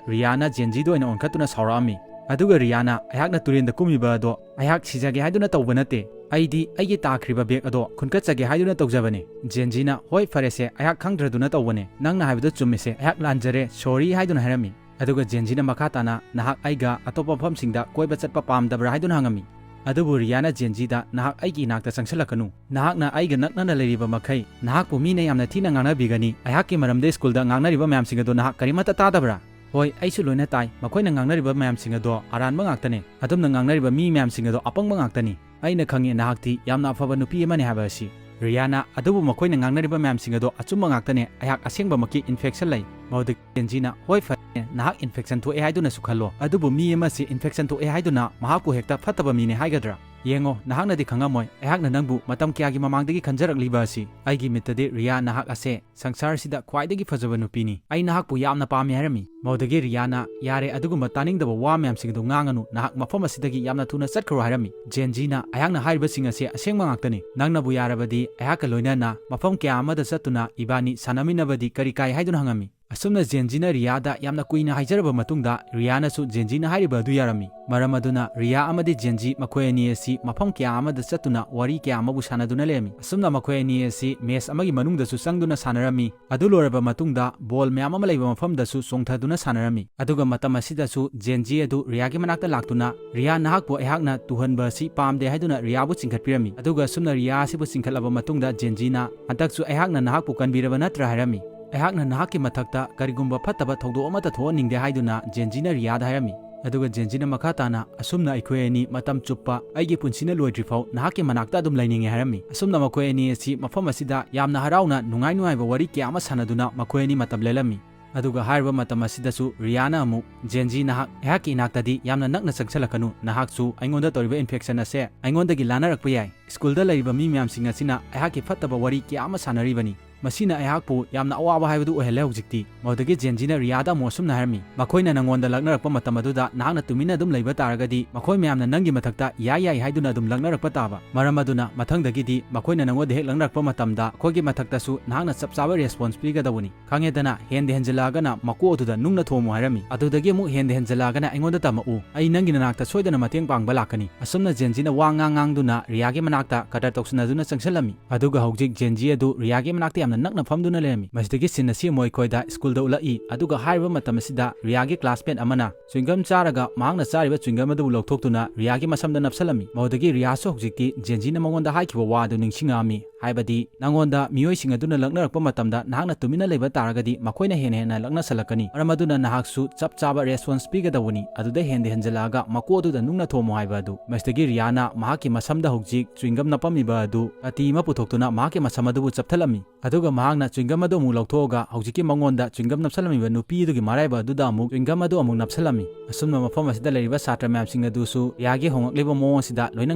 ꯔꯤꯌꯥꯅ ꯖꯦꯟꯖꯤꯗ ꯑꯣꯏꯅ ꯑꯣꯟꯈꯠꯇꯨꯅ ꯁꯥꯎꯔꯛꯑꯝꯃꯤ꯫ ꯑꯗꯨꯒ ꯔꯤꯌꯥꯅ, "ꯑꯩꯍꯥꯛꯅ ꯇꯨꯔꯦꯜꯗ ꯀꯨꯝꯃꯤꯕ ꯑꯗꯣ ꯑꯩꯍꯥꯛ ꯁꯤꯖꯒꯦ ꯍꯥꯏꯗꯨꯅ ꯇꯧꯕ ꯅꯠꯇꯦ꯫ ꯑꯩꯗꯤ ꯑꯩꯒꯤ ꯇꯥꯈ꯭ꯔꯤꯕ bag ꯑꯗꯣ ꯈꯨꯟꯀꯠꯆꯒꯦ ꯍꯥꯏꯗꯨꯅ ꯇꯧꯖꯕꯅꯦ꯫" ꯖꯦꯟꯖꯤꯅ, "ꯍꯣꯏ, ꯐꯔꯦꯁꯦ, ꯑꯩꯍꯥꯛ ꯈꯪꯗ꯭ꯔꯗꯨꯅ ꯇꯧꯕꯅꯦ꯫ ꯅꯪꯅ ꯍꯥꯏꯕꯗꯣ ꯆꯨꯝꯃꯤꯁꯦ, ꯑꯩꯍꯥꯛ ꯂꯥꯟꯖꯔꯦ, sorry" ꯍꯥꯏꯗꯨꯅ ꯍꯥꯏꯔꯝꯃꯤ꯫ ꯑꯗꯨꯒ ꯖꯦꯟꯖꯤꯅ ꯃꯈꯥ ꯇꯥꯅ, "ꯅꯍꯥꯛ ꯑꯩꯒ ꯑꯇꯣꯞꯄ ꯃꯐꯝꯁꯤꯡꯗ ꯀꯣꯏꯕ ꯆꯠꯄ ꯄꯥꯝꯗꯕ꯭ꯔꯥ?" ꯍꯥꯏꯗꯨꯅ ꯍꯪꯉꯝꯃꯤ꯫ ꯑꯗꯨꯕꯨ ꯔꯤꯌꯥꯅ ꯖꯦꯟꯖꯤꯗ, "ꯅꯍꯥꯛ ꯑꯩꯒꯤ ꯏꯅꯥꯛꯇ ꯆꯪꯁꯤꯜꯂꯛꯀꯅꯨ꯫ ꯅꯍꯥꯛꯅ ꯑꯩꯒ ꯅꯛꯅꯅ ꯂꯩꯔꯤꯕ ꯃꯈꯩ ꯅꯍꯥꯛꯄꯨ ꯃꯤꯅ ꯌꯥꯝꯅ ꯊꯤꯅ ꯉꯥꯡꯅꯕꯤꯒꯅꯤ꯫ ꯑꯩꯍꯥꯛꯀꯤ ꯃꯔꯝꯗ ꯁ꯭ꯀꯨꯜꯗ ꯉꯥꯡꯅꯔꯤꯕ ꯃꯌꯥꯝꯁꯤꯡ ꯑꯗꯣ ꯅꯍꯥꯛ ꯀꯔꯤꯃꯠꯇ ꯇꯥꯗꯕ꯭ꯔꯥ?" "ꯍꯣꯏ, ꯑꯩꯁꯨ ꯂꯣꯏꯅ ꯇꯥꯏ꯫ ꯃꯈꯣꯏꯅ ꯉꯥꯡꯅꯔꯤꯕ ꯃꯌꯥꯝꯁꯤꯡ ꯑꯗꯣ ꯑꯔꯥꯟꯕ ꯉꯥꯛꯇꯅꯦ꯫ ꯑꯗꯣꯝꯅ ꯉꯥꯡꯅꯔꯤꯕ ꯃꯤ ꯃꯌꯥꯝꯁꯤꯡ ꯑꯗꯣ ꯑꯄꯪꯕ ꯉꯥꯛꯇꯅꯤ꯫ ꯑꯩꯅ ꯈꯪꯉꯤ ꯅꯍꯥꯛꯇꯤ ꯌꯥꯝꯅ ꯑꯐꯕ ꯅꯨꯄꯤ ꯑꯃꯅꯤ ꯍꯥꯏꯕ ꯑꯁꯤ꯫" ꯔꯤꯌꯥꯅ, "ꯑꯗꯨꯕꯨ ꯃꯈꯣꯏꯅ ꯉꯥꯡꯅꯔꯤꯕ ꯃꯌꯥꯝꯁꯤꯡ ꯑꯗꯣ ꯑꯆꯨꯝꯕ ꯉꯥꯛꯇꯅꯦ꯫ ꯑꯩꯍꯥꯛ ꯑꯁꯦꯡꯕꯃꯛꯀꯤ infection ꯂꯩ꯫" ꯃꯗꯨꯗꯒꯤ ꯖꯦꯟꯖꯤꯅ, "ꯍꯣꯏ, ꯐꯔꯦ, ꯅꯍꯥꯛ infection ꯊꯣꯛꯑꯦ ꯍꯥꯏꯗꯨꯅꯁꯨ ꯈꯜꯂꯣ꯫ ꯑꯗꯨꯕꯨ ꯃꯤ ꯑꯃꯁꯤ infection ꯊꯣꯛꯑꯦ ꯍꯥꯏꯗꯨꯅ ꯃꯍꯥꯛꯄꯨ ꯍꯦꯛꯇ ꯐꯠꯇꯕ ꯃꯤꯅꯦ ꯍꯥꯏꯒꯗ꯭ꯔꯥ? ꯌꯦꯡꯉꯣ, ꯅꯍꯥꯛꯅꯗꯤ ꯈꯪꯉꯝꯃꯣꯏ, ꯑꯩꯍꯥꯛꯅ ꯅꯪꯕꯨ ꯃꯇꯝ ꯀꯌꯥꯒꯤ ꯃꯃꯥꯡꯗꯒꯤ ꯈꯟꯖꯔꯛꯂꯤꯕ ꯑꯁꯤ꯫ ꯑꯩꯒꯤ ꯃꯤꯠꯇꯗꯤ ꯔꯤꯌꯥ ꯅꯍꯥꯛ ꯑꯁꯦ ꯁꯪꯁꯥꯔꯁꯤꯗ ꯈ꯭ꯋꯥꯏꯗꯒꯤ ꯐꯖꯕ ꯅꯨꯄꯤꯅꯤ꯫ ꯑꯩ ꯅꯍꯥꯛꯄꯨ ꯌꯥꯝꯅ ꯄꯥꯝꯃꯤ" ꯍꯥꯏꯔꯝꯃꯤ꯫ ꯃꯗꯨꯗꯒꯤ ꯔꯤꯌꯥꯅ, "ꯌꯥꯔꯦ, ꯑꯗꯨꯒꯨꯝꯕ ꯇꯥꯅꯤꯡꯗꯕ ꯋꯥ ꯃꯌꯥꯝꯁꯤꯡ ꯑꯗꯨ ꯉꯥꯡꯉꯅꯨ꯫ ꯅꯍꯥꯛ ꯃꯐꯝ ꯑꯁꯤꯗꯒꯤ ꯌꯥꯝꯅ ꯊꯨꯅ ꯆꯠꯈ꯭ꯔꯣ" ꯍꯥꯏꯔꯝꯃꯤ꯫ ꯖꯦꯟꯖꯤꯅ, "ꯑꯩꯍꯥꯛꯅ ꯍꯥꯏꯔꯤꯕꯁꯤꯡ ꯑꯁꯤ ꯑꯁꯦꯡꯕ ꯉꯥꯛꯇꯅꯤ꯫ ꯅꯪꯅꯕꯨ ꯌꯥꯔꯕꯗꯤ ꯑꯩꯍꯥꯛꯀ ꯂꯣꯏꯅꯅ ꯃꯐꯝ ꯀꯌꯥ ꯑꯃꯗ ꯆꯠꯇꯨꯅ ꯏꯕꯥꯅꯤ ꯁꯥꯟꯅꯃꯤꯟꯅꯕꯗꯤ ꯀꯔꯤ ꯀꯥꯏ?" ꯍꯥꯏꯗꯨꯅ ꯍꯪꯉꯝꯃꯤ꯫ ꯑꯁꯨꯝꯅ ꯖꯦꯟꯖꯤꯅ ꯔꯤꯌꯥꯗ ꯌꯥꯝꯅ ꯀꯨꯏꯅ ꯍꯥꯏꯖꯔꯕ ꯃꯇꯨꯡꯗ, ꯔꯤꯌꯥꯅꯁꯨ ꯖꯦꯟꯖꯤꯅ ꯍꯥꯏꯔꯤꯕ ꯑꯗꯨ ꯌꯥꯔꯝꯃꯤ꯫ ꯃꯔꯝ ꯑꯗꯨꯅ ꯔꯤꯌꯥ ꯑꯃꯗꯤ ꯖꯦꯟꯖꯤ ꯃꯈꯣꯏ ꯑꯅꯤ ꯑꯁꯤ ꯃꯐꯝ ꯀꯌꯥ ꯑꯃꯗ ꯆꯠꯇꯨꯅ ꯋꯥꯔꯤ ꯀꯌꯥ ꯑꯃꯕꯨ ꯁꯥꯟꯅꯗꯨꯅ ꯂꯩꯔꯝꯃꯤ꯫ ꯑꯁꯨꯝꯅ ꯃꯈꯣꯏ ꯑꯅꯤ ꯑꯁꯤ ꯃꯦꯁ ꯑꯃꯒꯤ ꯃꯅꯨꯡꯗꯁꯨ ꯆꯪꯗꯨꯅ ꯁꯥꯟꯅꯔꯝꯃꯤ꯫ ꯑꯗꯨ ꯂꯣꯏꯔꯕ ꯃꯇꯨꯡꯗ ꯕꯣꯜ ꯃꯌꯥꯝ ꯑꯃ ꯂꯩꯕ ꯃꯐꯝꯗꯁꯨ ꯆꯣꯡꯊꯗꯨꯅ ꯁꯥꯟꯅꯔꯝꯃꯤ꯫ ꯑꯗꯨꯒ ꯃꯇꯝ ꯑꯁꯤꯗꯁꯨ ꯖꯦꯟꯖꯤ ꯑꯗꯨ ꯔꯤꯌꯥꯒꯤ ꯃꯅꯥꯛꯇ ꯂꯥꯛꯇꯨꯅ, "ꯔꯤꯌꯥ, ꯅꯍꯥꯛꯄꯨ ꯑꯩꯍꯥꯛꯅ ꯇꯨꯍꯟꯕ ꯑꯁꯤ ꯄꯥꯝꯗꯦ" ꯍꯥꯏꯗꯨꯅ ꯔꯤꯌꯥꯕꯨ ꯆꯤꯡꯈꯠꯄꯤꯔꯝꯃꯤ꯫ ꯑꯗꯨꯒ ꯑꯁꯨꯝꯅ ꯔꯤꯌꯥ ꯑꯁꯤꯕꯨ ꯆꯤꯡꯈꯠꯂꯕ ꯃꯇꯨꯡꯗ ꯖꯦꯟꯖꯤꯅ, "ꯍꯟꯗꯛꯁꯨ ꯑꯩꯍꯥꯛꯅ ꯅꯍꯥꯛꯄꯨ ꯀꯟꯕꯤꯔꯕ ꯅꯠꯇ꯭ꯔꯥ?" ꯍꯥꯏꯔꯝꯃꯤ꯫ "ꯑꯩꯍꯥꯛꯅ ꯅꯍꯥꯛꯀꯤ ꯃꯊꯛꯇ ꯀꯔꯤꯒꯨꯝꯕ ꯐꯠꯇꯕ ꯊꯧꯗꯣꯛ ꯑꯃꯠꯇ ꯊꯣꯛꯍꯟꯅꯤꯡꯗꯦ" ꯍꯥꯏꯗꯨꯅ ꯖꯦꯟꯖꯤꯅ ꯔꯤꯌꯥꯗ ꯍꯥꯏꯔꯝꯃꯤ꯫ ꯑꯗꯨꯒ ꯖꯦꯟꯖꯤꯅ ꯃꯈꯥ ꯇꯥꯅ, "ꯑꯁꯨꯝꯅ ꯑꯩꯈꯣꯏ ꯑꯅꯤ ꯃꯇꯝ ꯆꯨꯞꯄ ꯑꯩꯒꯤ ꯄꯨꯟꯁꯤꯅ ꯂꯣꯏꯗ꯭ꯔꯤꯐꯥꯎ ꯅꯍꯥꯛꯀꯤ ꯃꯅꯥꯛꯇ ꯑꯗꯨꯝ ꯂꯩꯅꯤꯡꯉꯦ" ꯍꯥꯏꯔꯝꯃꯤ꯫ ꯑꯁꯨꯝꯅ ꯃꯈꯣꯏ ꯑꯅꯤ ꯑꯁꯤ ꯃꯐꯝ ꯑꯁꯤꯗ ꯌꯥꯝꯅ ꯍꯔꯥꯎꯅ ꯅꯨꯡꯉꯥꯏ ꯅꯨꯡꯉꯥꯏꯕ ꯋꯥꯔꯤ ꯀꯌꯥ ꯑꯃ ꯁꯥꯟꯅꯗꯨꯅ ꯃꯈꯣꯏ ꯑꯅꯤ ꯃꯇꯝ ꯂꯦꯜꯂꯝꯃꯤ꯫ ꯑꯗꯨꯒ ꯍꯥꯏꯔꯤꯕ ꯃꯇꯝ ꯑꯁꯤꯗꯁꯨ ꯔꯤꯌꯥꯅ ꯑꯃꯨꯛ, "ꯖꯦꯟꯖꯤ, ꯅꯍꯥꯛ ꯑꯩꯍꯥꯛꯀꯤ ꯏꯅꯥꯛꯇꯗꯤ ꯌꯥꯝꯅ ꯅꯛꯅ ꯆꯪꯁꯤꯜꯂꯛꯀꯅꯨ, ꯅꯍꯥꯛꯁꯨ ꯑꯩꯉꯣꯟꯗ ꯇꯧꯔꯤꯕ ꯏꯟꯐꯦꯛꯁꯟ ꯑꯁꯦ ꯑꯩꯉꯣꯟꯗꯒꯤ ꯂꯥꯟꯅꯔꯛꯄ ꯌꯥꯏ꯫ ꯁ꯭ꯀꯨꯜꯗ ꯂꯩꯔꯤꯕ ꯃꯤ ꯃꯌꯥꯝꯁꯤꯡ ꯑꯁꯤꯅ ꯑꯩꯍꯥꯛꯀꯤ ꯐꯠꯇꯕ ꯋꯥꯔꯤ ꯀꯌꯥ ꯑꯃ ꯁꯥꯟꯅꯔꯤꯕꯅꯤ꯫ ꯃꯁꯤꯅ ꯑꯩꯍꯥꯛꯄꯨ ꯌꯥꯝꯅ ꯑꯋꯥꯕ ꯍꯥꯏꯕꯗꯨ ꯑꯣꯏꯍꯜꯂꯦ ꯍꯧꯖꯤꯛꯇꯤ"꯫ ꯃꯗꯨꯗꯒꯤ ꯖꯦꯟꯖꯤꯅ ꯔꯤꯌꯥꯗ ꯑꯃꯨꯛ ꯑꯁꯨꯝꯅ ꯍꯥꯏꯔꯝꯃꯤ, "ꯃꯈꯣꯏꯅ ꯅꯪꯉꯣꯟꯗ ꯂꯛꯅꯔꯛꯄ ꯃꯇꯝ ꯑꯗꯨꯗ ꯅꯍꯥꯛꯅ ꯇꯨꯃꯤꯟꯅ ꯑꯗꯨꯝ ꯂꯩꯕ ꯇꯥꯔꯒꯗꯤ, ꯃꯈꯣꯏ ꯃꯌꯥꯝꯅ ꯅꯪꯒꯤ ꯃꯊꯛꯇ ꯌꯥꯏ ꯌꯥꯏ ꯍꯥꯏꯗꯨꯅ ꯑꯗꯨꯝ ꯂꯛꯅꯔꯛꯄ ꯇꯥꯕ꯫ ꯃꯔꯝ ꯑꯗꯨꯅ ꯃꯊꯪꯗꯒꯤꯗꯤ ꯃꯈꯣꯏꯅ ꯅꯪꯉꯣꯟꯗ ꯍꯦꯛ ꯂꯛꯅꯔꯛꯄ ꯃꯇꯝꯗ, ꯑꯩꯈꯣꯏꯒꯤ ꯃꯊꯛꯇꯁꯨ ꯅꯍꯥꯛꯅ ꯆꯞ ꯆꯥꯕ ꯔꯦꯁꯄꯣꯟꯁ ꯄꯤꯒꯗꯧꯕꯅꯤ꯫ ꯈꯪꯉꯦꯗꯅ, ꯍꯦꯟꯗ ꯍꯦꯟꯖꯤꯜꯂꯛꯑꯒꯅ ꯃꯀꯣꯛ ꯑꯗꯨꯗ ꯅꯨꯡꯅ ꯊꯣꯝꯃꯨ" ꯍꯥꯏꯔꯝꯃꯤ꯫ ꯑꯗꯨꯗꯒꯤ ꯑꯃꯨꯛ ꯍꯦꯟꯗ ꯍꯦꯟꯖꯤꯜꯂꯛꯑꯒꯅ ꯑꯩꯉꯣꯟꯗ ꯇꯝꯃꯛꯎ, ꯑꯩ ꯅꯪꯒꯤ ꯅꯅꯥꯛꯇ ꯁꯣꯏꯗꯅ ꯃꯇꯦꯡ ꯄꯥꯡꯕ ꯂꯥꯛꯀꯅꯤ꯫ ꯑꯁꯨꯝꯅ ꯖꯦꯟꯖꯤꯅ ꯋꯥ ꯉꯥꯡ ꯉꯥꯡꯗꯨꯅ ꯔꯤꯌꯥꯒꯤ ꯃꯅꯥꯛꯇ ꯀꯗꯔ ꯇꯧꯁꯤꯟꯅꯗꯨꯅ ꯆꯪꯁꯤꯜꯂꯝꯃꯤ꯫ ꯑꯗꯨꯒ ꯍꯧꯖꯤꯛ ꯖꯦꯟꯖꯤ ꯑꯗꯨ ꯔꯤꯌꯥꯒꯤ ꯃꯅꯥꯛꯇ ꯌꯥꯝꯅ ꯅꯛꯅ ꯐꯝꯗꯨꯅ ꯂꯩꯔꯝꯃꯤ꯫ ꯃꯁꯤꯗꯒꯤ ꯁꯤꯟ ꯑꯁꯤ ꯑꯃꯨꯛ ꯑꯩꯈꯣꯏꯗ ꯁ꯭ꯀꯨꯜꯗ ꯎꯠꯂꯛꯏ꯫ ꯑꯗꯨꯒ ꯍꯥꯏꯔꯤꯕ ꯃꯇꯝ ꯑꯁꯤꯗ ꯔꯤꯌꯥꯒꯤ ꯀ꯭ꯂꯥꯁꯃꯦꯠ ꯑꯃꯅ ꯆ꯭ꯋꯤꯡꯒꯝ ꯆꯥꯔꯒ ꯃꯍꯥꯛꯅ ꯆꯥꯔꯤꯕ ꯆ꯭ꯋꯤꯡꯒꯝ ꯑꯗꯨꯕꯨ ꯂꯧꯊꯣꯛꯇꯨꯅ ꯔꯤꯌꯥꯒꯤ ꯃꯁꯝꯗ ꯅꯞꯁꯤꯜꯂꯝꯃꯤ꯫ ꯃꯗꯨꯗꯒꯤ ꯔꯤꯌꯥꯁꯨ ꯍꯧꯖꯤꯛꯇꯤ ꯖꯦꯟꯖꯤꯅ ꯃꯉꯣꯟꯗ ꯍꯥꯏꯈꯤꯕ ꯋꯥ ꯑꯗꯨ ꯅꯤꯡꯁꯤꯡꯉꯛꯑꯝꯃꯤ꯫ ꯍꯥꯏꯕꯗꯤ, ꯅꯉꯣꯟꯗ ꯃꯤꯑꯣꯏꯁꯤꯡ ꯑꯗꯨꯅ ꯂꯛꯅꯔꯛꯄ ꯃꯇꯝꯗ ꯅꯍꯥꯛꯅ ꯇꯨꯃꯤꯟꯅ ꯂꯩꯕ ꯇꯥꯔꯒꯗꯤ, ꯃꯈꯣꯏꯅ ꯍꯦꯟꯅ ꯍꯦꯟꯅ ꯂꯛꯅꯁꯜꯂꯛꯀꯅꯤ꯫ ꯃꯔꯝ ꯑꯗꯨꯅ ꯅꯍꯥꯛꯁꯨ ꯆꯞ ꯆꯥꯕ ꯔꯦꯁꯄꯣꯟꯁ ꯄꯤꯒꯗꯧꯕꯅꯤ꯫ ꯑꯗꯨꯗ ꯍꯦꯟꯗ ꯍꯦꯟꯖꯜꯂꯛꯑꯒ ꯃꯀꯣꯛ ꯑꯗꯨꯗ ꯅꯨꯡꯅ ꯊꯣꯝꯃꯨ ꯍꯥꯏꯕ ꯑꯗꯨ꯫ ꯃꯁꯤꯗꯒꯤ ꯔꯤꯌꯥꯅ ꯃꯍꯥꯛꯀꯤ ꯃꯁꯝꯗ ꯍꯧꯖꯤꯛ ꯆ꯭ꯋꯤꯡꯒꯝ ꯅꯞꯄꯝꯃꯤꯕ ꯑꯗꯨ ꯀꯇꯤ ꯑꯃ ꯄꯨꯊꯣꯛꯇꯨꯅ ꯃꯍꯥꯛꯀꯤ ꯃꯁꯝ ꯑꯗꯨꯕꯨ ꯆꯞꯊꯠꯂꯝꯃꯤ꯫ ꯑꯗꯨꯒ ꯃꯍꯥꯛꯅ ꯆ꯭ꯋꯤꯡꯒꯝ ꯑꯗꯨ ꯑꯃꯨꯛ ꯂꯧꯊꯣꯛꯑꯒ ꯍꯧꯖꯤꯛꯀꯤ ꯃꯉꯣꯟꯗ ꯆ꯭ꯋꯤꯡꯒꯝ ꯅꯞꯁꯜꯂꯝꯃꯤꯕ ꯅꯨꯄꯤ ꯑꯗꯨꯒꯤ ꯃꯔꯥꯏꯕꯛ ꯑꯗꯨꯗ ꯑꯃꯨꯛ ꯆ꯭ꯋꯤꯡꯒꯝ ꯑꯗꯨ ꯑꯃꯨꯛ ꯅꯞꯁꯜꯂꯝꯃꯤ꯫ ꯑꯁꯨꯝꯅ ꯃꯐꯝ ꯑꯁꯤꯗ ꯂꯩꯔꯤꯕ ꯁꯥꯇ꯭ꯔ ꯃꯌꯥꯝꯁꯤꯡ ꯑꯗꯨꯁꯨ ꯔꯤꯌꯥꯒꯤ ꯍꯣꯡꯂꯛꯂꯤꯕ ꯃꯑꯣꯡ ꯑꯁꯤꯗ ꯂꯣꯏꯅ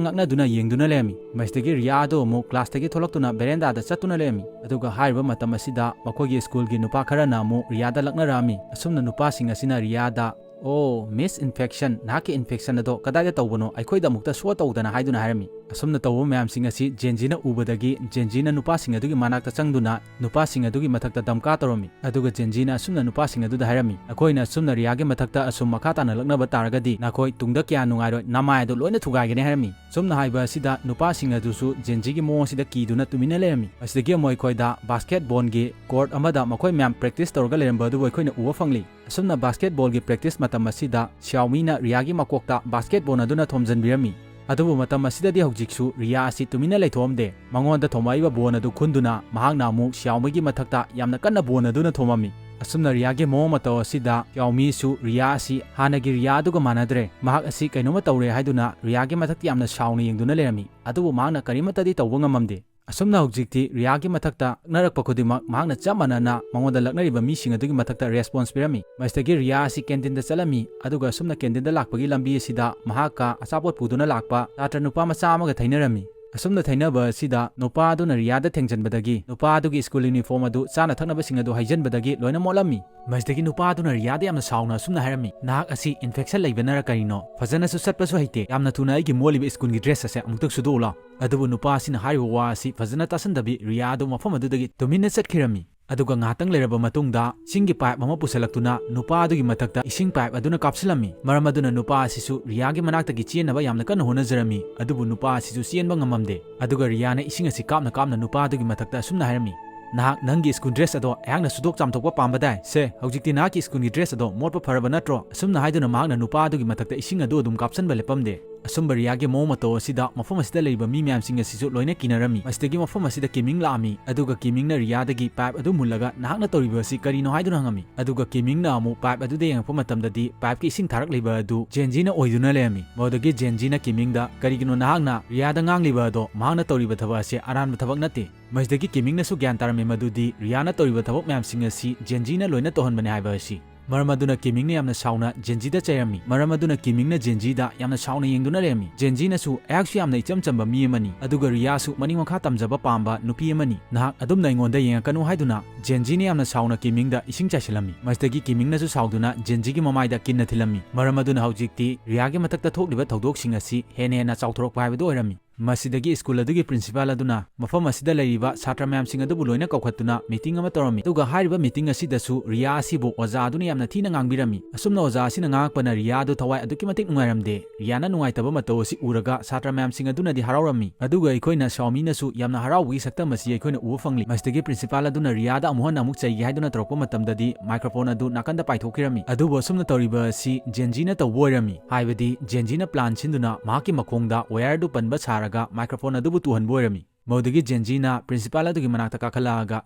ꯉꯛꯅꯗꯨꯅ ꯌꯦꯡꯗꯨꯅ ꯂꯩꯔꯝꯃꯤ꯫ ꯃꯁꯤꯗꯒꯤ ꯔꯤꯌꯥ ꯑꯗꯨ ꯑꯃꯨꯛ ꯀ꯭ꯂꯥꯁꯇꯒꯤ ꯊꯣꯛꯂꯛꯇꯨꯅ ꯕꯦꯔꯦꯟꯗꯥꯗ ꯆꯠꯇꯨꯅ ꯂꯩꯔꯝꯃꯤ꯫ ꯑꯗꯨꯒ ꯍꯥꯏꯔꯤꯕ ꯃꯇꯝ ꯑꯁꯤꯗ ꯃꯈꯣꯏꯒꯤ ꯁ꯭ꯀꯨꯜꯒꯤ ꯅꯨꯄꯥ ꯈꯔꯅ ꯑꯃꯨꯛ ꯔꯤꯌꯥꯗ ꯂꯛꯅꯔꯛꯑꯝꯃꯤ꯫ ꯑꯁꯨꯝꯅ ꯅꯨꯄꯥꯁꯤꯡ ꯑꯁꯤꯅ ꯔꯤꯌꯥꯗ "ꯑꯣ, ꯃꯤꯁ ꯏꯟꯐꯦꯛꯁꯟ, ꯅꯍꯥꯛꯀꯤ ꯏꯟꯐꯦꯛꯁꯟ ꯑꯗꯣ ꯀꯗꯥꯏꯗ ꯇꯧꯕꯅꯣ? ꯑꯩꯈꯣꯏꯗ ꯑꯃꯨꯛꯇ ꯁꯣ ꯇꯧꯗꯅ" ꯍꯥꯏꯗꯨꯅ ꯍꯥꯏꯔꯝꯃꯤ꯫ ꯑꯁꯨꯝꯅ ꯇꯧꯕ ꯃꯌꯥꯝꯁꯤꯡ ꯑꯁꯤ ꯖꯦꯟꯖꯤꯅ ꯎꯕꯗꯒꯤ, ꯖꯦꯟꯖꯤꯅ ꯅꯨꯄꯥꯁꯤꯡ ꯑꯗꯨꯒꯤ ꯃꯅꯥꯛꯇ ꯆꯪꯗꯨꯅ ꯅꯨꯄꯥꯁꯤꯡ ꯑꯗꯨꯒꯤ ꯃꯊꯛꯇ ꯗꯝꯀꯥ ꯇꯧꯔꯝꯃꯤ꯫ ꯑꯗꯨꯒ ꯖꯦꯟꯖꯤꯅ ꯑꯁꯨꯝꯅ ꯅꯨꯄꯥꯁꯤꯡ ꯑꯗꯨꯗ ꯍꯥꯏꯔꯝꯃꯤ, "ꯅꯈꯣꯏꯅ ꯑꯁꯨꯝꯅ ꯔꯤꯌꯥꯒꯤ ꯃꯊꯛꯇ ꯑꯁꯨꯝ ꯃꯈꯥ ꯇꯥꯅ ꯂꯛꯅꯕ ꯇꯥꯔꯒꯗꯤ, ꯅꯈꯣꯏ ꯇꯨꯡꯗ ꯀꯌꯥ ꯅꯨꯡꯉꯥꯏꯔꯣꯏ, ꯅꯃꯥꯏ ꯑꯗꯨ ꯂꯣꯏꯅ ꯊꯨꯒꯥꯏꯒꯅꯤ" ꯍꯥꯏꯔꯝꯃꯤ꯫ ꯁꯨꯝꯅ ꯍꯥꯏꯕ ꯑꯁꯤꯗ ꯅꯨꯄꯥꯁꯤꯡ ꯑꯗꯨꯁꯨ ꯖꯦꯟꯖꯤꯒꯤ ꯃꯑꯣꯡ ꯑꯁꯤꯗ ꯀꯤꯗꯨꯅ ꯇꯨꯃꯤꯟꯅ ꯂꯩꯔꯝꯃꯤ꯫ ꯃꯁꯤꯗꯒꯤ ꯑꯃꯨꯛ ꯑꯩꯈꯣꯏꯗ ꯕꯥꯁꯀꯦꯠꯕꯣꯜꯒꯤ ꯀꯣꯔꯠ ꯑꯃꯗ ꯃꯈꯣꯏ ꯃꯌꯥꯝ ꯄ꯭ꯔꯦꯛꯇꯤꯁ ꯇꯧꯔꯒ ꯂꯩꯔꯝꯕ ꯑꯗꯨꯕꯨ ꯑꯩꯈꯣꯏꯅ ꯎꯕ ꯐꯪꯂꯤ꯫ ꯑꯁꯨꯝꯅ ꯕꯥꯁꯀꯦꯠꯕꯣꯜꯒꯤ ꯄ꯭ꯔꯦꯛꯇꯤꯁ ꯃꯇꯝ ꯑꯁꯤꯗ ꯁꯤꯌꯥꯎꯃꯤꯅ ꯔꯤꯌꯥꯒꯤ ꯃꯀꯣꯛꯇ ꯕꯥꯁꯀꯦꯠꯕꯣꯜ ꯑꯗꯨꯅ ꯊꯣꯝꯖꯤꯟꯕꯤꯔꯝꯃꯤ꯫ ꯑꯗꯨꯕꯨ ꯃꯇꯝ ꯑꯁꯤꯗꯗꯤ ꯍꯧꯖꯤꯛꯁꯨ ꯔꯤꯌꯥ ꯑꯁꯤ ꯇꯨꯃꯤꯟꯅ ꯂꯩꯊꯣꯛꯑꯝꯗꯦ꯫ ꯃꯉꯣꯟꯗ ꯊꯣꯝꯃꯛꯏꯕ ꯕꯣꯜ ꯑꯗꯨ ꯈꯨꯟꯗꯨꯅ ꯃꯍꯥꯛꯅ ꯑꯃꯨꯛ ꯁꯤꯌꯥꯎꯃꯤꯒꯤ ꯃꯊꯛꯇ ꯌꯥꯝꯅ ꯀꯟꯅ ꯕꯣꯜ ꯑꯗꯨꯅ ꯊꯣꯝꯃꯝꯃꯤ꯫ ꯑꯁꯨꯝꯅ ꯔꯤꯌꯥꯒꯤ ꯃꯑꯣꯡ ꯃꯇꯧ ꯑꯁꯤꯗ ꯁꯤꯌꯥꯎꯃꯤꯁꯨ ꯔꯤꯌꯥ ꯑꯁꯤ ꯍꯥꯟꯅꯒꯤ ꯔꯤꯌꯥ ꯑꯗꯨꯒ ꯃꯥꯟꯅꯗ꯭ꯔꯦ꯫ ꯃꯍꯥꯛ ꯑꯁꯤ ꯀꯩꯅꯣꯝꯃ ꯇꯧꯔꯦ ꯍꯥꯏꯗꯨꯅ ꯔꯤꯌꯥꯒꯤ ꯃꯊꯛꯇ ꯌꯥꯝꯅ ꯁꯥꯎꯅ ꯌꯦꯡꯗꯨꯅ ꯂꯩꯔꯝꯃꯤ꯫ ꯑꯗꯨꯕꯨ ꯃꯍꯥꯛꯅ ꯀꯔꯤꯃꯠꯇꯗꯤ ꯇꯧꯕ ꯉꯝꯃꯝꯗꯦ꯫ ꯑꯁꯨꯝꯅ ꯍꯧꯖꯤꯛꯇꯤ ꯔꯤꯌꯥꯒꯤ ꯃꯊꯛꯇ ꯂꯛꯅꯔꯛꯄ ꯈꯨꯗꯤꯡꯃꯛ ꯃꯍꯥꯛꯅ ꯆꯞ ꯃꯥꯟꯅꯅ ꯃꯉꯣꯟꯗ ꯂꯛꯅꯔꯤꯕ ꯃꯤꯁꯤꯡ ꯑꯗꯨꯒꯤ ꯃꯊꯛꯇ ꯔꯦꯁꯄꯣꯟꯁ ꯄꯤꯔꯝꯃꯤ꯫ ꯃꯁꯤꯗꯒꯤ ꯔꯤꯌꯥ ꯑꯁꯤ ꯀꯦꯟꯇꯤꯟꯗ ꯆꯠꯂꯝꯃꯤ, ꯑꯗꯨꯒ ꯑꯁꯨꯝꯅ ꯀꯦꯟꯇꯤꯟꯗ ꯂꯥꯛꯄꯒꯤ ꯂꯝꯕꯤ ꯑꯁꯤꯗ ꯃꯍꯥꯛꯀ ꯑꯆꯥꯄꯣꯠ ꯄꯨꯗꯨꯅ ꯂꯥꯛꯄ ꯁꯥꯇ꯭ꯔ ꯅꯨꯄꯥ ꯃꯆꯥ ꯑꯃꯒ ꯊꯩꯅꯔꯝꯃꯤ꯫ ꯑꯁꯨꯝꯅ ꯊꯩꯅꯕ ꯑꯁꯤꯗ ꯅꯨꯄꯥ ꯑꯗꯨꯅ ꯔꯤꯌꯥꯗ ꯊꯦꯡꯖꯟꯕꯗꯒꯤ ꯅꯨꯄꯥ ꯑꯗꯨꯒꯤ ꯁ꯭ꯀꯨꯜ ꯌꯨꯅꯤꯐꯣꯔꯝ ꯑꯗꯨ ꯆꯥꯅ ꯊꯛꯅꯕꯁꯤꯡ ꯑꯗꯨ ꯍꯩꯖꯟꯕꯗꯒꯤ ꯂꯣꯏꯅ ꯃꯣꯠꯂꯝꯃꯤ꯫ ꯃꯁꯤꯗꯒꯤ ꯅꯨꯄꯥ ꯑꯗꯨꯅ ꯔꯤꯌꯥꯗ ꯌꯥꯝꯅ ꯁꯥꯎꯅ ꯑꯁꯨꯝꯅ ꯍꯥꯏꯔꯝꯃꯤ, "ꯅꯍꯥꯛ ꯑꯁꯤ ꯏꯟꯐꯦꯛꯁꯟ ꯂꯩꯕꯅꯔ ꯀꯔꯤꯅꯣ? ꯐꯖꯅꯁꯨ ꯆꯠꯄꯁꯨ ꯍꯩꯇꯦ꯫ ꯌꯥꯝꯅ ꯊꯨꯅ ꯑꯩꯒꯤ ꯃꯣꯠꯂꯤꯕ ꯁ꯭ꯀꯨꯜꯒꯤ ꯗ꯭ꯔꯦꯁ ꯑꯁꯦ ꯑꯃꯨꯛꯇꯪ ꯁꯨꯗꯣꯛꯎ ꯂꯥꯎ"꯫ ꯑꯗꯨꯕꯨ ꯅꯨꯄꯥ ꯑꯁꯤꯅ ꯍꯥꯏꯔꯤꯕ ꯋꯥ ꯑꯁꯤ ꯐꯖꯅ ꯇꯥꯁꯟꯗꯕꯤ ꯔꯤꯌꯥ ꯑꯗꯨ ꯃꯐꯝ ꯑꯗꯨꯗꯒꯤ ꯇꯨꯃꯤꯟꯅ ꯆꯠꯈꯤꯔꯝꯃꯤ꯫ ꯑꯗꯨꯒ ꯉꯥꯏꯍꯥꯛꯇꯪ ꯂꯩꯔꯕ ꯃꯇꯨꯡꯗ ꯏꯁꯤꯡꯒꯤ ꯄꯥꯏꯞ ꯑꯃ ꯄꯨꯁꯜꯂꯛꯇꯨꯅ ꯅꯨꯄꯥ ꯑꯗꯨꯒꯤ ꯃꯊꯛꯇ ꯏꯁꯤꯡ ꯄꯥꯏꯞ ꯑꯗꯨꯅ ꯀꯥꯞꯁꯤꯜꯂꯝꯃꯤ꯫ ꯃꯔꯝ ꯑꯗꯨꯅ ꯅꯨꯄꯥ ꯑꯁꯤꯁꯨ ꯔꯤꯌꯥꯒꯤ ꯃꯅꯥꯛꯇꯒꯤ ꯆꯦꯟꯅꯕ ꯌꯥꯝꯅ ꯀꯟꯅ ꯍꯣꯠꯅꯖꯔꯝꯃꯤ, ꯑꯗꯨꯕꯨ ꯅꯨꯄꯥ ꯑꯁꯤꯁꯨ ꯆꯦꯟꯕ ꯉꯝꯃꯝꯗꯦ꯫ ꯑꯗꯨꯒ ꯔꯤꯌꯥꯅ ꯏꯁꯤꯡ ꯑꯁꯤ ꯀꯥꯞꯅ ꯀꯥꯞꯅ ꯅꯨꯄꯥ ꯑꯗꯨꯒꯤ ꯃꯊꯛꯇ ꯑꯁꯨꯝꯅ ꯍꯥꯏꯔꯝꯃꯤ, "ꯅꯍꯥꯛ ꯅꯪꯒꯤ ꯁ꯭ꯀꯨꯜ ꯗ꯭ꯔꯦꯁ ꯑꯗꯣ ꯑꯩꯍꯥꯛꯅ ꯁꯨꯗꯣꯛ ꯆꯥꯝꯊꯣꯛꯄ ꯄꯥꯝꯕꯗꯥꯏ? ꯁꯦ, ꯍꯧꯖꯤꯛꯇꯤ ꯅꯍꯥꯛꯀꯤ ꯁ꯭ꯀꯨꯜꯒꯤ ꯗ꯭ꯔꯦꯁ ꯑꯗꯣ ꯃꯣꯠꯄ ꯐꯔꯕ ꯅꯠꯇ꯭ꯔꯣ?" ꯑꯁꯨꯝꯅ ꯍꯥꯏꯗꯨꯅ ꯃꯍꯥꯛꯅ ꯅꯨꯄꯥ ꯑꯗꯨꯒꯤ ꯃꯊꯛꯇ ꯏꯁꯤꯡ ꯑꯗꯨ ꯑꯗꯨꯝ ꯀꯥꯞꯁꯟꯕ ꯂꯦꯞꯄꯝꯗꯦ꯫ ꯑꯁꯨꯝꯕ ꯔꯤꯌꯥꯒꯤ ꯃꯑꯣꯡ ꯃꯇꯧ ꯑꯁꯤꯗ ꯃꯐꯝ ꯑꯁꯤꯗ ꯂꯩꯔꯤꯕ ꯃꯤ ꯃꯌꯥꯝꯁꯤꯡ ꯑꯁꯤꯁꯨ ꯂꯣꯏꯅ ꯀꯤꯅꯔꯝꯃꯤ꯫ ꯃꯁꯤꯗꯒꯤ ꯃꯐꯝ ꯑꯁꯤꯗ ꯀꯤꯃꯤꯡ ꯂꯥꯛꯑꯝꯃꯤ, ꯑꯗꯨꯒ ꯀꯤꯃꯤꯡꯅ ꯔꯤꯌꯥꯗꯒꯤ ꯄꯥꯏꯞ ꯑꯗꯨ ꯃꯨꯜꯂꯒ, "ꯅꯍꯥꯛꯅ ꯇꯧꯔꯤꯕ ꯑꯁꯤ ꯀꯔꯤꯅꯣ?" ꯍꯥꯏꯗꯨꯅ ꯍꯪꯉꯝꯃꯤ꯫ ꯑꯗꯨꯒ ꯀꯤꯃꯤꯡꯅ ꯑꯃꯨꯛ ꯄꯥꯏꯞ ꯑꯗꯨꯗ ꯌꯦꯡꯉꯛꯄ ꯃꯇꯝꯗꯗꯤ ꯄꯥꯏꯞꯀꯤ ꯏꯁꯤꯡ ꯊꯥꯔꯛꯂꯤꯕ ꯑꯗꯨ ꯖꯦꯟꯖꯤꯅ ꯑꯣꯏꯗꯨꯅ ꯂꯩꯔꯝꯃꯤ꯫ ꯃꯗꯨꯗꯒꯤ ꯖꯦꯟꯖꯤꯅ ꯀꯤꯃꯤꯡꯗ, "ꯀꯔꯤꯒꯤꯅꯣ ꯅꯍꯥꯛꯅ ꯔꯤꯌꯥꯗ ꯉꯥꯡꯂꯤꯕ ꯑꯗꯣ? ꯃꯍꯥꯛꯅ ꯇꯧꯔꯤꯕ ꯊꯕꯛ ꯑꯁꯤ ꯑꯔꯥꯟꯕ ꯊꯕꯛ ꯅꯠꯇꯦ"꯫ ꯃꯁꯤꯗꯒꯤ ꯀꯤꯃꯤꯡꯅꯁꯨ ꯒ꯭ꯌꯥꯟ ꯇꯥꯔꯝꯃꯤ ꯃꯗꯨꯗꯤ ꯔꯤꯌꯥꯅ ꯇꯧꯔꯤꯕ ꯊꯕꯛ ꯃꯌꯥꯝꯁꯤꯡ ꯑꯁꯤ ꯖꯦꯟꯖꯤꯅ ꯂꯣꯏꯅ ꯇꯧꯍꯟꯕꯅꯤ ꯍꯥꯏꯕ ꯑꯁꯤ꯫ ꯃꯔꯝ ꯑꯗꯨꯅ ꯀꯤꯃꯤꯡꯅ ꯌꯥꯝꯅ ꯁꯥꯎꯅ ꯖꯦꯟꯖꯤꯗ ꯆꯩꯔꯝꯃꯤ꯫ ꯃꯔꯝ ꯑꯗꯨꯅ ꯀꯤꯃꯤꯡꯅ ꯖꯦꯟꯖꯤꯗ ꯌꯥꯝꯅ ꯁꯥꯎꯅ ꯌꯦꯡꯗꯨꯅ ꯂꯩꯔꯝꯃꯤ꯫ ꯖꯦꯟꯖꯤꯅꯁꯨ ꯑꯩꯍꯥꯛꯁꯨ ꯌꯥꯝꯅ ꯏꯆꯝ ꯆꯝꯕ ꯃꯤ ꯑꯃꯅꯤ, ꯑꯗꯨꯒ ꯔꯤꯌꯥꯁꯨ ꯃꯅꯤꯡ ꯃꯈꯥ ꯇꯝꯖꯕ ꯄꯥꯝꯕ ꯅꯨꯄꯤ ꯑꯃꯅꯤ, ꯅꯍꯥꯛ ꯑꯗꯨꯝꯅ ꯑꯩꯉꯣꯟꯗ ꯌꯦꯡꯉꯛꯀꯅꯨ ꯍꯥꯏꯗꯨꯅ ꯖꯦꯟꯖꯤꯅ ꯌꯥꯝꯅ ꯁꯥꯎꯅ ꯀꯤꯃꯤꯡꯗ ꯏꯁꯤꯡ ꯆꯥꯏꯁꯤꯜꯂꯝꯃꯤ꯫ ꯃꯁꯤꯗꯒꯤ ꯀꯤꯃꯤꯡꯅꯁꯨ ꯁꯥꯎꯗꯨꯅ ꯖꯦꯟꯖꯤꯒꯤ ꯃꯃꯥꯏꯗ ꯀꯤꯟꯅ ꯊꯤꯜꯂꯝꯃꯤ꯫ ꯃꯔꯝ ꯑꯗꯨꯅ ꯍꯧꯖꯤꯛꯇꯤ ꯔꯤꯌꯥꯒꯤ ꯃꯊꯛꯇ ꯊꯣꯛꯂꯤꯕ ꯊꯧꯗꯣꯛꯁꯤꯡ ꯑꯁꯤ ꯍꯦꯟꯅ ꯍꯦꯟꯅ ꯆꯥꯎꯊꯣꯔꯛꯄ ꯍꯥꯏꯕꯗꯨ ꯑꯣꯏꯔꯝꯃꯤ꯫ ꯃꯁꯤꯗꯒꯤ ꯁ꯭ꯀꯨꯜ ꯑꯗꯨꯒꯤ ꯄ꯭ꯔꯤꯟꯁꯤꯄꯥꯜ ꯑꯗꯨꯅ ꯃꯐꯝ ꯑꯁꯤꯗ ꯂꯩꯔꯤꯕ ꯁꯥꯇ꯭ꯔ ꯃꯌꯥꯝꯁꯤꯡ ꯑꯗꯨꯕꯨ ꯂꯣꯏꯅ ꯀꯧꯈꯠꯇꯨꯅ ꯃꯤꯇꯤꯡ ꯑꯃ ꯇꯧꯔꯝꯃꯤ꯫ ꯑꯗꯨꯒ ꯍꯥꯏꯔꯤꯕ ꯃꯤꯇꯤꯡ ꯑꯁꯤꯗꯁꯨ ꯔꯤꯌꯥ ꯑꯁꯤꯕꯨ ꯑꯣꯖꯥ ꯑꯗꯨꯅ ꯌꯥꯝꯅ ꯊꯤꯅ ꯉꯥꯡꯕꯤꯔꯝꯃꯤ꯫ ꯑꯁꯨꯝꯅ ꯑꯣꯖꯥ ꯑꯁꯤꯅ ꯉꯥꯡꯉꯛꯄꯅ ꯔꯤꯌꯥ ꯑꯗꯨ ꯊꯋꯥꯏ ꯑꯗꯨꯛꯀꯤ ꯃꯇꯤꯛ ꯅꯨꯡꯉꯥꯏꯔꯝꯗꯦ꯫ ꯔꯤꯌꯥꯅ ꯅꯨꯡꯉꯥꯏꯇꯕ ꯃꯇꯧ ꯑꯁꯤ ꯎꯔꯒ ꯁꯥꯇ꯭ꯔ ꯃꯌꯥꯝꯁꯤꯡ ꯑꯗꯨꯅꯗꯤ ꯍꯔꯥꯎꯔꯝꯃꯤ꯫ ꯑꯗꯨꯒ ꯑꯩꯈꯣꯏꯅ ꯁꯥꯎꯃꯤꯅꯁꯨ ꯌꯥꯝꯅ ꯍꯔꯥꯎꯕꯒꯤ ꯁꯛꯇꯝ ꯑꯁꯤ ꯑꯩꯈꯣꯏꯅ ꯎꯕ ꯐꯪꯂꯤ꯫ ꯃꯁꯤꯗꯒꯤ ꯄ꯭ꯔꯤꯟꯁꯤꯄꯥꯜ ꯑꯗꯨꯅ ꯔꯤꯌꯥꯗ ꯑꯃꯨꯛ ꯍꯟꯅ ꯑꯃꯨꯛ ꯆꯩꯒꯦ ꯍꯥꯏꯗꯨꯅ ꯇꯧꯔꯛꯄ ꯃꯇꯝꯗꯗꯤ ꯃꯥꯏꯀ꯭ꯔꯣꯐꯣꯟ ꯑꯗꯨ ꯅꯥꯀꯟꯗ ꯄꯥꯏꯊꯣꯛꯈꯤꯔꯝꯃꯤ꯫ ꯑꯗꯨꯕꯨ ꯑꯁꯨꯝꯅ ꯇꯧꯔꯤꯕ ꯑꯁꯤ ꯖꯦꯟꯖꯤꯅ ꯇꯧꯕ ꯑꯣꯏꯔꯝꯃꯤ꯫ ꯍꯥꯏꯕꯗꯤ ꯖꯦꯟꯖꯤꯅ ꯄ꯭ꯂꯥꯟ ꯁꯤꯟꯗꯨꯅ ꯃꯍꯥꯛꯀꯤ ꯃꯈꯣꯡꯗ ꯋꯥꯌꯔꯗꯨ ꯄꯟꯕ ꯁꯥꯔꯒ ꯃꯥꯏꯀ꯭ꯔꯣꯐꯣꯟ ꯑꯗꯨꯕꯨ ꯇꯨꯍꯟꯕ ꯑꯣꯏꯔꯝꯃꯤ꯫ ꯃꯗꯨꯗꯒꯤ ꯖꯦꯟꯖꯤꯅ ꯄ꯭ꯔꯤꯟꯁꯤꯄꯥꯜ ꯑꯗꯨꯒꯤ ꯃꯅꯥꯛꯇ ꯀꯥꯈꯠꯂꯛꯑꯒ,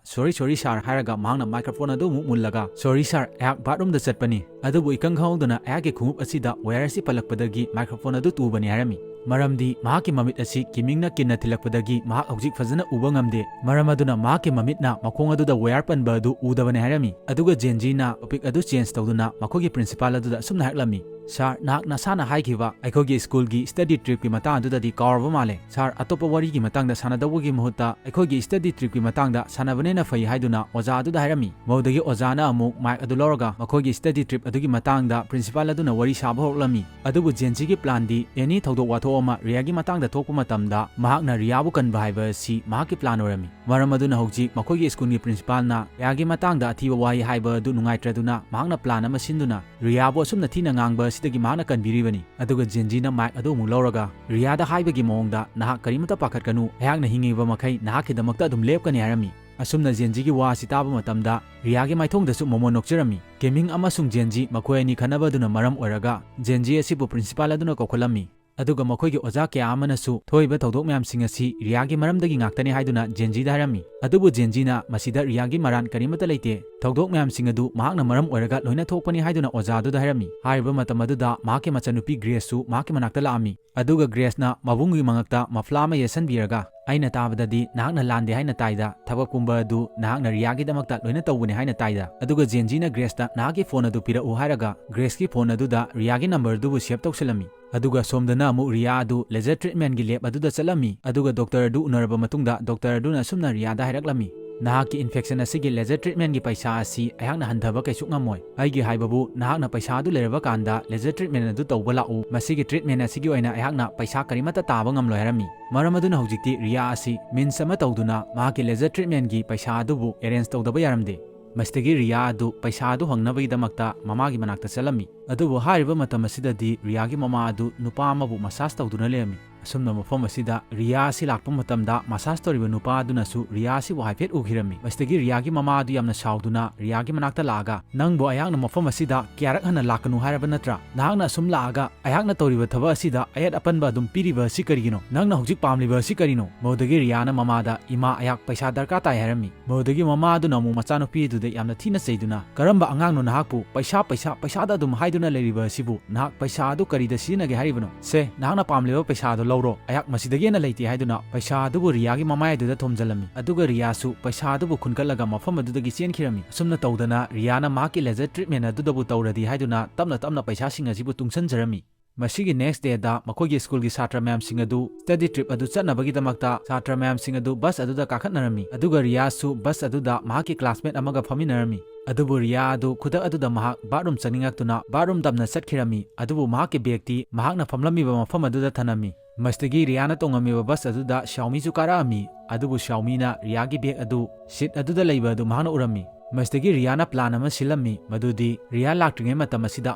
"Sorry, sorry, sir," ꯍꯥꯏꯔꯒ ꯃꯍꯥꯛꯅ ꯃꯥꯏꯀ꯭ꯔꯣꯐꯣꯟ ꯑꯗꯨ ꯑꯃꯨꯛ ꯃꯨꯜꯂꯒ, "Sorry, sir, ꯑꯩꯍꯥꯛ ꯕꯥꯠꯔꯨꯝꯗ ꯆꯠꯄꯅꯤ, ꯑꯗꯨꯕꯨ ꯏꯈꯪ ꯈꯪꯍꯧꯗꯅ ꯑꯩꯍꯥꯛꯀꯤ ꯈꯣꯡꯎꯞ ꯑꯁꯤꯗ ꯋꯥꯌꯔ ꯑꯁꯤ ꯄꯜꯂꯛꯄꯗꯒꯤ ꯃꯥꯏꯀ꯭ꯔꯣꯐꯣꯟ ꯑꯗꯨ ꯇꯨꯕꯅꯤ" ꯍꯥꯏꯔꯝꯃꯤ꯫ ꯃꯔꯝꯗꯤ ꯃꯍꯥꯛꯀꯤ ꯃꯃꯤꯠ ꯑꯁꯤ ꯀꯤꯃꯤꯡꯅ ꯀꯤꯟꯅ ꯊꯤꯜꯂꯛꯄꯗꯒꯤ ꯃꯍꯥꯛ ꯍꯧꯖꯤꯛ ꯐꯖꯅ ꯎꯕ ꯉꯝꯗꯦ꯫ ꯃꯔꯝ ꯑꯗꯨꯅ ꯃꯍꯥꯛꯀꯤ ꯃꯃꯤꯠꯅ ꯃꯈꯣꯡ ꯑꯗꯨꯗ ꯋꯥꯌꯔ ꯄꯟꯕ ꯑꯗꯨ ꯎꯗꯕꯅꯤ ꯍꯥꯏꯔꯝꯃꯤ꯫ ꯑꯗꯨꯒ ꯖꯦꯟꯖꯤꯅ ꯇꯣꯄꯤꯛ ꯑꯗꯨ ꯆꯦꯟꯖ ꯇꯧꯗꯨꯅ ꯃꯈꯣꯏꯒꯤ ꯄ꯭ꯔꯤꯟꯁꯤꯄꯥꯜ ꯑꯗꯨꯗ ꯑꯁꯨꯝꯅ ꯍꯥꯏꯔꯛꯂꯝꯃꯤ, "Sir, ꯅꯍꯥꯛ ꯅꯁꯥꯅ ꯍꯥꯏꯈꯤꯕ ꯑꯩꯈꯣꯏꯒꯤ ꯁ꯭ꯀꯨꯜꯒꯤ ꯁ꯭ꯇꯗꯤ ꯇ꯭ꯔꯤꯞꯀꯤ ꯃꯇꯥꯡ ꯑꯗꯨꯗꯗꯤ ꯀꯥꯎꯔꯕ ꯃꯥꯜꯂꯦ꯫ ꯁꯥꯔ, ꯑꯇꯣꯞꯄ ꯋꯥꯔꯤꯒꯤ ꯃꯇꯥꯡꯗ ꯁꯥꯟꯅꯗꯧꯕꯒꯤ ꯃꯍꯨꯠꯇ ꯑꯩꯈꯣꯏꯒꯤ ꯁ꯭ꯇꯗꯤ ꯇ꯭ꯔꯤꯞꯀꯤ ꯃꯇꯥꯡꯗ ꯁꯥꯟꯅꯕꯅ ꯍꯦꯟꯅ ꯐꯩ" ꯍꯥꯏꯗꯨꯅ ꯑꯣꯖꯥ ꯑꯗꯨꯗ ꯍꯥꯏꯔꯝꯃꯤ꯫ ꯃꯗꯨꯗꯒꯤ ꯑꯣꯖꯥꯅ ꯑꯃꯨꯛ ꯃꯥꯏꯛ ꯑꯗꯨ ꯂꯧꯔꯒ ꯃꯈꯣꯏꯒꯤ ꯁ꯭ꯇꯗꯤ ꯇ꯭ꯔꯤꯞ ꯑꯗꯨꯒꯤ ꯃꯇꯥꯡꯗ ꯄ꯭ꯔꯤꯟꯁꯤꯄꯥꯜ ꯑꯗꯨꯅ ꯋꯥꯔꯤ ꯁꯥꯕ ꯍꯧꯔꯛꯂꯝꯃꯤ꯫ ꯑꯗꯨꯕꯨ ꯖꯦꯟꯖꯤꯒꯤ ꯄ꯭ꯂꯥꯟꯗꯤ ꯑꯦꯅꯤ ꯊꯧꯗꯣꯛ ꯋꯥꯊꯣꯛ ꯑꯃ ꯔꯤꯌꯥꯒꯤ ꯃꯇꯥꯡꯗ ꯊꯣꯛꯄ ꯃꯇꯝꯗ ꯃꯍꯥꯛꯅ ꯔꯤꯌꯥꯕꯨ ꯀꯟꯕ ꯍꯥꯏꯕ ꯑꯁꯤ ꯃꯍꯥꯛꯀꯤ ꯄ꯭ꯂꯥꯟ ꯑꯣꯏꯔꯝꯃꯤ꯫ ꯃꯔꯝ ꯑꯗꯨꯅ ꯍꯧꯖꯤꯛ ꯃꯈꯣꯏꯒꯤ ꯁ꯭ꯀꯨꯜꯒꯤ ꯄ꯭ꯔꯤꯟꯁꯤꯄꯥꯜꯅ ꯔꯤꯌꯥꯒꯤ ꯃꯇꯥꯡꯗ ꯑꯊꯤꯕ ꯋꯥꯍꯩ ꯍꯥꯏꯕ ꯑꯗꯨ ꯅꯨꯡꯉꯥꯏꯇ꯭ꯔꯗꯨꯅ ꯃꯍꯥꯛꯅ ꯄ꯭ꯂꯥꯟ ꯑꯃ ꯁꯤꯟꯗꯨꯅ ꯔꯤꯌꯥꯕꯨ ꯑꯁꯨꯝꯅ ꯊꯤꯅ ꯉꯥꯡꯕ ꯑꯁꯤꯗꯒꯤ ꯃꯍꯥꯛꯅ ꯀꯟꯕꯤꯔꯤꯕꯅꯤ꯫ ꯑꯗꯨꯒ ꯖꯦꯟꯖꯤꯅ ꯃꯥꯏꯛ ꯑꯗꯨ ꯑꯃꯨꯛ ꯂꯧꯔꯒ ꯔꯤꯌꯥꯗ ꯍꯥꯏꯕꯒꯤ ꯃꯑꯣꯡꯗ, "ꯅꯍꯥꯛ ꯀꯔꯤꯃꯇ ꯄꯥꯈꯠꯀꯅꯨ, ꯑꯩꯍꯥꯛꯅ ꯍꯤꯡꯉꯤꯕ ꯃꯈꯩ ꯅꯍꯥꯛꯀꯤꯗꯃꯛꯇ ꯑꯗꯨꯝ ꯂꯦꯞꯀꯅꯤ" ꯍꯥꯏꯔꯝꯃꯤ꯫ ꯑꯁꯨꯝꯅ ꯖꯦꯟꯖꯤꯒꯤ ꯋꯥ ꯑꯁꯤ ꯇꯥꯕ ꯃꯇꯝꯗ ꯔꯤꯌꯥꯒꯤ ꯃꯥꯏꯊꯣꯡꯗꯁꯨ ꯃꯃꯣꯟ ꯅꯣꯛꯆꯔꯝꯃꯤ꯫ ꯀꯦꯃꯤꯡ ꯑꯃꯁꯨꯡ ꯖꯦꯟꯖꯤ ꯃꯈꯣꯏ ꯑꯅꯤ ꯈꯠꯅꯕ ꯑꯗꯨꯅ ꯃꯔꯝ ꯑꯣꯏꯔꯒ ꯖꯦꯟꯖꯤ ꯑꯁꯤꯕꯨ ꯄ꯭ꯔꯤꯟꯁꯤꯄꯥꯜ ꯑꯗꯨꯅ ꯀꯧꯈꯠꯂꯝꯃꯤ꯫ ꯑꯗꯨꯒ ꯃꯈꯣꯏꯒꯤ ꯑꯣꯖꯥ ꯀꯌꯥ ꯑꯃꯅꯁꯨ ꯊꯣꯛꯏꯕ ꯊꯧꯗꯣꯛ ꯃꯌꯥꯝꯁꯤꯡ ꯑꯁꯤ ꯔꯤꯌꯥꯒꯤ ꯃꯔꯝꯗꯒꯤ ꯉꯥꯛꯇꯅꯤ ꯍꯥꯏꯗꯨꯅ ꯖꯦꯟꯖꯤꯗ ꯍꯥꯏꯔꯝꯃꯤ꯫ ꯑꯗꯨꯕꯨ ꯖꯦꯟꯖꯤꯅ ꯃꯁꯤꯗ ꯔꯤꯌꯥꯒꯤ ꯃꯔꯥꯟ ꯀꯔꯤꯃꯠꯇ ꯂꯩꯇꯦ, ꯊꯧꯗꯣꯛ ꯃꯌꯥꯝꯁꯤꯡ ꯑꯗꯨ ꯃꯍꯥꯛꯅ ꯃꯔꯝ ꯑꯣꯏꯔꯒ ꯂꯣꯏꯅ ꯊꯣꯛꯄꯅꯤ ꯍꯥꯏꯗꯨꯅ ꯑꯣꯖꯥ ꯑꯗꯨꯗ ꯍꯥꯏꯔꯝꯃꯤ꯫ ꯍꯥꯏꯔꯤꯕ ꯃꯇꯝ ꯑꯗꯨꯗ ꯃꯍꯥꯛꯀꯤ ꯃꯆꯟꯅꯨꯄꯤ ꯒ꯭ꯔꯦꯁꯁꯨ ꯃꯍꯥꯛꯀꯤ ꯃꯅꯥꯛꯇ ꯂꯥꯛꯑꯝꯃꯤ꯫ ꯑꯗꯨꯒ ꯒ꯭ꯔꯦꯁꯅ ꯃꯕꯨꯡꯒꯤ ꯃꯉꯛꯇ ꯃꯐ꯭ꯂꯥ ꯑꯃ ꯌꯦꯠꯁꯟꯕꯤꯔꯒ, "ꯑꯩꯅ ꯇꯥꯕꯗꯗꯤ ꯅꯍꯥꯛꯅ ꯂꯥꯟꯗꯦ ꯍꯥꯏꯅ ꯇꯥꯏꯗ, ꯊꯕꯛ ꯄꯨꯝꯕ ꯑꯗꯨ ꯅꯍꯥꯛꯅ ꯔꯤꯌꯥꯒꯤꯗꯃꯛꯇ ꯂꯣꯏꯅ ꯇꯧꯕꯅꯦ ꯍꯥꯏꯅ ꯇꯥꯏꯗ"꯫ ꯑꯗꯨꯒ ꯖꯦꯟꯖꯤꯅ ꯒ꯭ꯔꯦꯁꯇ "ꯅꯍꯥꯛꯀꯤ ꯐꯣꯟ ꯑꯗꯨ ꯄꯤꯔꯛꯎ" ꯍꯥꯏꯔꯒ ꯒ꯭ꯔꯦꯁꯀꯤ ꯐꯣꯟ ꯑꯗꯨꯗ ꯔꯤꯌꯥꯒꯤ ꯅꯝꯕꯔꯗꯨꯕꯨ ꯁꯦꯚ ꯇꯧꯁꯤꯜꯂꯝꯃꯤ꯫ ꯑꯗꯨꯒ ꯁꯣꯝꯗꯅ ꯑꯃꯨꯛ ꯔꯤꯌꯥ ꯑꯗꯨ ꯂꯦꯖꯔ ꯇ꯭ꯔꯤꯠꯃꯦꯟꯒꯤ ꯂꯦꯕ ꯑꯗꯨꯗ ꯆꯠꯂꯝꯃꯤ꯫ ꯑꯗꯨꯒ ꯗꯣꯛꯇꯔ ꯑꯗꯨ ꯎꯅꯔꯕ ꯃꯇꯨꯡꯗ ꯗꯣꯛꯇꯔ ꯑꯗꯨꯅ ꯑꯁꯨꯝꯅ ꯔꯤꯌꯥꯗ ꯍꯥꯏꯔꯛꯂꯝꯃꯤ, "ꯅꯍꯥꯛꯀꯤ ꯏꯟꯐꯦꯛꯁꯟ ꯑꯁꯤꯒꯤ ꯂꯦꯖꯔ ꯇ꯭ꯔꯤꯠꯃꯦꯟꯒꯤ ꯄꯩꯁꯥ ꯑꯁꯤ ꯑꯩꯍꯥꯛꯅ ꯍꯟꯊꯕ ꯀꯩꯁꯨ ꯉꯝꯃꯣꯏ꯫ ꯑꯩꯒꯤ ꯍꯥꯏꯕꯕꯨ, ꯅꯍꯥꯛꯅ ꯄꯩꯁꯥ ꯑꯗꯨ ꯂꯩꯔꯕ ꯀꯥꯟꯗ ꯂꯦꯖꯔ ꯇ꯭ꯔꯤꯠꯃꯦꯟ ꯑꯗꯨ ꯇꯧꯕ ꯂꯥꯛꯎ꯫ ꯃꯁꯤꯒꯤ ꯇ꯭ꯔꯤꯠꯃꯦꯟ ꯑꯁꯤꯒꯤ ꯑꯣꯏꯅ ꯑꯩꯍꯥꯛꯅ ꯄꯩꯁꯥ ꯀꯔꯤꯃꯠꯇ ꯇꯥꯕ ꯉꯝꯂꯣꯏ" ꯍꯥꯏꯔꯝꯃꯤ꯫ ꯃꯔꯝ ꯑꯗꯨꯅ ꯍꯧꯖꯤꯛꯇꯤ ꯔꯤꯌꯥ ꯑꯁꯤ ꯃꯤꯟꯁ ꯑꯃ ꯇꯧꯗꯨꯅ ꯃꯍꯥꯛꯀꯤ ꯂꯦꯖꯔ ꯇ꯭ꯔꯤꯠꯃꯦꯟꯒꯤ ꯄꯩꯁꯥ ꯑꯗꯨꯕꯨ ꯑꯦꯔꯦꯟꯖ ꯇꯧꯗꯕ ꯌꯥꯔꯝꯗꯦ꯫ ꯃꯁꯤꯗꯒꯤ ꯔꯤꯌꯥ ꯑꯗꯨ ꯄꯩꯁꯥ ꯑꯗꯨ ꯍꯪꯅꯕꯒꯤꯗꯃꯛꯇ ꯃꯃꯥꯒꯤ ꯃꯅꯥꯛꯇ ꯆꯠꯂꯝꯃꯤ꯫ ꯑꯗꯨꯕꯨ ꯍꯥꯏꯔꯤꯕ ꯃꯇꯝ ꯑꯁꯤꯗꯗꯤ ꯔꯤꯌꯥꯒꯤ ꯃꯃꯥ ꯑꯗꯨ ꯅꯨꯄꯥ ꯑꯃꯕꯨ ꯃꯁꯥꯖ ꯇꯧꯗꯨꯅ ꯂꯩꯔꯝꯃꯤ꯫ ꯑꯁꯨꯝꯅ ꯃꯐꯝ ꯑꯁꯤꯗ ꯔꯤꯌꯥ ꯑꯁꯤ ꯂꯥꯛꯄ ꯃꯇꯝꯗ ꯃꯁꯥꯖ ꯇꯧꯔꯤꯕ ꯅꯨꯄꯥ ꯑꯗꯨꯅꯁꯨ ꯔꯤꯌꯥ ꯑꯁꯤꯕꯨ ꯍꯥꯏꯐꯦꯠ ꯎꯈꯤꯔꯝꯃꯤ꯫ ꯃꯁꯤꯗꯒꯤ ꯔꯤꯌꯥꯒꯤ ꯃꯃꯥ ꯑꯗꯨ ꯌꯥꯝꯅ ꯁꯥꯎꯗꯨꯅ ꯔꯤꯌꯥꯒꯤ ꯃꯅꯥꯛꯇ ꯂꯥꯛꯑꯒ, "ꯅꯪꯕꯨ ꯑꯩꯍꯥꯛꯅ ꯃꯐꯝ ꯑꯁꯤꯗ ꯀꯌꯥꯔꯛ ꯍꯟꯅ ꯂꯥꯛꯀꯅꯨ ꯍꯥꯏꯔꯕ ꯅꯠꯇ꯭ꯔꯥ? ꯅꯍꯥꯛꯅ ꯑꯁꯨꯝ ꯂꯥꯛꯑꯒ ꯑꯩꯍꯥꯛꯅ ꯇꯧꯔꯤꯕ ꯊꯕꯛ ꯑꯁꯤꯗ ꯑꯌꯦꯠ ꯑꯄꯟꯕ ꯑꯗꯨꯝ ꯄꯤꯔꯤꯕ ꯑꯁꯤ ꯀꯔꯤꯒꯤꯅꯣ? ꯅꯪꯅ ꯍꯧꯖꯤꯛ ꯄꯥꯝꯂꯤꯕ ꯑꯁꯤ ꯀꯔꯤꯅꯣ?" ꯃꯗꯨꯗꯒꯤ ꯔꯤꯌꯥꯅ ꯃꯃꯥꯗ, "ꯏꯃꯥ, ꯑꯩꯍꯥꯛ ꯄꯩꯁꯥ ꯗꯔꯀꯥꯔ ꯇꯥꯏ" ꯍꯥꯏꯔꯝꯃꯤ꯫ ꯃꯗꯨꯗꯒꯤ ꯃꯃꯥ ꯑꯗꯨꯅ ꯑꯃꯨꯛ ꯃꯆꯥꯅꯨꯄꯤ ꯑꯗꯨꯗ ꯌꯥꯝꯅ ꯊꯤꯅ ꯆꯩꯗꯨꯅ, "ꯀꯔꯝꯕ ꯑꯉꯥꯡꯅꯣ ꯅꯍꯥꯛꯄꯨ ꯄꯩꯁꯥ, ꯄꯩꯁꯥ, ꯄꯩꯁꯥꯗ ꯑꯗꯨꯝ ꯍꯥꯏꯗꯨꯅ ꯂꯩꯔꯤꯕ ꯑꯁꯤꯕꯨ? ꯅꯍꯥꯛ ꯄꯩꯁꯥ ꯑꯗꯨ ꯀꯔꯤꯗ ꯁꯤꯖꯤꯟꯅꯒꯦ ꯍꯥꯏꯔꯤꯕꯅꯣ? ꯁꯦ, ꯅꯍꯥꯛꯅ ꯄꯥꯝꯂꯤꯕ ꯄꯩꯁꯥ ꯑꯗꯨ ꯂꯧꯔꯣ, ꯑꯩꯍꯥꯛ ꯃꯁꯤꯗꯒꯤ ꯍꯦꯟꯅ ꯂꯩꯇꯦ" ꯍꯥꯏꯗꯨꯅ ꯄꯩꯁꯥ ꯑꯗꯨꯕꯨ ꯔꯤꯌꯥꯒꯤ ꯃꯃꯥꯏ ꯑꯗꯨꯗ ꯊꯣꯝꯖꯤꯜꯂꯝꯃꯤ꯫ ꯑꯗꯨꯒ ꯔꯤꯌꯥꯁꯨ ꯄꯩꯁꯥ ꯑꯗꯨꯕꯨ ꯈꯨꯟꯒꯠꯂꯒ ꯃꯐꯝ ꯑꯗꯨꯗꯒꯤ ꯆꯦꯟꯈꯤꯔꯝꯃꯤ꯫ ꯑꯁꯨꯝꯅ ꯇꯧꯗꯅ ꯔꯤꯌꯥꯅ ꯃꯍꯥꯛꯀꯤ ꯂꯦꯖꯔ ꯇ꯭ꯔꯤꯠꯃꯦꯟ ꯑꯗꯨꯗꯕꯨ ꯇꯧꯔꯗꯤ ꯍꯥꯏꯗꯨꯅ ꯇꯞꯅ ꯇꯞꯅ ꯄꯩꯁꯥꯁꯤꯡ ꯑꯁꯤꯕꯨ ꯇꯨꯡꯁꯤꯟꯖꯔꯝꯃꯤ꯫ ꯃꯁꯤꯒꯤ ꯅꯦꯛꯁ ꯗꯦꯗ ꯃꯈꯣꯏꯒꯤ ꯁ꯭ꯀꯨꯜꯒꯤ ꯁꯥꯇ꯭ꯔ ꯃꯌꯥꯝꯁꯤꯡ ꯑꯗꯨ ꯁ꯭ꯇꯗꯤ ꯇ꯭ꯔꯤꯞ ꯑꯗꯨ ꯆꯠꯅꯕꯒꯤꯗꯃꯛꯇ ꯁꯥꯇ꯭ꯔ ꯃꯌꯥꯝꯁꯤꯡ ꯑꯗꯨ ꯕꯁ ꯑꯗꯨꯗ ꯀꯥꯈꯠꯅꯔꯝꯃꯤ꯫ ꯑꯗꯨꯒ ꯔꯤꯌꯥꯁꯨ ꯕꯁ ꯑꯗꯨꯗ ꯃꯍꯥꯛꯀꯤ ꯀ꯭ꯂꯥꯁꯃꯦꯠ ꯑꯃꯒ ꯐꯝꯃꯤꯟꯅꯔꯝꯃꯤ꯫ ꯑꯗꯨꯕꯨ ꯔꯤꯌꯥ ꯑꯗꯨ ꯈꯨꯗꯛ ꯑꯗꯨꯗ ꯃꯍꯥꯛ ꯕꯥꯠꯔꯨꯝ ꯆꯪꯅꯤꯡꯉꯛꯇꯨꯅ ꯕꯥꯠꯔꯨꯝ ꯇꯝꯅ ꯆꯠꯈꯤꯔꯝꯃꯤ꯫ ꯑꯗꯨꯕꯨ ꯃꯍꯥꯛꯀꯤ ꯕꯦꯒꯇꯤ ꯃꯍꯥꯛꯅ ꯐꯝꯂꯝꯃꯤꯕ ꯃꯐꯝ ꯑꯗꯨꯗ ꯊꯅꯝꯃꯤ꯫ ꯃꯁꯤꯗꯒꯤ ꯔꯤꯌꯥꯅ ꯇꯣꯡꯉꯝꯃꯤꯕ ꯕꯁ ꯑꯗꯨꯗ ꯁꯤꯌꯥꯎꯃꯤꯁꯨ ꯀꯥꯔꯛꯑꯝꯃꯤ꯫ ꯑꯗꯨꯕꯨ ꯁꯤꯌꯥꯎꯃꯤꯅ ꯔꯤꯌꯥꯒꯤ ꯕꯦꯒ ꯑꯗꯨ ꯁꯤꯠ ꯑꯗꯨꯗ ꯂꯩꯕ ꯑꯗꯨ ꯃꯍꯥꯛꯅ ꯎꯔꯝꯃꯤ꯫ ꯃꯁꯤꯗꯒꯤ ꯔꯤꯌꯥꯅ ꯄ꯭ꯂꯥꯟ ꯑꯃ ꯁꯤꯜꯂꯝꯃꯤ, ꯃꯗꯨꯗꯤ ꯔꯤꯌꯥ ꯂꯥꯛꯇ꯭ꯔꯤꯉꯩ ꯃꯇꯝ ꯑꯁꯤꯗ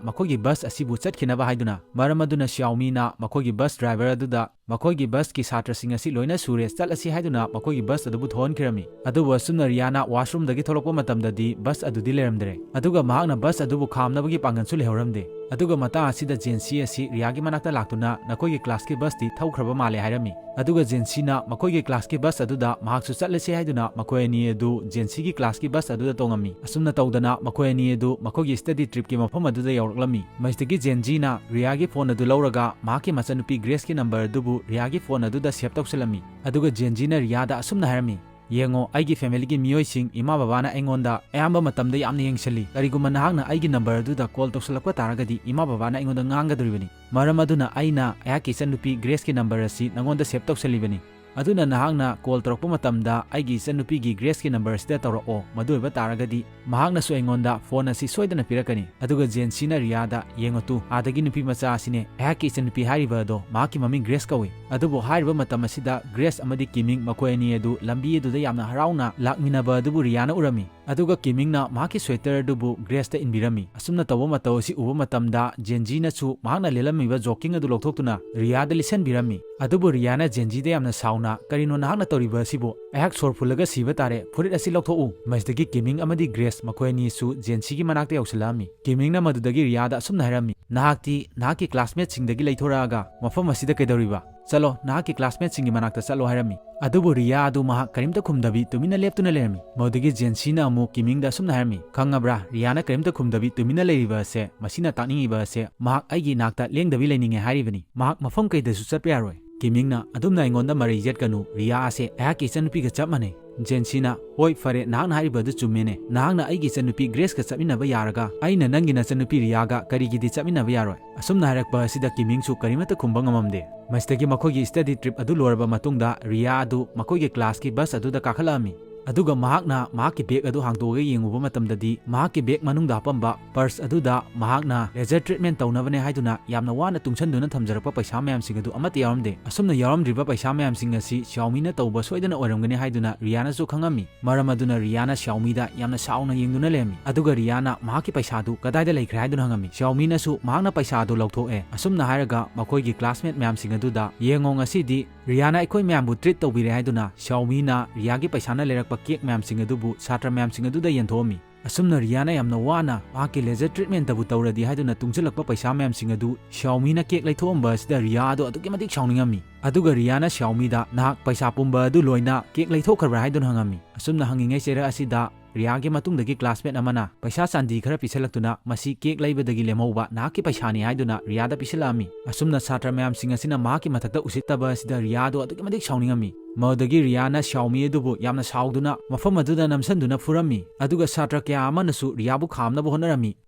ꯃꯈꯣꯏꯒꯤ ꯕꯁ ꯑꯁꯤꯕꯨ ꯆꯠꯈꯤꯅꯕ ꯍꯥꯏꯗꯨꯅ꯫ ꯃꯔꯝ ꯑꯗꯨꯅ ꯁꯤꯌꯥꯎꯃꯤꯅ ꯃꯈꯣꯏꯒꯤ ꯕꯁ ꯗ꯭ꯔꯥꯏꯚꯔ ꯑꯗꯨꯗ, "ꯃꯈꯣꯏꯒꯤ ꯕꯁꯀꯤ ꯁꯥꯇ꯭ꯔꯁꯤꯡ ꯑꯁꯤ ꯂꯣꯏꯅ ꯁꯨꯔꯦ, ꯆꯠꯂꯁꯤ" ꯍꯥꯏꯗꯨꯅ ꯃꯈꯣꯏꯒꯤ ꯕꯁ ꯑꯗꯨꯕꯨ ꯊꯧꯍꯟꯈꯤꯔꯝꯃꯤ꯫ ꯑꯗꯨꯕꯨ ꯑꯁꯨꯝꯅ ꯔꯤꯌꯥꯅ ꯋꯥꯁꯔꯨꯝꯗꯒꯤ ꯊꯣꯛꯂꯛꯄ ꯃꯇꯝꯗꯗꯤ ꯕꯁ ꯑꯗꯨꯗꯤ ꯂꯩꯔꯝꯗ꯭ꯔꯦ꯫ ꯑꯗꯨꯒ ꯃꯍꯥꯛꯅ ꯕꯁ ꯑꯗꯨꯕꯨ ꯈꯥꯝꯅꯕꯒꯤ ꯄꯥꯡꯒꯜꯁꯨ ꯂꯩꯍꯧꯔꯝꯗꯦ꯫ ꯑꯗꯨꯒ ꯃꯇꯥꯡ ꯑꯁꯤꯗ ꯖꯦꯟꯁꯤ ꯑꯁꯤ ꯔꯤꯌꯥꯒꯤ ꯃꯅꯥꯛꯇ ꯂꯥꯛꯇꯨꯅ, "ꯅꯈꯣꯏꯒꯤ ꯀ꯭ꯂꯥꯁꯀꯤ ꯕꯁꯇꯤ ꯊꯧꯈ꯭ꯔꯕ ꯃꯥꯜꯂꯦ" ꯍꯥꯏꯔꯝꯃꯤ꯫ ꯑꯗꯨꯒ ꯖꯦꯟꯁꯤꯅ ꯃꯈꯣꯏꯒꯤ ꯀ꯭ꯂꯥꯁꯀꯤ ꯕꯁ ꯑꯗꯨꯗ ꯃꯍꯥꯛꯁꯨ ꯆꯠꯂꯁꯤ ꯍꯥꯏꯗꯨꯅ ꯃꯈꯣꯏ ꯑꯅꯤ ꯑꯗꯨ ꯖꯦꯟꯁꯤꯒꯤ ꯀ꯭ꯂꯥꯁꯀꯤ ꯕꯁ ꯑꯗꯨꯗ ꯇꯣꯡꯉꯝꯃꯤ꯫ ꯑꯁꯨꯝꯅ ꯇꯧꯗꯅ ꯃꯈꯣꯏ ꯑꯅꯤ ꯑꯗꯨ ꯃꯈꯣꯏꯒꯤ ꯁ꯭ꯇꯗꯤ ꯇ꯭ꯔꯤꯞꯀꯤ ꯃꯐꯝ ꯑꯗꯨꯗ ꯌꯧꯔꯛꯂꯝꯃꯤ꯫ ꯃꯁꯤꯗꯒꯤ ꯖꯦꯟꯖꯤꯅ ꯔꯤꯌꯥꯒꯤ ꯐꯣꯟ ꯑꯗꯨ ꯂꯧꯔꯒ ꯃꯍꯥꯛꯀꯤ ꯃꯆꯟꯅꯨꯄꯤ ꯒ꯭ꯔꯦꯁꯀꯤ ꯅꯝꯕꯔ ꯑꯗꯨꯕꯨ ꯔꯤꯌꯥꯒꯤ ꯐꯣꯟ ꯑꯗꯨꯗ ꯁꯦꯚ ꯇꯧꯁꯜꯂꯝꯃꯤ꯫ ꯑꯗꯨꯒ ꯖꯦꯟꯖꯤꯅ ꯔꯤꯌꯥꯗ ꯑꯁꯨꯝꯅ ꯍꯥꯏꯔꯝꯃꯤ, "ꯌꯦꯡꯉꯣ, ꯑꯩꯒꯤ ꯐꯦꯃꯤꯂꯤꯒꯤ ꯃꯤꯑꯣꯏꯁꯤꯡ, ꯏꯃꯥ ꯕꯕꯥꯅ ꯑꯩꯉꯣꯟꯗ ꯑꯌꯥꯝꯕ ꯃꯇꯝꯗ ꯌꯥꯝꯅ ꯌꯦꯡꯁꯤꯜꯂꯤ꯫ ꯀꯔꯤꯒꯨꯝꯕ ꯅꯍꯥꯛꯅ ꯑꯩꯒꯤ ꯅꯝꯕꯔ ꯑꯗꯨꯗ ꯀꯣꯜ ꯇꯧꯁꯜꯂꯛꯄ ꯇꯥꯔꯒꯗꯤ ꯏꯃꯥ ꯕꯕꯥꯅ ꯑꯩꯉꯣꯟꯗ ꯉꯥꯡꯒꯗꯧꯔꯤꯕꯅꯤ꯫ ꯃꯔꯝ ꯑꯗꯨꯅ ꯑꯩꯅ ꯑꯩꯍꯥꯛꯀꯤ ꯏꯆꯟꯅꯨꯄꯤ ꯒ꯭ꯔꯦꯁꯀꯤ ꯅꯝꯕꯔ ꯑꯁꯤ ꯅꯉꯣꯟꯗ ꯁꯦꯚ ꯇꯧꯁꯜꯂꯤꯕꯅꯤ꯫ ꯑꯗꯨꯅ ꯅꯍꯥꯛꯅ ꯀꯣꯜ ꯇꯧꯔꯛꯄ ꯃꯇꯝꯗ ꯑꯩꯒꯤ ꯏꯆꯟꯅꯨꯄꯤꯒꯤ ꯒ꯭ꯔꯦꯁꯀꯤ ꯅꯝꯕꯔ ꯑꯁꯤꯗ ꯇꯧꯔꯛꯑꯣ꯫ ꯃꯗꯨ ꯑꯣꯏꯕ ꯇꯥꯔꯒꯗꯤ ꯃꯍꯥꯛꯅꯁꯨ ꯑꯩꯉꯣꯟꯗ ꯐꯣꯟ ꯑꯁꯤ ꯁꯣꯏꯗꯅ ꯄꯤꯔꯛꯀꯅꯤ"꯫ ꯑꯗꯨꯒ ꯖꯦꯟꯁꯤꯅ ꯔꯤꯌꯥꯗ, "ꯌꯦꯡꯉꯨ ꯇꯨ, ꯑꯥꯗꯒꯤ ꯅꯨꯄꯤ ꯃꯆꯥ ꯑꯁꯤꯅꯦ, ꯑꯩꯍꯥꯛꯀꯤ ꯏꯆꯟꯅꯨꯄꯤ ꯍꯥꯏꯔꯤꯕ ꯑꯗꯣ, ꯃꯍꯥꯛꯀꯤ ꯃꯃꯤꯡ ꯒ꯭ꯔꯦꯁ ꯀꯧꯏ"꯫ ꯑꯗꯨꯕꯨ ꯍꯥꯏꯔꯤꯕ ꯃꯇꯝ ꯑꯁꯤꯗ ꯒ꯭ꯔꯦꯁ ꯑꯃꯗꯤ ꯀꯤꯃꯤꯡ ꯃꯈꯣꯏ ꯑꯅꯤ ꯑꯗꯨ ꯂꯝꯕꯤ ꯑꯗꯨꯗ ꯌꯥꯝꯅ ꯍꯔꯥꯎꯅ ꯂꯥꯛꯃꯤꯟꯅꯕ ꯑꯗꯨꯕꯨ ꯔꯤꯌꯥꯅ ꯎꯔꯝꯃꯤ꯫ ꯑꯗꯨꯒ ꯀꯤꯃꯤꯡꯅ ꯃꯍꯥꯛꯀꯤ ꯁ꯭ꯋꯦꯇꯔ ꯑꯗꯨꯕꯨ ꯒ꯭ꯔꯦꯁꯇ ꯏꯟꯕꯤꯔꯝꯃꯤ꯫ ꯑꯁꯨꯝꯅ ꯇꯧꯕ ꯃꯇꯧ ꯑꯁꯤ ꯎꯕ ꯃꯇꯝꯗ ꯖꯦꯟꯖꯤꯅꯁꯨ ꯃꯍꯥꯛꯅ ꯂꯤꯠꯂꯝꯃꯤꯕ ꯖꯣꯀꯤꯡ ꯑꯗꯨ ꯂꯧꯊꯣꯛꯇꯨꯅ ꯔꯤꯌꯥꯗ ꯂꯤꯠꯁꯟꯕꯤꯔꯝꯃꯤ꯫ ꯑꯗꯨꯕꯨ ꯔꯤꯌꯥꯅ ꯖꯦꯟꯖꯤꯗ ꯌꯥꯝꯅ ꯁꯥꯎꯅ, "ꯀꯔꯤꯅꯣ ꯅꯍꯥꯛꯅ ꯇꯧꯔꯤꯕ ꯑꯁꯤꯕꯨ? ꯑꯩꯍꯥꯛ ꯁꯣꯔ ꯐꯨꯜꯂꯒ ꯁꯤꯕ ꯇꯥꯔꯦ, ꯐꯨꯔꯤꯠ ꯑꯁꯤ ꯂꯧꯊꯣꯛꯎ"꯫ ꯃꯁꯤꯗꯒꯤ ꯀꯤꯃꯤꯡ ꯑꯃꯗꯤ ꯒ꯭ꯔꯦꯁ ꯃꯈꯣꯏ ꯑꯅꯤꯁꯨ ꯖꯦꯟꯁꯤꯒꯤ ꯃꯅꯥꯛꯇ ꯌꯧꯁꯤꯜꯂꯛꯑꯝꯃꯤ꯫ ꯀꯤꯃꯤꯡꯅ ꯃꯗꯨꯗꯒꯤ ꯔꯤꯌꯥꯗ ꯑꯁꯨꯝꯅ ꯍꯥꯏꯔꯝꯃꯤ, "ꯅꯍꯥꯛꯇꯤ ꯅꯍꯥꯛꯀꯤ ꯀ꯭ꯂꯥꯁꯃꯦꯠꯁꯤꯡꯗꯒꯤ ꯂꯩꯊꯣꯔꯛꯑꯒ ꯃꯐꯝ ꯑꯁꯤꯗ ꯀꯩꯗꯧꯔꯤꯕ? ꯆꯠꯂꯣ, ꯅꯍꯥꯛꯀꯤ ꯀ꯭ꯂꯥꯁꯃꯦꯠꯁꯤꯡꯒꯤ ꯃꯅꯥꯛꯇ ꯆꯠꯂꯣ" ꯍꯥꯏꯔꯝꯃꯤ꯫ ꯑꯗꯨꯕꯨ ꯔꯤꯌꯥ ꯑꯗꯨ ꯃꯍꯥꯛ ꯀꯔꯤꯝꯇ ꯈꯨꯝꯗꯕꯤ ꯇꯨꯃꯤꯟꯅ ꯂꯦꯞꯇꯨꯅ ꯂꯩꯔꯝꯃꯤ꯫ ꯃꯗꯨꯗꯒꯤ ꯖꯦꯟꯁꯤꯅ ꯑꯃꯨꯛ ꯀꯤꯃꯤꯡꯗ ꯑꯁꯨꯝꯅ ꯍꯥꯏꯔꯝꯃꯤ, "ꯈꯪꯉꯕ꯭ꯔꯥ, ꯔꯤꯌꯥꯅ ꯀꯔꯤꯝꯇ ꯈꯨꯝꯗꯕꯤ ꯇꯨꯃꯤꯟꯅ ꯂꯩꯔꯤꯕ ꯑꯁꯦ, ꯃꯁꯤꯅ ꯇꯥꯛꯅꯤꯡꯉꯤꯕ ꯑꯁꯦ ꯃꯍꯥꯛ ꯑꯩꯒꯤ ꯅꯥꯛꯇ ꯂꯦꯡꯗꯕꯤ ꯂꯩꯅꯤꯡꯉꯦ ꯍꯥꯏꯔꯤꯕꯅꯤ꯫ ꯃꯍꯥꯛ ꯃꯐꯝ ꯀꯩꯗꯁꯨ ꯆꯠꯄ ꯌꯥꯔꯣꯏ"꯫ ꯀꯤꯃꯤꯡꯅ, "ꯑꯗꯨꯝꯅ ꯑꯩꯉꯣꯟꯗ ꯃꯔꯩ ꯌꯦꯠꯀꯅꯨ, ꯔꯤꯌꯥ ꯑꯁꯦ ꯑꯩꯍꯥꯛꯀꯤ ꯏꯆꯟꯅꯨꯄꯤꯒ ꯆꯞ ꯃꯥꯟꯅꯩ"꯫ ꯖꯦꯟꯁꯤꯅ, "ꯍꯣꯏ, ꯐꯔꯦ, ꯅꯍꯥꯛꯅ ꯍꯥꯏꯔꯤꯕ ꯑꯗꯨ ꯆꯨꯝꯃꯦꯅꯦ꯫ ꯅꯍꯥꯛꯅ ꯑꯩꯒꯤ ꯏꯆꯟꯅꯨꯄꯤ ꯒ꯭ꯔꯦꯁꯀ ꯆꯠꯃꯤꯟꯅꯕ ꯌꯥꯔꯒ ꯑꯩꯅ ꯅꯪꯒꯤ ꯅꯆꯟꯅꯨꯄꯤ ꯔꯤꯌꯥꯒ ꯀꯔꯤꯒꯤꯗꯤ ꯆꯠꯃꯤꯟꯅꯕ ꯌꯥꯔꯣꯏ?" ꯑꯁꯨꯝꯅ ꯍꯥꯏꯔꯛꯄ ꯑꯁꯤꯗ ꯀꯤꯃꯤꯡꯁꯨ ꯀꯔꯤꯃꯠꯇ ꯈꯨꯝꯕ ꯉꯝꯃꯝꯗꯦ꯫ ꯃꯁꯤꯗꯒꯤ ꯃꯈꯣꯏꯒꯤ ꯁ꯭ꯇꯗꯤ ꯇ꯭ꯔꯤꯞ ꯑꯗꯨ ꯂꯣꯏꯔꯕ ꯃꯇꯨꯡꯗ ꯔꯤꯌꯥ ꯑꯗꯨ ꯃꯈꯣꯏꯒꯤ ꯀ꯭ꯂꯥꯁꯀꯤ ꯕꯁ ꯑꯗꯨꯗ ꯀꯥꯈꯠꯂꯛꯑꯝꯃꯤ꯫ ꯑꯗꯨꯒ ꯃꯍꯥꯛꯅ ꯃꯍꯥꯛꯀꯤ ꯕꯦꯒ ꯑꯗꯨ ꯍꯥꯡꯗꯣꯛꯑꯒ ꯌꯦꯡꯉꯨꯕ ꯃꯇꯝꯗꯗꯤ ꯃꯍꯥꯛꯀꯤ ꯕꯦꯒ ꯃꯅꯨꯡꯗ ꯍꯥꯞꯄꯝꯕ ꯄꯔꯁ ꯑꯗꯨꯗ ꯃꯍꯥꯛꯅ ꯂꯦꯖꯔ ꯇ꯭ꯔꯤꯠꯃꯦꯟ ꯇꯧꯅꯕꯅꯦ ꯍꯥꯏꯗꯨꯅ ꯌꯥꯝꯅ ꯋꯥꯅ ꯇꯨꯡꯁꯟꯗꯨꯅ ꯊꯝꯖꯔꯛꯄ ꯄꯩꯁꯥ ꯃꯌꯥꯝꯁꯤꯡ ꯑꯗꯨ ꯑꯃꯠꯇ ꯌꯥꯎꯔꯝꯗꯦ꯫ ꯑꯁꯨꯝꯅ ꯌꯥꯎꯔꯝꯗ꯭ꯔꯤꯕ ꯄꯩꯁꯥ ꯃꯌꯥꯝꯁꯤꯡ ꯑꯁꯤ ꯁꯤꯌꯥꯎꯃꯤꯅ ꯇꯧꯕ ꯁꯣꯏꯗꯅ ꯑꯣꯏꯔꯝꯒꯅꯤ ꯍꯥꯏꯗꯨꯅ ꯔꯤꯌꯥꯅꯁꯨ ꯈꯪꯉꯝꯃꯤ꯫ ꯃꯔꯝ ꯑꯗꯨꯅ ꯔꯤꯌꯥꯅ ꯁꯤꯌꯥꯎꯃꯤꯗ ꯌꯥꯝꯅ ꯁꯥꯎꯅ ꯌꯦꯡꯗꯨꯅ ꯂꯩꯔꯝꯃꯤ꯫ ꯑꯗꯨꯒ ꯔꯤꯌꯥꯅ ꯃꯍꯥꯛꯀꯤ ꯄꯩꯁꯥꯗꯨ ꯀꯗꯥꯏꯗ ꯂꯩꯈ꯭ꯔꯦ ꯍꯥꯏꯗꯨꯅ ꯍꯪꯉꯝꯃꯤ꯫ ꯁꯤꯌꯥꯎꯃꯤꯅꯁꯨ ꯃꯍꯥꯛꯅ ꯄꯩꯁꯥꯗꯨ ꯂꯧꯊꯣꯛꯑꯦ꯫ ꯑꯁꯨꯝꯅ ꯍꯥꯏꯔꯒ ꯃꯈꯣꯏꯒꯤ ꯀ꯭ꯂꯥꯁꯃꯦꯠ ꯃꯌꯥꯝꯁꯤꯡ ꯑꯗꯨꯗ, "ꯌꯦꯡꯉꯣ, ꯉꯁꯤꯗꯤ ꯔꯤꯌꯥꯅ ꯑꯩꯈꯣꯏ ꯃꯌꯥꯝꯕꯨ ꯇ꯭ꯔꯤꯠ ꯇꯧꯕꯤꯔꯦ" ꯍꯥꯏꯗꯨꯅ ꯁꯤꯌꯥꯎꯃꯤꯅ ꯔꯤꯌꯥꯒꯤ ꯄꯩꯁꯥꯅ ꯂꯩꯔꯛꯄ ꯀꯦꯛ ꯃꯌꯥꯝꯁꯤꯡ ꯑꯗꯨꯕꯨ ꯁꯥꯇ꯭ꯔ ꯃꯌꯥꯝꯁꯤꯡ ꯑꯗꯨꯗ ꯌꯦꯟꯊꯣꯛꯑꯝꯃꯤ꯫ ꯑꯁꯨꯝꯅ ꯔꯤꯌꯥꯅ ꯌꯥꯝꯅ ꯋꯥꯅ ꯃꯍꯥꯛꯀꯤ ꯂꯦꯖꯔ ꯇ꯭ꯔꯤꯠꯃꯦꯟꯇꯕꯨ ꯇꯧꯔꯗꯤ ꯍꯥꯏꯗꯨꯅ ꯇꯨꯡꯁꯤꯜꯂꯛꯄ ꯄꯩꯁꯥ ꯃꯌꯥꯝꯁꯤꯡ ꯑꯗꯨ ꯁꯤꯌꯥꯎꯃꯤꯅ ꯀꯦꯛ ꯂꯩꯊꯣꯛꯑꯝꯕ ꯑꯁꯤꯗ ꯔꯤꯌꯥ ꯑꯗꯨ ꯑꯗꯨꯛꯀꯤ ꯃꯇꯤꯛ ꯁꯥꯎꯅꯤꯡꯉꯝꯃꯤ꯫ ꯑꯗꯨꯒ ꯔꯤꯌꯥꯅ ꯁꯤꯌꯥꯎꯃꯤꯗ, "ꯅꯍꯥꯛ ꯄꯩꯁꯥ ꯄꯨꯝꯕ ꯑꯗꯨ ꯂꯣꯏꯅ ꯀꯦꯛ ꯂꯩꯊꯣꯛꯈ꯭ꯔꯕ꯭ꯔꯥ?" ꯍꯥꯏꯗꯨꯅ ꯍꯪꯉꯝꯃꯤ꯫ ꯑꯁꯨꯝꯅ ꯍꯪꯉꯤꯉꯩ ꯆꯩꯔꯛ ꯑꯁꯤꯗ ꯔꯤꯌꯥꯒꯤ ꯃꯇꯨꯡꯗꯒꯤ classmate ꯑꯃꯅ ꯄꯩꯁꯥ ꯆꯥꯟꯗꯤ ꯈꯔ ꯄꯤꯁꯜꯂꯛꯇꯨꯅ, "ꯃꯁꯤ cake ꯂꯩꯕꯗꯒꯤ ꯂꯦꯝꯍꯧꯕ ꯅꯍꯥꯛꯀꯤ ꯄꯩꯁꯥꯅꯤ" ꯍꯥꯏꯗꯨꯅ ꯔꯤꯌꯥꯗ ꯄꯤꯁꯜꯂꯛꯑꯝꯃꯤ꯫ ꯑꯁꯨꯝꯅ ꯁꯥꯇ꯭ꯔ ꯃꯌꯥꯝꯁꯤꯡ ꯑꯁꯤꯅ ꯃꯍꯥꯛꯀꯤ ꯃꯊꯛꯇ ꯎꯁꯤꯠꯇꯕ ꯑꯁꯤꯗ ꯔꯤꯌꯥꯗꯣ ꯑꯗꯨꯛꯀꯤ ꯃꯇꯤꯛ ꯁꯥꯎꯅꯤꯡꯉꯝꯃꯤ꯫ ꯃꯗꯨꯗꯒꯤ ꯔꯤꯌꯥꯅ ꯁꯤꯌꯥꯑꯣꯃꯤ ꯑꯗꯨꯕꯨ ꯌꯥꯝꯅ ꯁꯥꯎꯗꯨꯅ ꯃꯐꯝ ꯑꯗꯨꯗ ꯅꯝꯁꯤꯟꯗꯨꯅ ꯐꯨꯔꯝꯃꯤ꯫ ꯑꯗꯨꯒ ꯁꯥꯇ꯭ꯔ ꯀꯌꯥ ꯑꯃꯅꯁꯨ ꯔꯤꯌꯥꯕꯨ ꯈꯥꯝꯅꯕ ꯍꯣꯠꯅꯔꯝꯃꯤ꯫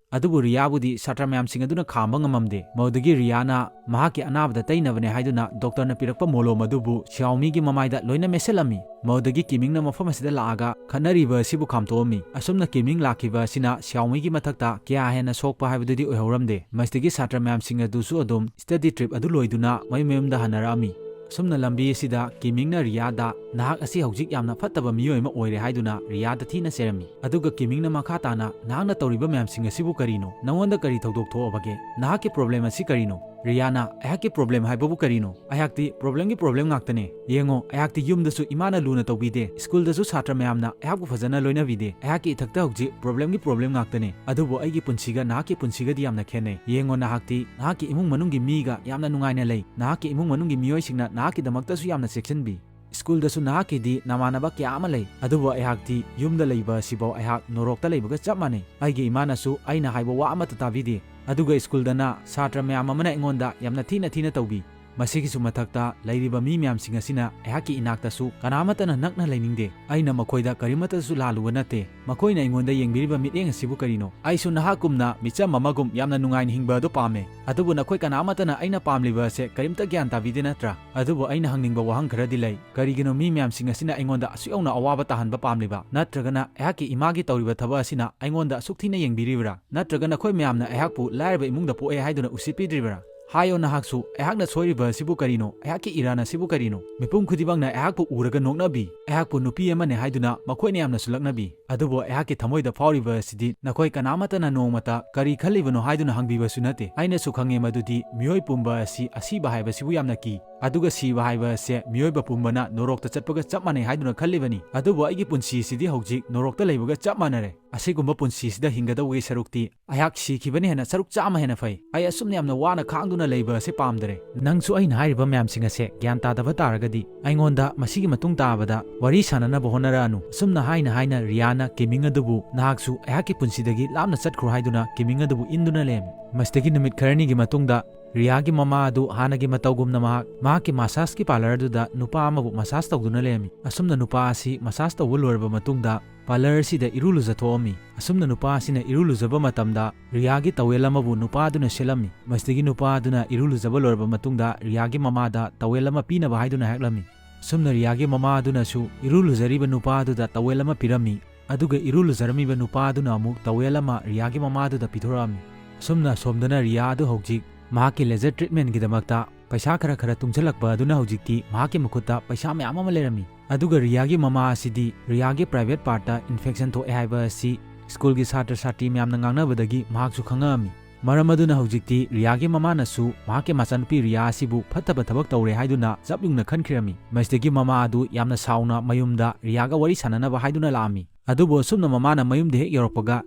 ꯑꯗꯨꯕꯨ ꯔꯤꯌꯥꯕꯨꯗꯤ ꯁꯥꯇ꯭ꯔ ꯃꯌꯥꯝꯁꯤꯡ ꯑꯗꯨꯅ ꯈꯥꯝꯕ ꯉꯝꯃꯝꯗꯦ꯫ ꯃꯗꯨꯗꯒꯤ ꯔꯤꯌꯥꯅ ꯃꯍꯥꯛꯀꯤ ꯑꯅꯥꯕꯗ ꯇꯩꯅꯕꯅꯦ ꯍꯥꯏꯗꯨꯅ ꯗꯣꯛꯇꯔꯅ ꯄꯤꯔꯛꯄ ꯃꯣꯂꯣꯝ ꯑꯗꯨꯕꯨ ꯁꯤꯌꯥꯑꯣꯃꯤꯒꯤ ꯃꯃꯥꯏꯗ ꯂꯣꯏꯅ ꯃꯦꯠꯁꯤꯜꯂꯝꯃꯤ꯫ ꯃꯗꯨꯗꯒꯤ ꯀꯤꯃꯤꯡꯅ ꯃꯐꯝ ꯑꯁꯤꯗ ꯂꯥꯛꯑꯒ ꯈꯠꯅꯔꯤꯕ ꯑꯁꯤꯕꯨ ꯈꯥꯝꯇꯣꯛꯑꯝꯃꯤ꯫ ꯑꯁꯨꯝꯅ ꯀꯤꯃꯤꯡ ꯂꯥꯛꯈꯤꯕ ꯑꯁꯤꯅ ꯁꯤꯌꯥꯑꯣꯃꯤꯒꯤ ꯃꯊꯛꯇ ꯀꯌꯥ ꯍꯦꯟꯅ ꯁꯣꯛꯄ ꯍꯥꯏꯕꯗꯨꯗꯤ ꯑꯣꯏꯍꯧꯔꯝꯗꯦ꯫ ꯃꯁꯤꯗꯒꯤ ꯁꯥꯇ꯭ꯔ ꯃꯌꯥꯝꯁꯤꯡ ꯑꯗꯨꯁꯨ ꯑꯗꯨꯝ study trip ꯑꯗꯨ ꯂꯣꯏꯗꯨꯅ ꯃꯌꯨꯝ ꯃꯌꯨꯝꯗ ꯍꯟꯅꯔꯛꯑꯝꯃꯤ꯫ ꯑꯁꯨꯝꯅ ꯂꯝꯕꯤ ꯑꯁꯤꯗ ꯀꯤꯃꯤꯡꯅ ꯔꯤꯌꯥꯗ, "ꯅꯍꯥꯛ ꯑꯁꯤ ꯍꯧꯖꯤꯛ ꯌꯥꯝꯅ ꯐꯠꯇꯕ ꯃꯤꯑꯣꯏ ꯑꯃ ꯑꯣꯏꯔꯦ" ꯍꯥꯏꯗꯨꯅ ꯔꯤꯌꯥꯗ ꯊꯤꯅ ꯆꯩꯔꯝꯃꯤ꯫ ꯑꯗꯨꯒ ꯀꯤꯃꯤꯡꯅ ꯃꯈꯥ ꯇꯥꯅ, "ꯅꯍꯥꯛꯅ ꯇꯧꯔꯤꯕ ꯃꯌꯥꯝꯁꯤꯡ ꯑꯁꯤꯕꯨ ꯀꯔꯤꯅꯣ? ꯅꯉꯣꯟꯗ ꯀꯔꯤ ꯊꯧꯗꯣꯛ ꯊꯣꯛꯑꯕꯒꯦ? ꯅꯍꯥꯛꯀꯤ problem ꯑꯁꯤ ꯀꯔꯤꯅꯣ?" ꯔꯤꯌꯥꯅ, "ꯑꯩꯍꯥꯛꯀꯤ problem ꯍꯥꯏꯕꯕꯨ ꯀꯔꯤꯅꯣ? ꯑꯩꯍꯥꯛꯇꯤ problemꯒꯤ problem ꯉꯥꯛꯇꯅꯦ꯫ ꯌꯦꯡꯉꯣ, ꯑꯩꯍꯥꯛꯇꯤ ꯌꯨꯝꯗꯁꯨ ꯏꯃꯥꯅ ꯂꯨꯅ ꯇꯧꯕꯤꯗꯦ, ꯁ꯭ꯀꯨꯜꯗꯁꯨ ꯁꯥꯇ꯭ꯔ ꯃꯌꯥꯝꯅ ꯑꯩꯍꯥꯛꯄꯨ ꯐꯖꯅ ꯂꯣꯏꯅꯕꯤꯗꯦ꯫ ꯑꯩꯍꯥꯛꯀꯤ ꯏꯊꯛꯇ ꯍꯧꯖꯤꯛ problemꯒꯤ problem ꯉꯥꯛꯇꯅꯦ꯫ ꯑꯗꯨꯕꯨ ꯑꯩꯒꯤ ꯄꯨꯟꯁꯤꯒ ꯅꯍꯥꯛꯀꯤ ꯄꯨꯟꯁꯤꯒꯗꯤ ꯌꯥꯝꯅ ꯈꯦꯠꯅꯩ꯫ ꯌꯦꯡꯉꯣ, ꯅꯍꯥꯛꯇꯤ ꯅꯍꯥꯛꯀꯤ ꯏꯃꯨꯡ ꯃꯅꯨꯡꯒꯤ ꯃꯤꯒ ꯌꯥꯝꯅ ꯅꯨꯡꯉꯥꯏꯅ ꯂꯩ꯫ ꯅꯍꯥꯛꯀꯤ ꯏꯃꯨꯡ ꯃꯅꯨꯡꯒꯤ ꯃꯤꯑꯣꯏꯁꯤꯡꯅ ꯅꯍꯥꯛꯀꯤꯗꯃꯛꯇꯁꯨ ꯌꯥꯝꯅ ꯆꯦꯛꯁꯤꯟꯕꯤ꯫ ꯁ꯭ꯀꯨꯜꯗꯁꯨ ꯅꯍꯥꯛꯀꯤꯗꯤ ꯅꯃꯥꯟꯅꯕ ꯀꯌꯥ ꯑꯃ ꯂꯩ, ꯑꯗꯨꯕꯨ ꯑꯩꯍꯥꯛꯇꯤ ꯌꯨꯝꯗ ꯂꯩꯕ ꯑꯁꯤꯐꯥꯎ ꯑꯩꯍꯥꯛ ꯅꯣꯔꯣꯛꯇ ꯂꯩꯕꯒ ꯆꯞ ꯃꯥꯟꯅꯩ꯫ ꯑꯩꯒꯤ ꯏꯃꯥꯅꯁꯨ ꯑꯩꯅ ꯍꯥꯏꯕ ꯋꯥ ꯑꯃꯠꯇ ꯇꯥꯕꯤꯗꯦ, ꯑꯗꯨꯒ ꯁ꯭ꯀꯨꯜꯗꯅ ꯁꯥꯇ꯭ꯔ ꯃꯌꯥꯝ ꯑꯃꯅ ꯑꯩꯉꯣꯟꯗ ꯌꯥꯝꯅ ꯊꯤꯅ ꯊꯤꯅ ꯇꯧꯕꯤ꯫ ꯃꯁꯤꯒꯤꯁꯨ ꯃꯊꯛꯇ ꯂꯩꯔꯤꯕ ꯃꯤ ꯃꯌꯥꯝꯁꯤꯡ ꯑꯁꯤꯅ ꯑꯩꯍꯥꯛꯀꯤ ꯏꯅꯥꯛꯇꯁꯨ ꯀꯅꯥꯃꯠꯇꯅ ꯅꯛꯅ ꯂꯩꯅꯤꯡꯗꯦ꯫ ꯑꯩꯅ ꯃꯈꯣꯏꯗ ꯀꯔꯤꯃꯠꯇꯁꯨ ꯂꯥꯜꯂꯨꯕ ꯅꯠꯇꯦ꯫ ꯃꯈꯣꯏꯅ ꯑꯩꯉꯣꯟꯗ ꯌꯦꯡꯕꯤꯔꯤꯕ ꯃꯤꯠꯌꯦꯡ ꯑꯁꯤꯕꯨ ꯀꯔꯤꯅꯣ? ꯑꯩꯁꯨ ꯅꯍꯥꯛꯀꯨꯝꯅ ꯃꯤꯆꯝ ꯑꯃꯒꯨꯝ ꯌꯥꯝꯅ ꯅꯨꯡꯉꯥꯏꯅ ꯍꯤꯡꯕ ꯑꯗꯨ ꯄꯥꯝꯃꯦ꯫ ꯑꯗꯨꯕꯨ ꯅꯈꯣꯏ ꯀꯅꯥꯃꯠꯇꯅ ꯑꯩꯅ ꯄꯥꯝꯂꯤꯕ ꯑꯁꯦ ꯀꯔꯤꯝꯇ ꯒ꯭ꯌꯥꯟ ꯇꯥꯕꯤꯗꯦ ꯅꯠꯇ꯭ꯔꯥ? ꯑꯗꯨꯕꯨ ꯑꯩꯅ ꯍꯪꯅꯤꯡꯕ ꯋꯥꯍꯪ ꯈꯔꯗꯤ ꯂꯩ꯫ ꯀꯔꯤꯒꯤꯅꯣ ꯃꯤ ꯃꯌꯥꯝꯁꯤꯡ ꯑꯁꯤꯅ ꯑꯩꯉꯣꯟꯗ ꯑꯁꯨꯛ ꯌꯧꯅ ꯑꯋꯥꯕ ꯇꯥꯍꯟꯕ ꯄꯥꯝꯂꯤꯕ? ꯅꯠꯇ꯭ꯔꯒꯅ ꯑꯩꯍꯥꯛꯀꯤ ꯏꯃꯥꯒꯤ ꯇꯧꯔꯤꯕ ꯊꯕꯛ ꯑꯁꯤꯅ ꯑꯩꯉꯣꯟꯗ ꯑꯁꯨꯛ ꯊꯤꯅ ꯌꯦꯡꯕꯤꯔꯤꯕ꯭ꯔꯥ? ꯅꯠꯇ꯭ꯔꯒ ꯅꯈꯣꯏ ꯃꯌꯥꯝꯅ ꯑꯩꯍꯥꯛꯄꯨ ꯂꯥꯏꯔꯕ ꯏꯃꯨꯡꯗ ꯄꯣꯛꯑꯦ ꯍꯥꯏꯗꯨꯅ ꯎꯁꯤꯠꯄꯤꯗ꯭ꯔꯤꯕ꯭ꯔꯥ? ꯍꯥꯏꯌꯣ ꯅꯍꯥꯛꯁꯨ, ꯑꯩꯍꯥꯛꯅ ꯁꯣꯏꯔꯤꯕ ꯑꯁꯤꯕꯨ ꯀꯔꯤꯅꯣ? ꯑꯩꯍꯥꯛꯀꯤ ꯏꯔꯥꯟ ꯑꯁꯤꯕꯨ ꯀꯔꯤꯅꯣ? ꯃꯤꯄꯨꯝ ꯈꯨꯗꯤꯡꯃꯛꯅ ꯑꯩꯍꯥꯛꯄꯨ ꯎꯔꯒ ꯅꯣꯛꯅꯕꯤ, ꯑꯩꯍꯥꯛꯄꯨ ꯅꯨꯄꯤ ꯑꯃꯅꯤ ꯍꯥꯏꯗꯨꯅ ꯃꯈꯣꯏꯅ ꯌꯥꯝꯅꯁꯨ ꯂꯛꯅꯕꯤ꯫ ꯑꯗꯨꯕꯨ ꯑꯩꯍꯥꯛꯀꯤ ꯊꯃꯣꯏꯗ ꯐꯥꯎꯔꯤꯕ ꯑꯁꯤꯗꯤ ꯅꯈꯣꯏ ꯀꯅꯥꯃꯠꯇꯅ ꯅꯣꯡꯃꯇ ꯀꯔꯤ ꯈꯜꯂꯤꯕꯅꯣ ꯍꯥꯏꯗꯨꯅ ꯍꯪꯕꯤꯕꯁꯨ ꯅꯠꯇꯦ꯫ ꯑꯩꯅꯁꯨ ꯈꯪꯉꯦ ꯃꯗꯨꯗꯤ ꯃꯤꯑꯣꯏ ꯄꯨꯝꯕ ꯑꯁꯤ ꯑꯁꯤꯕ ꯍꯥꯏꯕꯁꯤꯕꯨ ꯌꯥꯝꯅ ꯀꯤ꯫ ꯑꯗꯨꯒ ꯁꯤꯕ ꯍꯥꯏꯕ ꯑꯁꯦ ꯃꯤꯑꯣꯏꯕ ꯄꯨꯝꯕꯅ ꯅꯣꯔꯣꯛꯇ ꯆꯠꯄꯒ ꯆꯞ ꯃꯥꯟꯅꯩ ꯍꯥꯏꯗꯨꯅ ꯈꯜꯂꯤꯕꯅꯤ꯫ ꯑꯗꯨꯕꯨ ꯑꯩꯒꯤ ꯄꯨꯟꯁꯤꯁꯤꯗꯤ ꯍꯧꯖꯤꯛ ꯅꯣꯔꯣꯛꯇ ꯂꯩꯕꯒ ꯆꯞ ꯃꯥꯟꯅꯔꯦ꯫ ꯑꯁꯤꯒꯨꯝꯕ ꯄꯨꯟꯁꯤꯁꯤꯗ ꯍꯤꯡꯒꯗꯧꯕꯒꯤ ꯁꯔꯨꯛꯇꯤ ꯑꯩꯍꯥꯛ ꯁꯤꯈꯤꯕꯅ ꯍꯦꯟꯅ ꯁꯔꯨꯛ ꯆꯥꯝꯃ ꯍꯦꯟꯅ ꯐꯩ꯫ ꯑꯩ ꯑꯁꯨꯝꯅ ꯌꯥꯝꯅ ꯋꯥꯅ ꯈꯥꯡꯗꯨꯅ ꯂꯩꯕ ꯑꯁꯤ ꯄꯥꯝꯗꯔꯦ꯫ ꯅꯪꯁꯨ ꯑꯩꯅ ꯍꯥꯏꯔꯤꯕ ꯃꯌꯥꯝꯁꯤꯡ ꯑꯁꯦ ꯒ꯭ꯌꯥꯟ ꯇꯥꯗꯕ ꯇꯥꯔꯒꯗꯤ ꯑꯩꯉꯣꯟꯗ ꯃꯁꯤꯒꯤ ꯃꯇꯨꯡ ꯇꯥꯕꯗ ꯋꯥꯔꯤ ꯁꯥꯟꯅꯅꯕ ꯍꯣꯠꯅꯔꯛꯑꯅꯨ꯫ ꯑꯁꯨꯝꯅ ꯍꯥꯏꯅ ꯍꯥꯏꯅ ꯔꯤꯌꯥꯅ ꯀꯤꯃꯤꯡ ꯑꯗꯨꯕꯨ ꯅꯍꯥꯛꯁꯨ ꯑꯩꯍꯥꯛꯀꯤ ꯄꯨꯟꯁꯤꯗꯒꯤ ꯂꯥꯞꯅ ꯆꯠꯈ꯭ꯔꯣ ꯍꯥꯏꯗꯨꯅ ꯀꯤꯃꯤꯡ ꯑꯗꯨꯕꯨ ꯏꯟꯗꯨꯅ ꯂꯩꯔꯝꯃꯤ꯫ ꯃꯁꯤꯗꯒꯤ ꯅꯨꯃꯤꯠ ꯈꯔꯅꯤꯒꯤ ꯃꯇꯨꯡꯗ ꯔꯤꯌꯥꯒꯤ ꯃꯃꯥ ꯑꯗꯨ ꯍꯥꯟꯅꯒꯤ ꯃꯇꯧꯒꯨꯝꯅ ꯃꯍꯥꯛ ꯃꯍꯥꯛꯀꯤ ꯃꯁꯥꯖꯀꯤ ꯄꯥꯔꯂꯔ ꯑꯗꯨꯗ ꯅꯨꯄꯥ ꯑꯃꯕꯨ ꯃꯁꯥꯖ ꯇꯧꯗꯨꯅ ꯂꯩꯔꯝꯃꯤ꯫ ꯑꯁꯨꯝꯅ ꯅꯨꯄꯥ ꯑꯁꯤ ꯃꯁꯥꯖ ꯇꯧꯕ ꯂꯣꯏꯔꯕ ꯃꯇꯨꯡꯗ ꯄꯥꯔꯂꯔ ꯑꯁꯤꯗ ꯏꯔꯨ ꯂꯨꯖꯊꯣꯛꯑꯝꯃꯤ꯫ ꯑꯁꯨꯝꯅ ꯅꯨꯄꯥ ꯑꯁꯤꯅ ꯏꯔꯨ ꯂꯨꯖꯕ ꯃꯇꯝꯗ ꯔꯤꯌꯥꯒꯤ ꯇꯋꯦꯜ ꯑꯃꯕꯨ ꯅꯨꯄꯥ ꯑꯗꯨꯅ ꯁꯦꯠꯂꯝꯃꯤ꯫ ꯃꯁꯤꯗꯒꯤ ꯅꯨꯄꯥ ꯑꯗꯨꯅ ꯏꯔꯨ ꯂꯨꯖꯕ ꯂꯣꯏꯔꯕ ꯃꯇꯨꯡꯗ ꯔꯤꯌꯥꯒꯤ ꯃꯃꯥꯗ ꯇꯋꯦꯜ ꯑꯃ ꯄꯤꯅꯕ ꯍꯥꯏꯗꯨꯅ ꯍꯥꯏꯔꯛꯂꯝꯃꯤ꯫ ꯑꯁꯨꯝꯅ ꯔꯤꯌꯥꯒꯤ ꯃꯃꯥ ꯑꯗꯨꯅꯁꯨ ꯏꯔꯨ ꯂꯨꯖꯔꯤꯕ ꯅꯨꯄꯥ ꯑꯗꯨꯗ ꯇꯋꯦꯜ ꯑꯃ ꯄꯤꯔꯝꯃꯤ꯫ ꯑꯗꯨꯒ ꯏꯔꯨ ꯂꯨꯖꯔꯝꯃꯤꯕ ꯅꯨꯄꯥ ꯑꯗꯨꯅ ꯑꯃꯨꯛ ꯇꯋꯦꯜ ꯑꯃ ꯔꯤꯌꯥꯒꯤ ꯃꯃꯥ ꯑꯗꯨꯗ ꯄꯤꯊꯣꯔꯛꯑꯝꯃꯤ꯫ ꯑꯁꯨꯝꯅ ꯑꯁꯣꯝꯗꯅ ꯔꯤꯌꯥ ꯑꯗꯨ ꯍꯧꯖꯤꯛ ꯃꯍꯥꯛꯀꯤ ꯂꯦꯖꯔ ꯇ꯭ꯔꯤꯠꯃꯦꯟꯒꯤꯗꯃꯛꯇ ꯄꯩꯁꯥ ꯈꯔ ꯈꯔ ꯇꯨꯡꯁꯤꯜꯂꯛꯄ ꯑꯗꯨꯅ ꯍꯧꯖꯤꯛꯇꯤ ꯃꯍꯥꯛꯀꯤ ꯃꯈꯨꯠꯇ ꯄꯩꯁꯥ ꯃꯌꯥꯝ ꯑꯃ ꯂꯩꯔꯝꯃꯤ꯫ ꯑꯗꯨꯒ ꯔꯤꯌꯥꯒꯤ ꯃꯃꯥ ꯑꯁꯤꯗꯤ ꯔꯤꯌꯥꯒꯤ ꯄ꯭ꯔꯥꯏꯚꯦꯠ ꯄꯥꯔꯠꯇ ꯏꯟꯐꯦꯛꯁꯟ ꯊꯣꯛꯑꯦ ꯍꯥꯏꯕ ꯑꯁꯤ ꯁ꯭ꯀꯨꯜꯒꯤ ꯁꯥꯇ꯭ꯔ ꯁꯥꯇ꯭ꯔꯤ ꯃꯌꯥꯝꯅ ꯉꯥꯡꯅꯕꯗꯒꯤ ꯃꯍꯥꯛꯁꯨ ꯈꯪꯉꯛꯑꯝꯃꯤ꯫ ꯃꯔꯝ ꯑꯗꯨꯅ ꯍꯧꯖꯤꯛꯇꯤ ꯔꯤꯌꯥꯒꯤ ꯃꯃꯥꯅꯁꯨ ꯃꯍꯥꯛꯀꯤ ꯃꯆꯥꯅꯨꯄꯤ ꯔꯤꯌꯥ ꯑꯁꯤꯕꯨ ꯐꯠꯇꯕ ꯊꯕꯛ ꯇꯧꯔꯦ ꯍꯥꯏꯗꯨꯅ ꯆꯞ ꯌꯨꯡꯅ ꯈꯟꯈꯤꯔꯝꯃꯤ꯫ ꯃꯁꯤꯗꯒꯤ ꯃꯃꯥ ꯑꯗꯨ ꯌꯥꯝꯅ ꯁꯥꯎꯅ ꯃꯌꯨꯝꯗ ꯔꯤꯌꯥꯒ ꯋꯥꯔꯤ ꯁꯥꯟꯅꯅꯕ ꯍꯥꯏꯗꯨꯅ ꯂꯥꯛꯑꯝꯃꯤ꯫ ꯑꯗꯨꯕꯨ ꯑꯁꯨꯝꯅ ꯃꯃꯥꯅ ꯃꯌꯨꯝꯗ ꯍꯦꯛ ꯌꯧꯔꯛꯄꯒ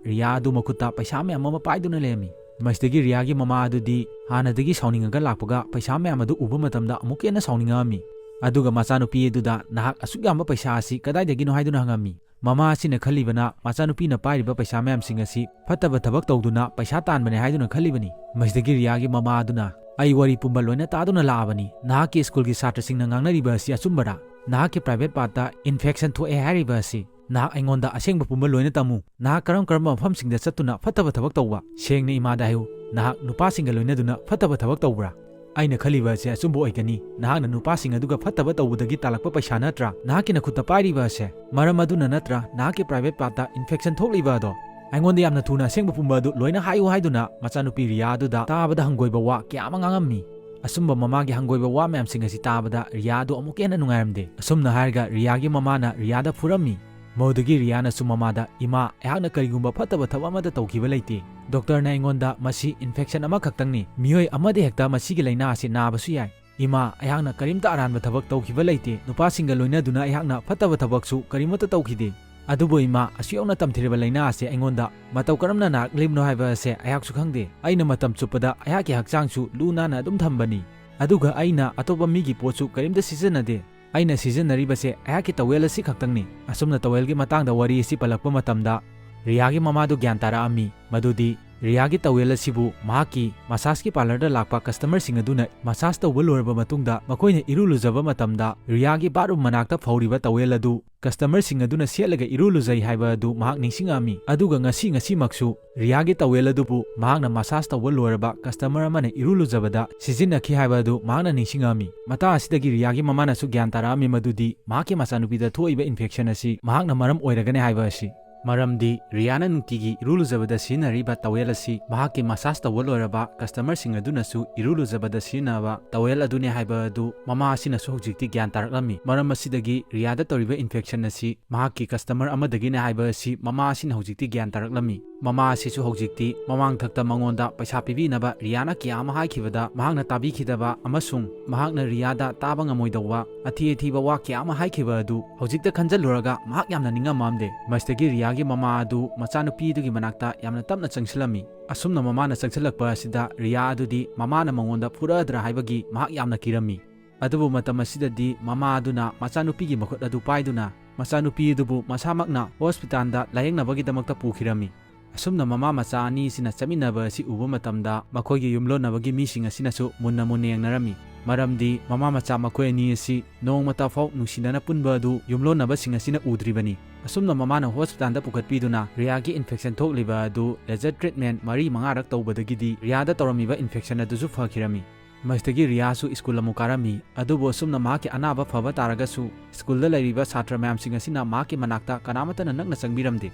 ꯔꯤꯌꯥ ꯑꯗꯨ ꯃꯈꯨꯠꯇ ꯄꯩꯁꯥ ꯃꯌꯥꯝ ꯑꯃ ꯄꯥꯏꯗꯨꯅ ꯂꯩꯔꯝꯃꯤ꯫ ꯃꯁꯤꯗꯒꯤ ꯔꯤꯌꯥꯒꯤ ꯃꯃꯥ ꯑꯗꯨꯗꯤ ꯍꯥꯟꯅꯗꯒꯤ ꯁꯥꯎꯅꯤꯡꯉꯒ ꯂꯥꯛꯄꯒ ꯄꯩꯁꯥ ꯃꯌꯥꯝ ꯑꯗꯨ ꯎꯕ ꯃꯇꯝꯗ ꯑꯃꯨꯛꯀ ꯍꯦꯟꯅ ꯁꯥꯎꯅꯤꯡꯉꯛꯑꯝꯃꯤ꯫ ꯑꯗꯨꯒ ꯃꯆꯥꯅꯨꯄꯤ ꯑꯗꯨꯗ ꯅꯍꯥꯛ ꯑꯁꯨꯛ ꯌꯥꯝꯕ ꯄꯩꯁꯥ ꯑꯁꯤ ꯀꯗꯥꯏꯗꯒꯤꯅꯣ ꯍꯥꯏꯗꯨꯅ ꯍꯪꯉꯝꯃꯤ꯫ ꯃꯃꯥ ꯑꯁꯤꯅ ꯈꯜꯂꯤꯕꯅ ꯃꯆꯥꯅꯨꯄꯤꯅ ꯄꯥꯏꯔꯤꯕ ꯄꯩꯁꯥ ꯃꯌꯥꯝꯁꯤꯡ ꯑꯁꯤ ꯐꯠꯇꯕ ꯊꯕꯛ ꯇꯧꯗꯨꯅ ꯄꯩꯁꯥ ꯇꯥꯟꯕꯅꯦ ꯍꯥꯏꯗꯨꯅ ꯈꯜꯂꯤꯕꯅꯤ꯫ ꯃꯁꯤꯗꯒꯤ ꯔꯤꯌꯥꯒꯤ ꯃꯃꯥ ꯑꯗꯨꯅ, "ꯑꯩ ꯋꯥꯔꯤ ꯄꯨꯝꯕ ꯂꯣꯏꯅ ꯇꯥꯗꯨꯅ ꯂꯥꯛꯑꯕꯅꯤ꯫ ꯅꯍꯥꯛꯀꯤ ꯁ꯭ꯀꯨꯜꯒꯤ ꯁꯥꯇ꯭ꯔꯁꯤꯡꯅ ꯉꯥꯡꯅꯔꯤꯕ ꯑꯁꯤ ꯑꯆꯨꯝꯕꯔꯥ? ꯅꯍꯥꯛꯀꯤ ꯄ꯭ꯔꯥꯏꯚꯦꯠ ꯄꯥꯔꯠꯇ ꯏꯟꯐꯦꯛꯁꯟ ꯊꯣꯛꯑꯦ ꯍꯥꯏꯔꯤꯕ ꯑꯁꯤ? ꯅꯍꯥꯛ ꯑꯩꯉꯣꯟꯗ ꯑꯁꯦꯡꯕ ꯄꯨꯝꯕ ꯂꯣꯏꯅ ꯇꯝꯃꯨ꯫ ꯅꯍꯥꯛ ꯀꯔꯝ ꯀꯔꯝꯕ ꯃꯐꯝꯁꯤꯡꯗ ꯆꯠꯇꯨꯅ ꯐꯠꯇꯕ ꯊꯕꯛ ꯇꯧꯕ? ꯁꯦꯡꯅ ꯏꯃꯥꯗ ꯍꯥꯏꯌꯨ, ꯅꯍꯥꯛ ꯅꯨꯄꯥꯁꯤꯡꯒ ꯂꯣꯏꯅꯗꯨꯅ ꯐꯠꯇꯕ ꯊꯕꯛ ꯇꯧꯕ꯭ꯔꯥ?" ꯑꯩꯅ ꯈꯜꯂꯤꯕ ꯑꯁꯤ ꯑꯆꯨꯝꯕ ꯑꯣꯏꯒꯅꯤ꯫ ꯅꯍꯥꯛꯅ ꯅꯨꯄꯥꯁꯤꯡ ꯑꯗꯨꯒ ꯐꯠꯇꯕ ꯇꯧꯕꯗꯒꯤ ꯇꯥꯜꯂꯛꯄ ꯄꯩꯁꯥ ꯅꯠꯇ꯭ꯔꯥ ꯅꯍꯥꯛꯀꯤ ꯅꯈꯨꯠꯇ ꯄꯥꯏꯔꯤꯕ ꯑꯁꯦ? ꯃꯔꯝ ꯑꯗꯨꯅ ꯅꯠꯇ꯭ꯔꯥ ꯅꯍꯥꯛꯀꯤ ꯄ꯭ꯔꯥꯏꯚꯦꯠ ꯄꯥꯔꯠꯇ ꯏꯟꯐꯦꯛꯁꯟ ꯊꯣꯛꯂꯤꯕ ꯑꯗꯣ? ꯑꯩꯉꯣꯟꯗ ꯌꯥꯝꯅ ꯊꯨꯅ ꯑꯁꯦꯡꯕ ꯄꯨꯝꯕ ꯑꯗꯨ ꯂꯣꯏꯅ ꯍꯥꯏꯌꯨ ꯍꯥꯏꯗꯨꯅ ꯃꯆꯥꯅꯨꯄꯤ ꯔꯤꯌꯥ ꯑꯗꯨꯗ ꯇꯥꯕꯗ ꯍꯪꯒꯣꯏꯕ ꯋꯥ ꯀꯌꯥ ꯑꯃ ꯉꯥꯡꯉꯝꯃꯤ꯫ ꯑꯁꯨꯝꯕ ꯃꯃꯥꯒꯤ ꯍꯪꯒꯣꯏꯕ ꯋꯥ ꯃꯌꯥꯝꯁꯤꯡ ꯑꯁꯤ ꯇꯥꯕꯗ ꯔꯤꯌꯥ ꯑꯗꯨ ꯑꯃꯨꯛꯀ ꯍꯦꯟꯅ ꯅꯨꯡꯉꯥꯏꯔꯝꯗꯦ꯫ ꯑꯁꯨꯝꯅ ꯍꯥꯏꯔꯒ ꯔꯤꯌꯥꯒꯤ ꯃꯃꯥꯅ ꯔꯤꯌꯥꯗ ꯐꯨꯔꯝꯃꯤ꯫ ꯃꯗꯨꯗꯒꯤ ꯔꯤꯌꯥꯅꯁꯨ ꯃꯃꯥꯗ, "ꯏꯃꯥ, ꯑꯩꯍꯥꯛꯅ ꯀꯔꯤꯒꯨꯝꯕ ꯐꯠꯇꯕ ꯊꯕꯛ ꯑꯃꯠꯇ ꯇꯧꯈꯤꯕ ꯂꯩꯇꯦ꯫ ꯗꯣꯛꯇꯔꯅ ꯑꯩꯉꯣꯟꯗ ꯃꯁꯤ ꯏꯟꯐꯦꯛꯁꯟ ꯑꯃꯈꯛꯇꯪꯅꯤ꯫ ꯃꯤꯑꯣꯏ ꯑꯃꯗ ꯍꯦꯛꯇ ꯃꯁꯤꯒꯤ ꯂꯥꯏꯅꯥ ꯑꯁꯤ ꯅꯥꯕꯁꯨ ꯌꯥꯏ꯫ "ꯏꯃꯥ, ꯑꯩꯍꯥꯛꯅ ꯀꯔꯤꯝꯇ ꯑꯔꯥꯟꯕ ꯊꯕꯛ ꯇꯧꯈꯤꯕ ꯂꯩꯇꯦ꯫ ꯅꯨꯄꯥꯁꯤꯡꯒ ꯂꯣꯏꯅꯗꯨꯅ ꯑꯩꯍꯥꯛꯅ ꯐꯠꯇꯕ ꯊꯕꯛꯁꯨ ꯀꯔꯤꯃꯠꯇ ꯇꯧꯈꯤꯗꯦ꯫ ꯑꯗꯨꯕꯨ ꯏꯃꯥ, ꯑꯁꯨꯛ ꯌꯧꯅ ꯇꯝꯊꯤꯔꯕ ꯂꯥꯏꯅꯥ ꯑꯁꯤ ꯑꯩꯉꯣꯟꯗ ꯃꯇꯧ ꯀꯔꯝꯅ ꯅꯥꯔꯛꯂꯤꯕꯅꯣ ꯍꯥꯏꯕ ꯑꯁꯦ ꯑꯩꯍꯥꯛꯁꯨ ꯈꯪꯗꯦ꯫ ꯑꯩꯅ ꯃꯇꯝ ꯆꯨꯞꯄꯗ ꯑꯩꯍꯥꯛꯀꯤ ꯍꯛꯆꯥꯡꯁꯨ ꯂꯨ ꯅꯥꯟꯅ ꯑꯗꯨꯝ ꯊꯝꯕꯅꯤ꯫ ꯑꯗꯨꯒ ꯑꯩꯅ ꯑꯇꯣꯞꯄ ꯃꯤꯒꯤ ꯄꯣꯠꯁꯨ ꯀꯔꯤꯝꯇ ꯁꯤꯖꯤꯟꯅꯗꯦ꯫ ꯑꯩꯅ ꯁꯤꯖꯤꯟꯅꯔꯤꯕꯁꯦ ꯑꯩꯍꯥꯛꯀꯤ ꯇꯋꯦꯜ ꯑꯁꯤ ꯈꯛꯇꯪꯅꯤ"꯫ ꯑꯁꯨꯝꯅ ꯇꯋꯦꯜꯒꯤ ꯃꯇꯥꯡꯗ ꯋꯥꯔꯤ ꯑꯁꯤ ꯄꯜꯂꯛꯄ ꯃꯇꯝꯗ, ꯔꯤꯌꯥꯒꯤ ꯃꯃꯥꯗꯨ ꯒ꯭ꯌꯥꯟ ꯇꯥꯔꯛꯑꯝꯃꯤ ꯃꯗꯨꯗꯤ ꯔꯤꯌꯥꯒꯤ ꯇꯋꯦꯜ ꯑꯁꯤꯕꯨ ꯃꯍꯥꯛꯀꯤ ꯃꯁꯥꯖꯀꯤ ꯄꯥꯔꯂꯔꯗ ꯂꯥꯛꯄ ꯀꯁꯇꯃꯔꯁꯤꯡ ꯑꯗꯨꯅ ꯃꯁꯥꯖ ꯇꯧꯕ ꯂꯣꯏꯔꯕ ꯃꯇꯨꯡꯗ ꯃꯈꯣꯏꯅ ꯏꯔꯨ ꯂꯨꯖꯕ ꯃꯇꯝꯗ ꯔꯤꯌꯥꯒꯤ ꯕꯥꯠꯔꯨꯝ ꯃꯅꯥꯛꯇ ꯐꯧꯔꯤꯕ ꯇꯋꯦꯜ ꯑꯗꯨ ꯀꯁꯇꯃꯔꯁꯤꯡ ꯑꯗꯨꯅ ꯁꯦꯠꯂꯒ ꯏꯔꯨ ꯂꯨꯖꯩ ꯍꯥꯏꯕ ꯑꯗꯨ ꯃꯍꯥꯛ ꯅꯤꯡꯁꯤꯡꯉꯛꯑꯝꯃꯤ꯫ ꯑꯗꯨꯒ ꯉꯁꯤ, ꯉꯁꯤꯃꯛꯁꯨ ꯔꯤꯌꯥꯒꯤ ꯇꯋꯦꯜ ꯑꯗꯨꯕꯨ ꯃꯍꯥꯛꯅ ꯃꯁꯥꯖ ꯇꯧꯕ ꯂꯣꯏꯔꯕ ꯀꯁꯇꯃꯔ ꯑꯃꯅ ꯏꯔꯨ ꯂꯨꯖꯕꯗ ꯁꯤꯖꯤꯟꯅꯈꯤ ꯍꯥꯏꯕ ꯑꯗꯨ ꯃꯍꯥꯛꯅ ꯅꯤꯡꯁꯤꯡꯉꯛꯑꯝꯃꯤ꯫ ꯃꯇꯥꯡ ꯑꯁꯤꯗꯒꯤ ꯔꯤꯌꯥꯒꯤ ꯃꯃꯥꯅꯁꯨ ꯒ꯭ꯌꯥꯟ ꯇꯥꯔꯛꯑꯝꯃꯤ ꯃꯗꯨꯗꯤ ꯃꯍꯥꯛꯀꯤ ꯃꯆꯥꯅꯨꯄꯤꯗ ꯊꯣꯛꯏꯕ ꯏꯟꯐꯦꯛꯁꯟ ꯑꯁꯤ ꯃꯍꯥꯛꯅ ꯃꯔꯝ ꯑꯣꯏꯔꯒꯅꯤ ꯍꯥꯏꯕ ꯑꯁꯤ꯫ ꯃꯔꯝꯗꯤ ꯔꯤꯌꯥꯅ ꯅꯨꯡꯇꯤꯒꯤ ꯏꯔꯨ ꯂꯨꯖꯕꯗ ꯁꯤꯖꯤꯟꯅꯔꯤꯕ ꯇꯋꯦꯜ ꯑꯁꯤ ꯃꯍꯥꯛꯀꯤ ꯃꯁꯥꯖ ꯇꯧꯕ ꯂꯣꯏꯔꯕ ꯀꯁꯇꯃꯔꯁꯤꯡ ꯑꯗꯨꯅꯁꯨ ꯏꯔꯨ ꯂꯨꯖꯕꯗ ꯁꯤꯖꯤꯟꯅꯕ ꯇꯋꯦꯜ ꯑꯗꯨꯅꯤ ꯍꯥꯏꯕ ꯑꯗꯨ ꯃꯃꯥ ꯑꯁꯤꯅꯁꯨ ꯍꯧꯖꯤꯛꯇꯤ ꯒ꯭ꯌꯥꯟ ꯇꯥꯔꯛꯂꯝꯃꯤ꯫ ꯃꯔꯝ ꯑꯁꯤꯗꯒꯤ ꯔꯤꯌꯥꯗ ꯇꯧꯔꯤꯕ ꯏꯟꯐꯦꯛꯁꯟ ꯑꯁꯤ ꯃꯍꯥꯛꯀꯤ ꯀꯁꯇꯃꯔ ꯑꯃꯗꯒꯤꯅꯤ ꯍꯥꯏꯕ ꯑꯁꯤ ꯃꯃꯥ ꯑꯁꯤꯅ ꯍꯧꯖꯤꯛꯇꯤ ꯒ꯭ꯌꯥꯟ ꯇꯥꯔꯛꯂꯝꯃꯤ꯫ ꯃꯃꯥ ꯑꯁꯤꯁꯨ ꯍꯧꯖꯤꯛꯇꯤ ꯃꯃꯥꯡꯊꯛꯇ ꯃꯉꯣꯟꯗ ꯄꯩꯁꯥ ꯄꯤꯕꯤꯅꯕ ꯔꯤꯌꯥꯅ ꯀꯌꯥ ꯑꯃ ꯍꯥꯏꯈꯤꯕꯗ ꯃꯍꯥꯛꯅ ꯇꯥꯕꯤꯈꯤꯗꯕ ꯑꯃꯁꯨꯡ ꯃꯍꯥꯛꯅ ꯔꯤꯌꯥꯗ ꯇꯥꯕ ꯉꯝꯃꯣꯏꯗꯧꯕ ꯑꯊꯤ ꯑꯊꯤꯕ ꯋꯥ ꯀꯌꯥ ꯑꯃ ꯍꯥꯏꯈꯤꯕ ꯑꯗꯨ ꯍꯧꯖꯤꯛꯇ ꯈꯟꯖꯤꯜꯂꯨꯔꯒ ꯃꯍꯥꯛ ꯌꯥꯝꯅ ꯅꯤꯡꯉꯝꯃꯝꯗꯦ꯫ ꯃꯁꯤꯗꯒꯤ ꯔꯤꯌꯥꯒꯤ ꯃꯃꯥ ꯑꯗꯨ ꯃꯆꯥꯅꯨꯄꯤ ꯑꯗꯨꯒꯤ ꯃꯅꯥꯛꯇ ꯌꯥꯝꯅ ꯇꯞꯅ ꯆꯪꯁꯤꯜꯂꯝꯃꯤ꯫ ꯑꯁꯨꯝꯅ ꯃꯃꯥꯅ ꯆꯪꯁꯤꯜꯂꯛꯄ ꯑꯁꯤꯗ ꯔꯤꯌꯥ ꯑꯗꯨꯗꯤ ꯃꯃꯥꯅ ꯃꯉꯣꯟꯗ ꯐꯨꯔꯛꯑꯗ꯭ꯔꯥ ꯍꯥꯏꯕꯒꯤ ꯃꯍꯥꯛ ꯌꯥꯝꯅ ꯀꯤꯔꯝꯃꯤ꯫ ꯑꯗꯨꯕꯨ ꯃꯇꯝ ꯑꯁꯤꯗꯗꯤ ꯃꯃꯥ ꯑꯗꯨꯅ ꯃꯆꯥꯅꯨꯄꯤꯒꯤ ꯃꯈꯨꯠ ꯑꯗꯨ ꯄꯥꯏꯗꯨꯅ ꯃꯆꯥꯅꯨꯄꯤ ꯑꯗꯨꯕꯨ ꯃꯁꯥꯃꯛꯅ ꯍꯣꯁꯄꯤꯇꯥꯜꯗ ꯂꯥꯌꯦꯡꯅꯕꯒꯤꯗꯃꯛꯇ ꯄꯨꯈꯤꯔꯝꯃꯤ꯫ ꯑꯁꯨꯝꯅ ꯃꯃꯥ ꯃꯆꯥ ꯑꯅꯤ ꯑꯁꯤꯅ ꯆꯠꯃꯤꯟꯅꯕ ꯑꯁꯤ ꯎꯕ ꯃꯇꯝꯗ ꯃꯈꯣꯏꯒꯤ ꯌꯨꯝꯂꯣꯟꯅꯕꯒꯤ ꯃꯤꯁꯤꯡ ꯑꯁꯤꯅꯁꯨ ꯃꯨꯟꯅ ꯃꯨꯟꯅ ꯌꯦꯡꯅꯔꯝꯃꯤ꯫ ꯃꯔꯝꯗꯤ ꯃꯃꯥ ꯃꯆꯥ ꯃꯈꯣꯏ ꯑꯅꯤ ꯑꯁꯤ ꯅꯣꯡꯃꯇ ꯐꯥꯎ ꯅꯨꯡꯁꯤꯅꯅ ꯄꯨꯟꯕ ꯑꯗꯨ ꯌꯨꯝꯂꯣꯟꯅꯕꯁꯤꯡ ꯑꯁꯤꯅ ꯎꯗ꯭ꯔꯤꯕꯅꯤ꯫ ꯑꯁꯨꯝꯅ ꯃꯃꯥꯅ ꯍꯣꯁꯄꯤꯇꯥꯜꯗ ꯄꯨꯈꯠꯄꯤꯗꯨꯅ ꯔꯤꯌꯥꯒꯤ ꯏꯟꯐꯦꯛꯁꯟ ꯊꯣꯛꯂꯤꯕ ꯑꯗꯨ ꯂꯦꯖꯔ ꯇ꯭ꯔꯤꯠꯃꯦꯟ ꯃꯔꯤ ꯃꯉꯥꯔꯛ ꯇꯧꯕꯗꯒꯤꯗꯤ ꯔꯤꯌꯥꯗ ꯇꯧꯔꯝꯃꯤꯕ ꯏꯟꯐꯦꯛꯁꯟ ꯑꯗꯨꯁꯨ ꯐꯈꯤꯔꯝꯃꯤ꯫ ꯃꯁꯤꯗꯒꯤ ꯔꯤꯌꯥꯁꯨ ꯁ꯭ꯀꯨꯜ ꯑꯃꯨꯛ ꯀꯥꯔꯝꯃꯤ꯫ ꯑꯗꯨꯕꯨ ꯑꯁꯨꯝꯅ ꯃꯍꯥꯛꯀꯤ ꯑꯅꯥꯕ ꯐꯕ ꯇꯥꯔꯒꯁꯨ ꯁ꯭ꯀꯨꯜꯗ ꯂꯩꯔꯤꯕ ꯁꯥꯇ꯭ꯔ ꯃꯌꯥꯝꯁꯤꯡ ꯑꯁꯤꯅ ꯃꯍꯥꯛꯀꯤ ꯃꯅꯥꯛꯇ ꯀꯅꯥꯃꯠꯇꯅ ꯅꯛꯅ ꯆꯪꯕꯤꯔꯝꯗꯦ꯫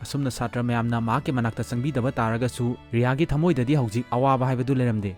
ꯑꯁꯨꯝꯅ ꯁꯥꯇ꯭ꯔ ꯃꯌꯥꯝꯅ ꯃꯍꯥꯛꯀꯤ ꯃꯅꯥꯛꯇ ꯆꯪꯕꯤꯗꯕ ꯇꯥꯔꯒꯁꯨ ꯔꯤꯌꯥꯒꯤ ꯊꯃꯣꯏꯗꯗꯤ ꯍꯧꯖꯤꯛ ꯑꯋꯥꯕ ꯍꯥꯏꯕꯗꯨ ꯂꯩꯔꯝꯗꯦ꯫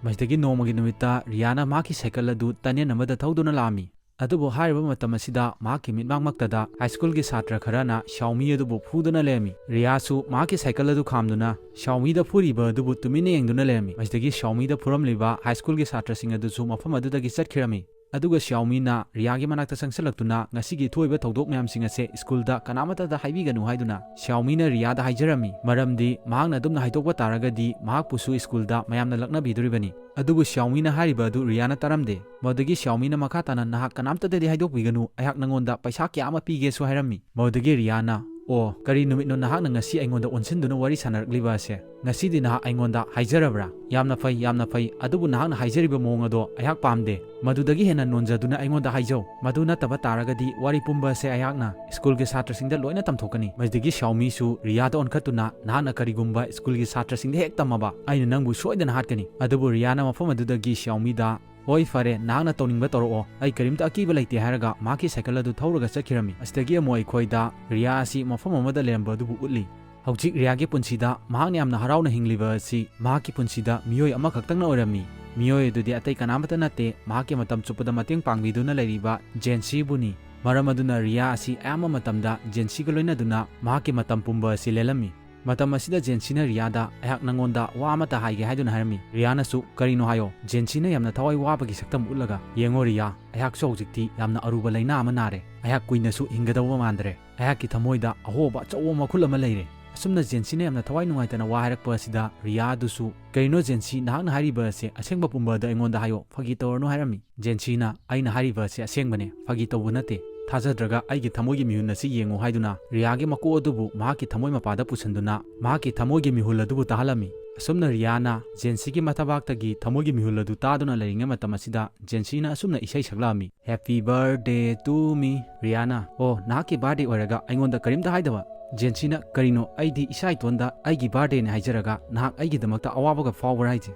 ꯃꯁꯤꯗꯒꯤ ꯅꯣꯡꯃꯒꯤ ꯅꯨꯃꯤꯠꯇ ꯔꯤꯌꯥꯅ ꯃꯍꯥꯛꯀꯤ ꯁꯥꯏꯀꯜ ꯑꯗꯨ ꯇꯅꯦꯜ ꯑꯃꯗ ꯊꯧꯗꯨꯅ ꯂꯥꯛꯑꯝꯃꯤ꯫ ꯑꯗꯨꯕꯨ ꯍꯥꯏꯔꯤꯕ ꯃꯇꯝ ꯑꯁꯤꯗ ꯃꯍꯥꯛꯀꯤ ꯃꯤꯠꯃꯥꯡꯃꯛꯇꯗ ꯍꯥꯏ ꯁ꯭ꯀꯨꯜꯒꯤ ꯁꯥꯇ꯭ꯔ ꯈꯔꯅ ꯁꯤꯌꯥꯑꯣꯃꯤ ꯑꯗꯨꯕꯨ ꯐꯨꯗꯨꯅ ꯂꯩꯔꯝꯃꯤ꯫ ꯔꯤꯌꯥꯁꯨ ꯃꯍꯥꯛꯀꯤ ꯁꯥꯏꯀꯜ ꯑꯗꯨ ꯈꯥꯝꯗꯨꯅ ꯁꯤꯌꯥꯑꯣꯃꯤꯗ ꯐꯨꯔꯤꯕ ꯑꯗꯨꯕꯨ ꯇꯨꯃꯤꯟꯅ ꯌꯦꯡꯗꯨꯅ ꯂꯩꯔꯝꯃꯤ꯫ ꯃꯁꯤꯗꯒꯤ ꯁꯤꯌꯥꯑꯣꯃꯤꯗ ꯐꯨꯔꯝꯂꯤꯕ ꯍꯥꯏ ꯁ꯭ꯀꯨꯜꯒꯤ ꯁꯥꯇ꯭ꯔꯁꯤꯡ ꯑꯗꯨꯁꯨ ꯃꯐꯝ ꯑꯗꯨꯗꯒꯤ ꯆꯠꯈꯤꯔꯝꯃꯤ꯫ ꯑꯗꯨꯒ ꯁꯤꯌꯥꯑꯣꯃꯤꯅ ꯔꯤꯌꯥꯒꯤ ꯃꯅꯥꯛꯇ ꯆꯪꯁꯤꯜꯂꯛꯇꯨꯅ ꯉꯁꯤꯒꯤ ꯊꯣꯛꯏꯕ ꯊꯧꯗꯣꯛ ꯃꯌꯥꯝꯁꯤꯡ ꯑꯁꯦ ꯁ꯭ꯀꯨꯜꯗ ꯀꯅꯥꯃꯠꯇꯗ ꯍꯥꯏꯕꯤꯒꯅꯨ ꯍꯥꯏꯗꯨꯅ ꯁꯤꯌꯥꯑꯣꯃꯤꯅ ꯔꯤꯌꯥꯗ ꯍꯥꯏꯖꯔꯝꯃꯤ꯫ ꯃꯔꯝꯗꯤ ꯃꯍꯥꯛꯅ ꯑꯗꯨꯝꯅ ꯍꯥꯏꯗꯣꯛꯄ ꯇꯥꯔꯒꯗꯤ ꯃꯍꯥꯛꯄꯨꯁꯨ ꯁ꯭ꯀꯨꯜꯗ ꯃꯌꯥꯝꯅ ꯂꯛꯅꯕꯤꯗꯣꯔꯤꯕꯅꯤ꯫ ꯑꯗꯨꯕꯨ ꯁꯤꯌꯥꯑꯣꯃꯤꯅ ꯍꯥꯏꯔꯤꯕ ꯑꯗꯨ ꯔꯤꯌꯥꯅ ꯇꯥꯔꯝꯗꯦ꯫ ꯃꯗꯨꯗꯒꯤ ꯁꯤꯌꯥꯑꯣꯃꯤꯅ ꯃꯈꯥ ꯇꯥꯅ, "ꯅꯍꯥꯛ ꯀꯅꯥꯝꯇꯗꯗꯤ ꯍꯥꯏꯗꯣꯛꯄꯤꯒꯅꯨ, ꯑꯩꯍꯥꯛ ꯅꯉꯣꯟꯗ ꯄꯩꯁꯥ ꯀꯌꯥ ꯑꯃ ꯄꯤꯒꯦꯁꯨ ꯍꯥꯏꯔꯝꯃꯤ"꯫ ꯃꯗꯨꯗꯒꯤ ꯔꯤꯌꯥꯅ, "ꯑꯣ, ꯀꯔꯤ ꯅꯨꯃꯤꯠꯅꯣ ꯅꯍꯥꯛꯅ ꯉꯁꯤ ꯑꯩꯉꯣꯟꯗ ꯑꯣꯟꯁꯤꯟꯗꯨꯅ ꯋꯥꯔꯤ ꯁꯥꯟꯅꯔꯛꯂꯤꯕ ꯑꯁꯦ? ꯉꯁꯤꯗꯤ ꯅꯍꯥꯛ ꯑꯩꯉꯣꯟꯗ ꯍꯥꯏꯖꯔꯕ꯭ꯔꯥ? ꯌꯥꯝꯅ ꯐꯩ, ꯌꯥꯝꯅ ꯐꯩ, ꯑꯗꯨꯕꯨ ꯅꯍꯥꯛꯅ ꯍꯥꯏꯖꯔꯤꯕ ꯃꯑꯣꯡ ꯑꯗꯣ ꯑꯩꯍꯥꯛ ꯄꯥꯝꯗꯦ꯫ ꯃꯗꯨꯗꯒꯤ ꯍꯦꯟꯅ ꯅꯣꯟꯖꯗꯨꯅ ꯑꯩꯉꯣꯟꯗ ꯍꯥꯏꯖꯧ꯫ ꯃꯗꯨ ꯅꯠꯇꯕ ꯇꯥꯔꯒꯗꯤ ꯋꯥꯔꯤ ꯄꯨꯝꯕ ꯑꯁꯦ ꯑꯩꯍꯥꯛꯅ ꯁ꯭ꯀꯨꯜꯒꯤ ꯁꯥꯇ꯭ꯔꯁꯤꯡꯗ ꯂꯣꯏꯅ ꯇꯝꯊꯣꯛꯀꯅꯤ"꯫ ꯃꯁꯤꯗꯒꯤ ꯁꯤꯌꯥꯑꯣꯃꯤꯁꯨ ꯔꯤꯌꯥꯗ ꯑꯣꯟꯈꯠꯇꯨꯅ, "ꯅꯍꯥꯛꯅ ꯀꯔꯤꯒꯨꯝꯕ ꯁ꯭ꯀꯨꯜꯒꯤ ꯁꯥꯇ꯭ꯔꯁꯤꯡꯗ ꯍꯦꯛ ꯇꯝꯃꯕ, ꯑꯩꯅ ꯅꯪꯕꯨ ꯁꯣꯏꯗꯅ ꯍꯥꯠꯀꯅꯤ"꯫ ꯑꯗꯨꯕꯨ ꯔꯤꯌꯥꯅ ꯃꯐꯝ ꯑꯗꯨꯗꯒꯤ ꯁꯤꯌꯥꯑꯣꯃꯤꯗ, "ꯍꯣꯏ, ꯐꯔꯦ, ꯅꯍꯥꯛꯅ ꯇꯧꯅꯤꯡꯕ ꯇꯧꯔꯛꯑꯣ, ꯑꯩ ꯀꯔꯤꯝꯇ ꯑꯀꯤꯕ ꯂꯩꯇꯦ" ꯍꯥꯏꯔꯒ ꯃꯍꯥꯛꯀꯤ ꯁꯥꯏꯀꯜ ꯑꯗꯨ ꯊꯧꯔꯒ ꯆꯠꯈꯤꯔꯝꯃꯤ꯫ ꯑꯁꯤꯗꯒꯤ ꯑꯃꯨꯛ ꯑꯩꯈꯣꯏꯗ ꯔꯤꯌꯥ ꯑꯁꯤ ꯃꯐꯝ ꯑꯃꯗ ꯂꯩꯔꯝꯕ ꯑꯗꯨꯕꯨ ꯎꯠꯂꯤ꯫ ꯍꯧꯖꯤꯛ ꯔꯤꯌꯥꯒꯤ ꯄꯨꯟꯁꯤꯗ ꯃꯍꯥꯛꯅ ꯌꯥꯝꯅ ꯍꯔꯥꯎꯅ ꯍꯤꯡꯂꯤꯕ ꯑꯁꯤ ꯃꯍꯥꯛꯀꯤ ꯄꯨꯟꯁꯤꯗ ꯃꯤꯑꯣꯏ ꯑꯃꯈꯛꯇꯪꯅ ꯑꯣꯏꯔꯝꯃꯤ꯫ ꯃꯤꯑꯣꯏ ꯑꯗꯨꯗꯤ ꯑꯇꯩ ꯀꯅꯥꯃꯠꯇ ꯅꯠꯇꯦ, ꯃꯍꯥꯛꯀꯤ ꯃꯇꯝ ꯆꯨꯞꯄꯗ ꯃꯇꯦꯡ ꯄꯥꯡꯕꯤꯗꯨꯅ ꯂꯩꯔꯤꯕ ꯖꯦꯟꯁꯤꯕꯨꯅꯤ꯫ ꯃꯔꯝ ꯑꯗꯨꯅ ꯔꯤꯌꯥ ꯑꯁꯤ ꯑꯌꯥꯝꯕ ꯃꯇꯝꯗ ꯖꯦꯟꯁꯤꯒ ꯂꯣꯏꯅꯗꯨꯅ ꯃꯍꯥꯛꯀꯤ ꯃꯇꯝ ꯄꯨꯝꯕ ꯑꯁꯤ ꯂꯦꯜꯂꯝꯃꯤ꯫ ꯃꯇꯝ ꯑꯁꯤꯗ ꯖꯦꯟꯁꯤꯅ ꯔꯤꯌꯥꯗ, "ꯑꯩꯍꯥꯛ ꯅꯉꯣꯟꯗ ꯋꯥ ꯑꯃꯠꯇ ꯍꯥꯏꯒꯦ" ꯍꯥꯏꯗꯨꯅ ꯍꯥꯏꯔꯝꯃꯤ꯫ ꯔꯤꯌꯥꯅꯁꯨ, "ꯀꯔꯤꯅꯣ ꯍꯥꯏꯌꯣ"꯫ ꯖꯦꯟꯁꯤꯅ ꯌꯥꯝꯅ ꯊꯋꯥꯏ ꯋꯥꯕꯒꯤ ꯁꯛꯇꯝ ꯎꯠꯂꯒ, "ꯌꯦꯡꯉꯣ ꯔꯤꯌꯥ, ꯑꯩꯍꯥꯛꯁꯨ ꯍꯧꯖꯤꯛꯇꯤ ꯌꯥꯝꯅ ꯑꯔꯨꯕ ꯂꯥꯏꯅꯥ ꯑꯃ ꯅꯥꯔꯦ꯫ ꯑꯩꯍꯥꯛ ꯀꯨꯏꯅꯁꯨ ꯍꯤꯡꯒꯗꯧꯕ ꯃꯥꯟꯗ꯭ꯔꯦ꯫ ꯑꯩꯍꯥꯛꯀꯤ ꯊꯃꯣꯏꯗ ꯑꯍꯣꯕ ꯑꯆꯧꯕ ꯃꯈꯨꯜ ꯑꯃ ꯂꯩꯔꯦ"꯫ ꯑꯁꯨꯝꯅ ꯖꯦꯟꯁꯤꯅ ꯌꯥꯝꯅ ꯊꯋꯥꯏ ꯅꯨꯡꯉꯥꯏꯇꯅ ꯋꯥ ꯍꯥꯏꯔꯛꯄ ꯑꯁꯤꯗ ꯔꯤꯌꯥ ꯑꯗꯨꯁꯨ, "ꯀꯔꯤꯅꯣ ꯖꯦꯟꯁꯤ, ꯅꯍꯥꯛꯅ ꯍꯥꯏꯔꯤꯕ ꯑꯁꯦ? ꯑꯁꯦꯡꯕ ꯄꯨꯝꯕ ꯑꯗꯨ ꯑꯩꯉꯣꯟꯗ ꯍꯥꯏꯌꯣ, ꯐꯥꯒꯤ ꯇꯧꯔꯅꯨ" ꯍꯥꯏꯔꯝꯃꯤ꯫ ꯖꯦꯟꯁꯤꯅ, "ꯑꯩꯅ ꯍꯥꯏꯔꯤꯕ ꯑꯁꯤ ꯑꯁꯦꯡꯕꯅꯦ, ꯐꯥꯒꯤ ꯇꯧꯕ ꯅꯠꯇꯦ꯫ ꯊꯥꯖꯗ꯭ꯔꯒ ꯑꯩꯒꯤ ꯊꯃꯣꯏꯒꯤ ꯃꯤꯍꯨꯟ ꯑꯁꯤ ꯌꯦꯡꯉꯨ" ꯍꯥꯏꯗꯨꯅ ꯔꯤꯌꯥꯒꯤ ꯃꯀꯣꯛ ꯑꯗꯨꯕꯨ ꯃꯍꯥꯛꯀꯤ ꯊꯃꯣꯏ ꯃꯄꯥꯗ ꯄꯨꯁꯤꯟꯗꯨꯅ ꯃꯍꯥꯛꯀꯤ ꯊꯃꯣꯏꯒꯤ ꯃꯤꯍꯨꯜ ꯑꯗꯨꯕꯨ ꯇꯥꯍꯜꯂꯝꯃꯤ꯫ ꯑꯁꯨꯝꯅ ꯔꯤꯌꯥꯅ ꯖꯦꯟꯁꯤꯒꯤ ꯃꯊꯕꯥꯛꯇꯒꯤ ꯊꯃꯣꯏꯒꯤ ꯃꯤꯍꯨꯜ ꯑꯗꯨ ꯇꯥꯗꯨꯅ ꯂꯩꯔꯤꯉꯩ ꯃꯇꯝ ꯑꯁꯤꯗ ꯖꯦꯟꯁꯤꯅ ꯑꯁꯨꯝꯅ ꯏꯁꯩ ꯁꯛꯂꯛꯑꯝꯃꯤ, "Happy birthday to me"꯫ Riyana, "ꯑꯣ, ꯅꯍꯥꯛꯀꯤ birthday ꯑꯣꯏꯔꯒ ꯑꯩꯉꯣꯟꯗ ꯀꯔꯤꯝꯇ ꯍꯥꯏꯗꯕ?" ꯖꯦꯟꯁꯤꯅ, "ꯀꯔꯤꯅꯣ, ꯑꯩꯗꯤ ꯏꯁꯥ ꯏꯇꯣꯟꯗ ꯑꯩꯒꯤ birthdayꯅꯦ ꯍꯥꯏꯖꯔꯒ ꯅꯍꯥꯛ ꯑꯩꯒꯤꯗꯃꯛꯇ ꯑꯋꯥꯕꯒ ꯐꯥꯎꯕ꯭ꯔꯥ ꯍꯥꯏꯁꯦ?"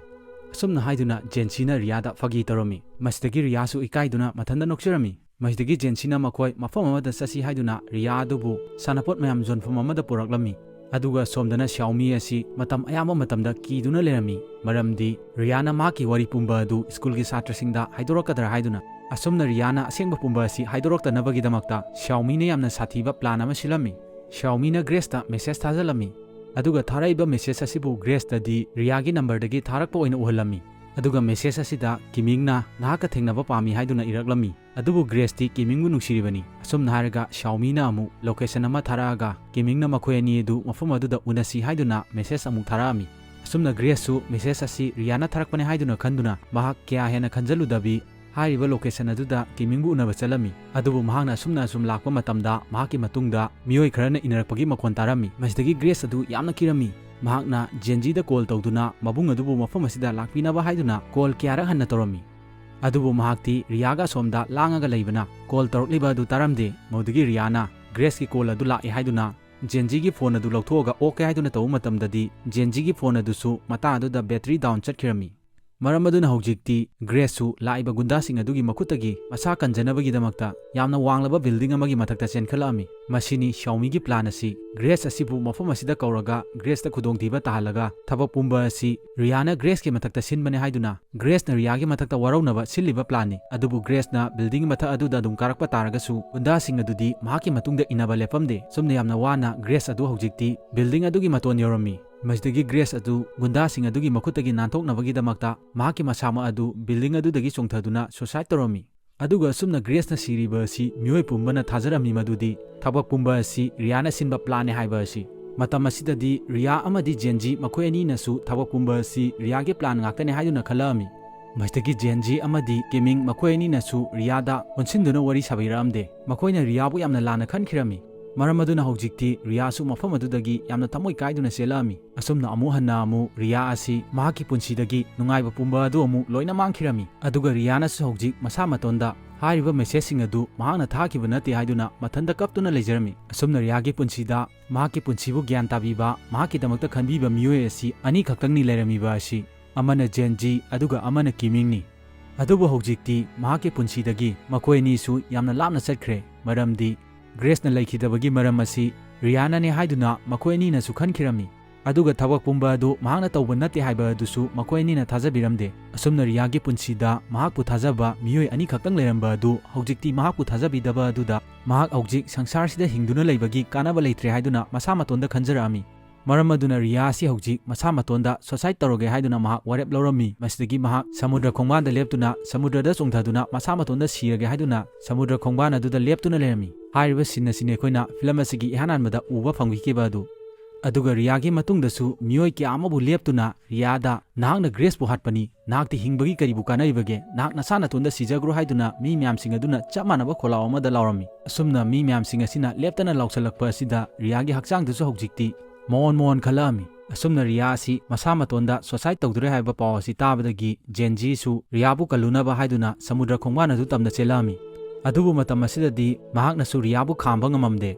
ꯑꯁꯨꯝꯅ ꯍꯥꯏꯗꯨꯅ ꯖꯦꯟꯁꯤꯅ ꯔꯤꯌꯥꯗ ꯐꯥꯒꯤ ꯇꯧꯔꯝꯃꯤ꯫ ꯃꯁꯤꯗꯒꯤ ꯔꯤꯌꯥꯁꯨ ꯏꯀꯥꯏꯗꯨꯅ ꯃꯊꯟꯇ ꯅꯣꯛꯆꯔꯝꯃꯤ꯫ ꯃꯁꯤꯗꯒꯤ ꯖꯦꯟꯁꯤꯅ ꯃꯈꯣꯏ ꯃꯐꯝ ꯑꯃꯗ ꯆꯠꯁꯤ ꯍꯥꯏꯗꯨꯅ ꯔꯤꯌꯥ ꯑꯗꯨꯕꯨ ꯁꯥꯟꯅꯄꯣꯠ ꯃꯌꯥꯝ ꯌꯣꯟꯐꯝ ꯑꯃꯗ ꯄꯨꯔꯛꯂꯝꯃꯤ꯫ ꯑꯗꯨꯒ ꯁꯣꯝꯗꯅ ꯁꯤꯌꯥꯑꯣꯃꯤ ꯑꯁꯤ ꯃꯇꯝ ꯑꯌꯥꯝꯕ ꯃꯇꯝꯗ ꯀꯤꯗꯨꯅ ꯂꯩꯔꯝꯃꯤ, ꯃꯔꯝꯗꯤ ꯔꯤꯌꯥꯅ ꯃꯍꯥꯛꯀꯤ ꯋꯥꯔꯤ ꯄꯨꯝꯕ ꯑꯗꯨ ꯁ꯭ꯀꯨꯜꯒꯤ ꯁꯥꯇ꯭ꯔꯁꯤꯡꯗ ꯍꯥꯏꯗꯣꯔꯛꯀꯗ꯭ꯔꯥ ꯍꯥꯏꯗꯨꯅ꯫ ꯑꯁꯨꯝꯅ ꯔꯤꯌꯥꯅ ꯑꯁꯦꯡꯕ ꯄꯨꯝꯕ ꯑꯁꯤ ꯍꯥꯏꯗꯣꯔꯛꯇꯅꯕꯒꯤꯗꯃꯛꯇ ꯁꯤꯌꯥꯎꯃꯤꯅ ꯌꯥꯝꯅ ꯁꯥꯊꯤꯕ plan ꯑꯃ ꯁꯤꯜꯂꯝꯃꯤ꯫ ꯁꯤꯌꯥꯎꯃꯤꯅ ꯒ꯭ꯔꯦꯁꯇ message ꯊꯥꯖꯤꯜꯂꯝꯃꯤ꯫ ꯑꯗꯨꯒ ꯊꯥꯔꯛꯏꯕ message ꯑꯁꯤꯕꯨ ꯒ꯭ꯔꯦꯁꯇꯗꯤ ꯔꯤꯌꯥꯒꯤ numberꯗꯒꯤ ꯊꯥꯔꯛꯄ ꯑꯣꯏꯅ ꯎꯍꯜꯂꯝꯃꯤ꯫ ꯑꯗꯨꯒ message ꯑꯁꯤꯗ ꯀꯤꯃꯤꯡꯅ ꯅꯍꯥꯛꯀ ꯊꯦꯡꯅꯕ ꯄꯥꯝꯃꯤ ꯍꯥꯏꯗꯨꯅ ꯏꯔꯛꯂꯝꯃꯤ꯫ ꯑꯗꯨꯕꯨ ꯒ꯭ꯔꯦꯁꯇꯤ ꯀꯤꯃꯤꯡꯕꯨ ꯅꯨꯡꯁꯤꯔꯤꯕꯅꯤ꯫ ꯑꯁꯨꯝꯅ ꯍꯥꯏꯔꯒ ꯁꯤꯌꯥꯎꯃꯤꯅ ꯑꯃꯨꯛ location ꯑꯃ ꯊꯥꯔꯛꯑꯒ ꯀꯤꯃꯤꯡꯅ ꯃꯈꯣꯏ ꯑꯅꯤ ꯑꯗꯨ ꯃꯐꯝ ꯑꯗꯨꯗ ꯎꯅꯁꯤ ꯍꯥꯏꯗꯨꯅ message ꯑꯃꯨꯛ ꯊꯥꯔꯛꯑꯝꯃꯤ꯫ ꯑꯁꯨꯝꯅ ꯒ꯭ꯔꯦꯁꯁꯨ message ꯑꯁꯤ ꯔꯤꯌꯥꯅ ꯊꯥꯔꯛꯄꯅꯦ ꯍꯥꯏꯗꯨꯅ ꯈꯟꯗꯨꯅ ꯃꯍꯥꯛ ꯀꯌꯥ ꯍꯦꯟꯅ ꯈꯟꯖꯜꯂꯨꯗꯕꯤ ꯍꯥꯏꯔꯤꯕ location ꯑꯗꯨꯗ ꯀꯤꯃꯤꯡꯕꯨ ꯎꯅꯕ ꯆꯠꯂꯝꯃꯤ꯫ ꯑꯗꯨꯕꯨ ꯃꯍꯥꯛꯅ ꯑꯁꯨꯝꯅ ꯑꯁꯨꯝ ꯂꯥꯛꯄ ꯃꯇꯝꯗ ꯃꯍꯥꯛꯀꯤ ꯃꯇꯨꯡꯗ ꯃꯤꯑꯣꯏ ꯈꯔꯅ ꯏꯟꯅꯔꯛꯄꯒꯤ ꯃꯈꯣꯟ ꯇꯥꯔꯝꯃꯤ꯫ ꯃꯁꯤꯗꯒꯤ ꯒ꯭ꯔꯦꯁ ꯑꯗꯨ ꯌꯥꯝꯅ ꯀꯤꯔꯝꯃꯤ꯫ ꯃꯍꯥꯛꯅ ꯖꯦꯟꯖꯤꯗ call ꯇꯧꯗꯨꯅ ꯃꯕꯨꯡ ꯑꯗꯨꯕꯨ ꯃꯐꯝ ꯑꯁꯤꯗ ꯂꯥꯛꯄꯤꯅꯕ ꯍꯥꯏꯗꯨꯅ call ꯀꯌꯥꯔꯛ ꯍꯟꯅ ꯇꯧꯔꯝꯃꯤ꯫ ꯑꯗꯨꯕꯨ ꯃꯍꯥꯛꯇꯤ ꯔꯤꯌꯥꯒ ꯑꯁꯣꯝꯗ ꯂꯥꯡꯉꯒ ꯂꯩꯕꯅ call ꯇꯧꯔꯛꯂꯤꯕ ꯑꯗꯨ ꯇꯥꯔꯝꯗꯦ꯫ ꯃꯗꯨꯗꯒꯤ ꯔꯤꯌꯥꯅ ꯒ꯭ꯔꯦꯁꯀꯤ call ꯑꯗꯨ ꯂꯥꯛꯑꯦ ꯍꯥꯏꯗꯨꯅ ꯖꯦꯟꯖꯤꯒꯤ phone ꯑꯗꯨ ꯂꯧꯊꯣꯛꯑꯒ ꯑꯣꯛꯀꯦ ꯍꯥꯏꯗꯨꯅ ꯇꯧꯕ ꯃꯇꯝꯗꯗꯤ ꯖꯦꯟꯖꯤꯒꯤ phone ꯑꯗꯨꯁꯨ ꯃꯇꯥꯡ ꯑꯗꯨꯗ battery down ꯆꯠꯈꯤꯔꯝꯃꯤ꯫ ꯃꯔꯝ ꯑꯗꯨꯅ ꯍꯧꯖꯤꯛꯇꯤ ꯒ꯭ꯔꯦꯁꯁꯨ ꯂꯥꯛꯏꯕ ꯒꯨꯟꯗꯥꯁꯤꯡ ꯑꯗꯨꯒꯤ ꯃꯈꯨꯠꯇꯒꯤ ꯃꯁꯥ ꯀꯟꯖꯅꯕꯒꯤꯗꯃꯛꯇ ꯌꯥꯝꯅ ꯋꯥꯡꯂꯕ building ꯑꯃꯒꯤ ꯃꯊꯛꯇ ꯆꯦꯟꯈꯠꯂꯛꯑꯝꯃꯤ꯫ ꯃꯁꯤꯅꯤ ꯁꯤꯌꯥꯎꯃꯤꯒꯤ plan ꯑꯁꯤ꯫ ꯒ꯭ꯔꯦꯁ ꯑꯁꯤꯕꯨ ꯃꯐꯝ ꯑꯁꯤꯗ ꯀꯧꯔꯒ ꯒ꯭ꯔꯦꯁꯇ ꯈꯨꯗꯣꯡꯊꯤꯕ ꯇꯥꯍꯜꯂꯒ ꯊꯕꯛ ꯄꯨꯝꯕ ꯑꯁꯤ ꯔꯤꯌꯥꯅ ꯒ꯭ꯔꯦꯁꯀꯤ ꯃꯊꯛꯇ ꯁꯤꯟꯕꯅꯦ ꯍꯥꯏꯗꯨꯅ ꯒ꯭ꯔꯦꯁꯅ ꯔꯤꯌꯥꯒꯤ ꯃꯊꯛꯇ ꯋꯥꯔꯧꯅꯕ ꯁꯤꯜꯂꯤꯕ planꯅꯤ꯫ ꯑꯗꯨꯕꯨ ꯒ꯭ꯔꯦꯁꯅ building ꯃꯊꯛ ꯑꯗꯨꯗ ꯑꯗꯨꯝ ꯀꯥꯔꯛꯄ ꯇꯥꯔꯒꯁꯨ ꯒꯨꯟꯗꯥꯁꯤꯡ ꯑꯗꯨꯗꯤ ꯃꯍꯥꯛꯀꯤ ꯃꯇꯨꯡꯗ ꯏꯟꯅꯕ ꯂꯦꯞꯄꯝꯗꯦ꯫ ꯁꯨꯝꯅ ꯌꯥꯝꯅ ꯋꯥꯅ ꯒ꯭ꯔꯦꯁ ꯑꯗꯨ ꯍꯧꯖꯤꯛꯇꯤ building ꯑꯗꯨꯒꯤ ꯃꯇꯣꯟ ꯌꯧꯔꯝꯃꯤ꯫ ꯃꯁꯤꯗꯒꯤ ꯒ꯭ꯔꯦꯁ ꯑꯗꯨ ꯒꯨꯟꯗꯥꯁꯤꯡ ꯑꯗꯨꯒꯤ ꯃꯈꯨꯠꯇꯒꯤ ꯅꯥꯟꯊꯣꯛꯅꯕꯒꯤꯗꯃꯛꯇ ꯃꯍꯥꯛꯀꯤ ꯃꯁꯥꯃꯛ ꯑꯗꯨ building ꯑꯗꯨꯗꯒꯤ ꯆꯣꯡꯊꯗꯨꯅ suicide ꯇꯧꯔꯝꯃꯤ꯫ ꯑꯗꯨꯒ ꯑꯁꯨꯝꯅ ꯒ꯭ꯔꯦꯁꯅ ꯁꯤꯔꯤꯕ ꯑꯁꯤ ꯃꯤꯑꯣꯏ ꯄꯨꯝꯕꯅ ꯊꯥꯖꯔꯝꯃꯤ ꯃꯗꯨꯗꯤ ꯊꯕꯛ ꯄꯨꯝꯕ ꯑꯁꯤ ꯔꯤꯌꯥꯅ ꯁꯤꯟꯕ planꯅꯤ ꯍꯥꯏꯕ ꯑꯁꯤ꯫ ꯃꯇꯝ ꯑꯁꯤꯗꯗꯤ ꯔꯤꯌꯥ ꯑꯃꯗꯤ ꯖꯦꯟꯖꯤ ꯃꯈꯣꯏ ꯑꯅꯤꯅꯁꯨ ꯊꯕꯛ ꯄꯨꯝꯕ ꯑꯁꯤ ꯔꯤꯌꯥꯒꯤ plan ꯉꯥꯛꯇꯅꯤ ꯍꯥꯏꯗꯨꯅ ꯈꯜꯂꯛꯑꯝꯃꯤ꯫ ꯃꯁꯤꯗꯒꯤ ꯖꯦꯟꯖꯤ ꯑꯃꯗꯤ ꯀꯤꯃꯤꯡ ꯃꯈꯣꯏ ꯑꯅꯤꯅꯁꯨ ꯔꯤꯌꯥꯗ ꯑꯣꯟꯁꯤꯟꯗꯨꯅ ꯋꯥꯔꯤ ꯁꯥꯕꯤꯔꯛꯑꯝꯗꯦ꯫ ꯃꯈꯣꯏꯅ ꯔꯤꯌꯥꯕꯨ ꯌꯥꯝꯅ ꯂꯥꯟꯅ ꯈꯟꯈꯤꯔꯝꯃꯤ꯫ ꯃꯔꯝ ꯑꯗꯨꯅ ꯍꯧꯖꯤꯛꯇꯤ ꯔꯤꯌꯥꯁꯨ ꯃꯐꯝ ꯑꯗꯨꯗꯒꯤ ꯌꯥꯝꯅ ꯊꯃꯣꯏ ꯀꯥꯏꯗꯨꯅ ꯆꯦꯜꯂꯛꯑꯝꯃꯤ꯫ ꯑꯁꯨꯝꯅ ꯑꯃꯨꯛ ꯍꯟꯅ ꯑꯃꯨꯛ ꯔꯤꯌꯥ ꯑꯁꯤ ꯃꯍꯥꯛꯀꯤ ꯄꯨꯟꯁꯤꯗꯒꯤ ꯅꯨꯡꯉꯥꯏꯕ ꯄꯨꯝꯕ ꯑꯗꯨ ꯑꯃꯨꯛ ꯂꯣꯏꯅ ꯃꯥꯡꯈꯤꯔꯝꯃꯤ꯫ ꯑꯗꯨꯒ ꯔꯤꯌꯥꯅꯁꯨ ꯍꯧꯖꯤꯛ ꯃꯁꯥ ꯃꯇꯣꯟꯗ ꯍꯥꯏꯔꯤꯕ messageꯁꯤꯡ ꯑꯗꯨ ꯃꯍꯥꯛꯅ ꯊꯥꯈꯤꯕ ꯅꯠꯇꯦ ꯍꯥꯏꯗꯨꯅ ꯃꯊꯟꯇ ꯀꯞꯇꯨꯅ ꯂꯩꯖꯔꯝꯃꯤ꯫ ꯑꯁꯨꯝꯅ ꯔꯤꯌꯥꯒꯤ ꯄꯨꯟꯁꯤꯗ ꯃꯍꯥꯛꯀꯤ ꯄꯨꯟꯁꯤꯕꯨ ꯒ꯭ꯌꯥꯟ ꯇꯥꯕꯤꯕ, ꯃꯍꯥꯛꯀꯤꯗꯃꯛꯇ ꯈꯟꯕꯤꯕ ꯃꯤꯑꯣꯏ ꯑꯁꯤ ꯑꯅꯤꯈꯛꯇꯪꯅꯤ ꯂꯩꯔꯝꯃꯤꯕ ꯑꯁꯤ꯫ ꯑꯃꯅ ꯖꯦꯟꯖꯤ, ꯑꯗꯨꯒ ꯑꯃꯅ ꯀꯤꯃꯤꯡꯅꯤ꯫ ꯑꯗꯨꯕꯨ ꯍꯧꯖꯤꯛꯇꯤ ꯃꯍꯥꯛꯀꯤ ꯄꯨꯟꯁꯤꯗꯒꯤ ꯃꯈꯣꯏ ꯑꯅꯤꯁꯨ ꯌꯥꯝꯅ ꯂꯥꯞꯅ ꯆꯠꯈ꯭ꯔꯦ, ꯃꯔꯝꯗꯤ ꯒ꯭ꯔꯦꯁꯅ ꯂꯩꯈꯤꯗꯕꯒꯤ ꯃꯔꯝ ꯑꯁꯤ ꯔꯤꯌꯥꯅꯅꯦ ꯍꯥꯏꯗꯨꯅ ꯃꯈꯣꯏ ꯑꯅꯤꯅꯁꯨ ꯈꯟꯈꯤꯔꯝꯃꯤ꯫ ꯑꯗꯨꯒ ꯊꯕꯛ ꯄꯨꯝꯕ ꯑꯗꯨ ꯃꯍꯥꯛꯅ ꯇꯧꯕ ꯅꯠꯇꯦ ꯍꯥꯏꯕ ꯑꯗꯨꯁꯨ ꯃꯈꯣꯏ ꯑꯅꯤꯅ ꯊꯥꯖꯕꯤꯔꯝꯗꯦ꯫ ꯑꯁꯨꯝꯅ ꯔꯤꯌꯥꯒꯤ ꯄꯨꯟꯁꯤꯗ ꯃꯍꯥꯛꯄꯨ ꯊꯥꯖꯕ ꯃꯤꯑꯣꯏ ꯑꯅꯤꯈꯛꯇꯪ ꯂꯩꯔꯝꯕ ꯑꯗꯨ ꯍꯧꯖꯤꯛꯇꯤ ꯃꯍꯥꯛꯄꯨ ꯊꯥꯖꯕꯤꯗꯕ ꯑꯗꯨꯗ ꯃꯍꯥꯛ ꯍꯧꯖꯤꯛ ꯁꯪꯁꯥꯔꯁꯤꯗ ꯍꯤꯡꯗꯨꯅ ꯂꯩꯕꯒꯤ ꯀꯥꯟꯅꯕ ꯂꯩꯇ꯭ꯔꯦ ꯍꯥꯏꯗꯨꯅ ꯃꯁꯥ ꯃꯇꯣꯟꯗ ꯈꯟꯖꯔꯛꯑꯝꯃꯤ꯫ ꯃꯔꯝ ꯑꯗꯨꯅ ꯔꯤꯌꯥ ꯑꯁꯤ ꯍꯧꯖꯤꯛ ꯃꯁꯥ ꯃꯇꯣꯟꯗ suicide ꯇꯧꯔꯒꯦ ꯍꯥꯏꯗꯨꯅ ꯃꯍꯥꯛ ꯋꯥꯔꯦꯞ ꯂꯧꯔꯝꯃꯤ꯫ ꯃꯁꯤꯗꯒꯤ ꯃꯍꯥꯛ ꯁꯃꯨꯗ꯭ꯔ ꯈꯣꯡꯕꯥꯟꯗ ꯂꯦꯞꯇꯨꯅ ꯁꯃꯨꯗ꯭ꯔꯗ ꯆꯣꯡꯊꯗꯨꯅ ꯃꯁꯥ ꯃꯇꯣꯟꯗ ꯁꯤꯔꯒꯦ ꯍꯥꯏꯗꯨꯅ ꯁꯃꯨꯗ꯭ꯔ ꯈꯣꯡꯕꯥꯟ ꯑꯗꯨꯗ ꯂꯦꯞꯇꯨꯅ ꯂꯩꯔꯝꯃꯤ꯫ ꯍꯥꯏꯔꯤꯕ scene ꯑꯁꯤꯅꯤ ꯑꯩꯈꯣꯏꯅ film ꯑꯁꯤꯒꯤ ꯏꯍꯥꯟ ꯍꯥꯟꯕꯗ ꯎꯕ ꯐꯪꯕꯤꯈꯤꯕ ꯑꯗꯨ꯫ ꯑꯗꯨꯒ ꯔꯤꯌꯥꯒꯤ ꯃꯇꯨꯡꯗꯁꯨ ꯃꯤꯑꯣꯏ ꯀꯌꯥ ꯑꯃꯕꯨ ꯂꯦꯞꯇꯨꯅ ꯔꯤꯌꯥꯗ, "ꯅꯍꯥꯛꯅ ꯒ꯭ꯔꯦꯁꯄꯨ ꯍꯥꯠꯄꯅꯤ, ꯅꯍꯥꯛꯇꯤ ꯍꯤꯡꯕꯒꯤ ꯀꯔꯤꯕꯨ ꯀꯥꯟꯅꯔꯤꯕꯒꯦ? ꯅꯍꯥꯛ ꯅꯁꯥ ꯅꯇꯣꯟꯗ ꯁꯤꯖꯈ꯭ꯔꯣ" ꯍꯥꯏꯗꯨꯅ ꯃꯤ ꯃꯌꯥꯝꯁꯤꯡ ꯑꯗꯨꯅ ꯆꯞ ꯃꯥꯟꯅꯕ ꯈꯣꯜꯂꯥꯎ ꯑꯃꯗ ꯂꯥꯎꯔꯝꯃꯤ꯫ ꯑꯁꯨꯝꯅ ꯃꯤ ꯃꯌꯥꯝꯁꯤꯡ ꯑꯁꯤꯅ ꯂꯦꯞꯇꯅ ꯂꯥꯎꯁꯜꯂꯛꯄ ꯑꯁꯤꯗ ꯔꯤꯌꯥꯒꯤ ꯍꯛꯆꯥꯡꯗꯁꯨ ꯍꯧꯖꯤꯛꯇꯤ ꯃꯑꯣꯟ ꯃꯑꯣꯟ ꯈꯜꯂꯛꯑꯝꯃꯤ꯫ ꯑꯁꯨꯝꯅ ꯔꯤꯌꯥ ꯑꯁꯤ ꯃꯁꯥ ꯃꯇꯣꯟꯗ suicide ꯇꯧꯗꯣꯔꯦ ꯍꯥꯏꯕ ꯄꯥꯎ ꯑꯁꯤ ꯇꯥꯕꯗꯒꯤ ꯖꯦꯟꯖꯤꯁꯨ ꯔꯤꯌꯥꯕꯨ ꯀꯜꯂꯨꯅꯕ ꯍꯥꯏꯗꯨꯅ ꯁꯃꯨꯗ꯭ꯔ ꯈꯣꯡꯕꯥꯟ ꯑꯗꯨ ꯇꯝꯅ ꯆꯦꯜꯂꯛꯑꯝꯃꯤ꯫ ꯑꯗꯨꯕꯨ ꯃꯇꯝ ꯑꯁꯤꯗꯗꯤ ꯃꯍꯥꯛꯅꯁꯨ ꯔꯤꯌꯥꯕꯨ ꯈꯥꯝꯕ ꯉꯝꯃꯝꯗꯦ꯫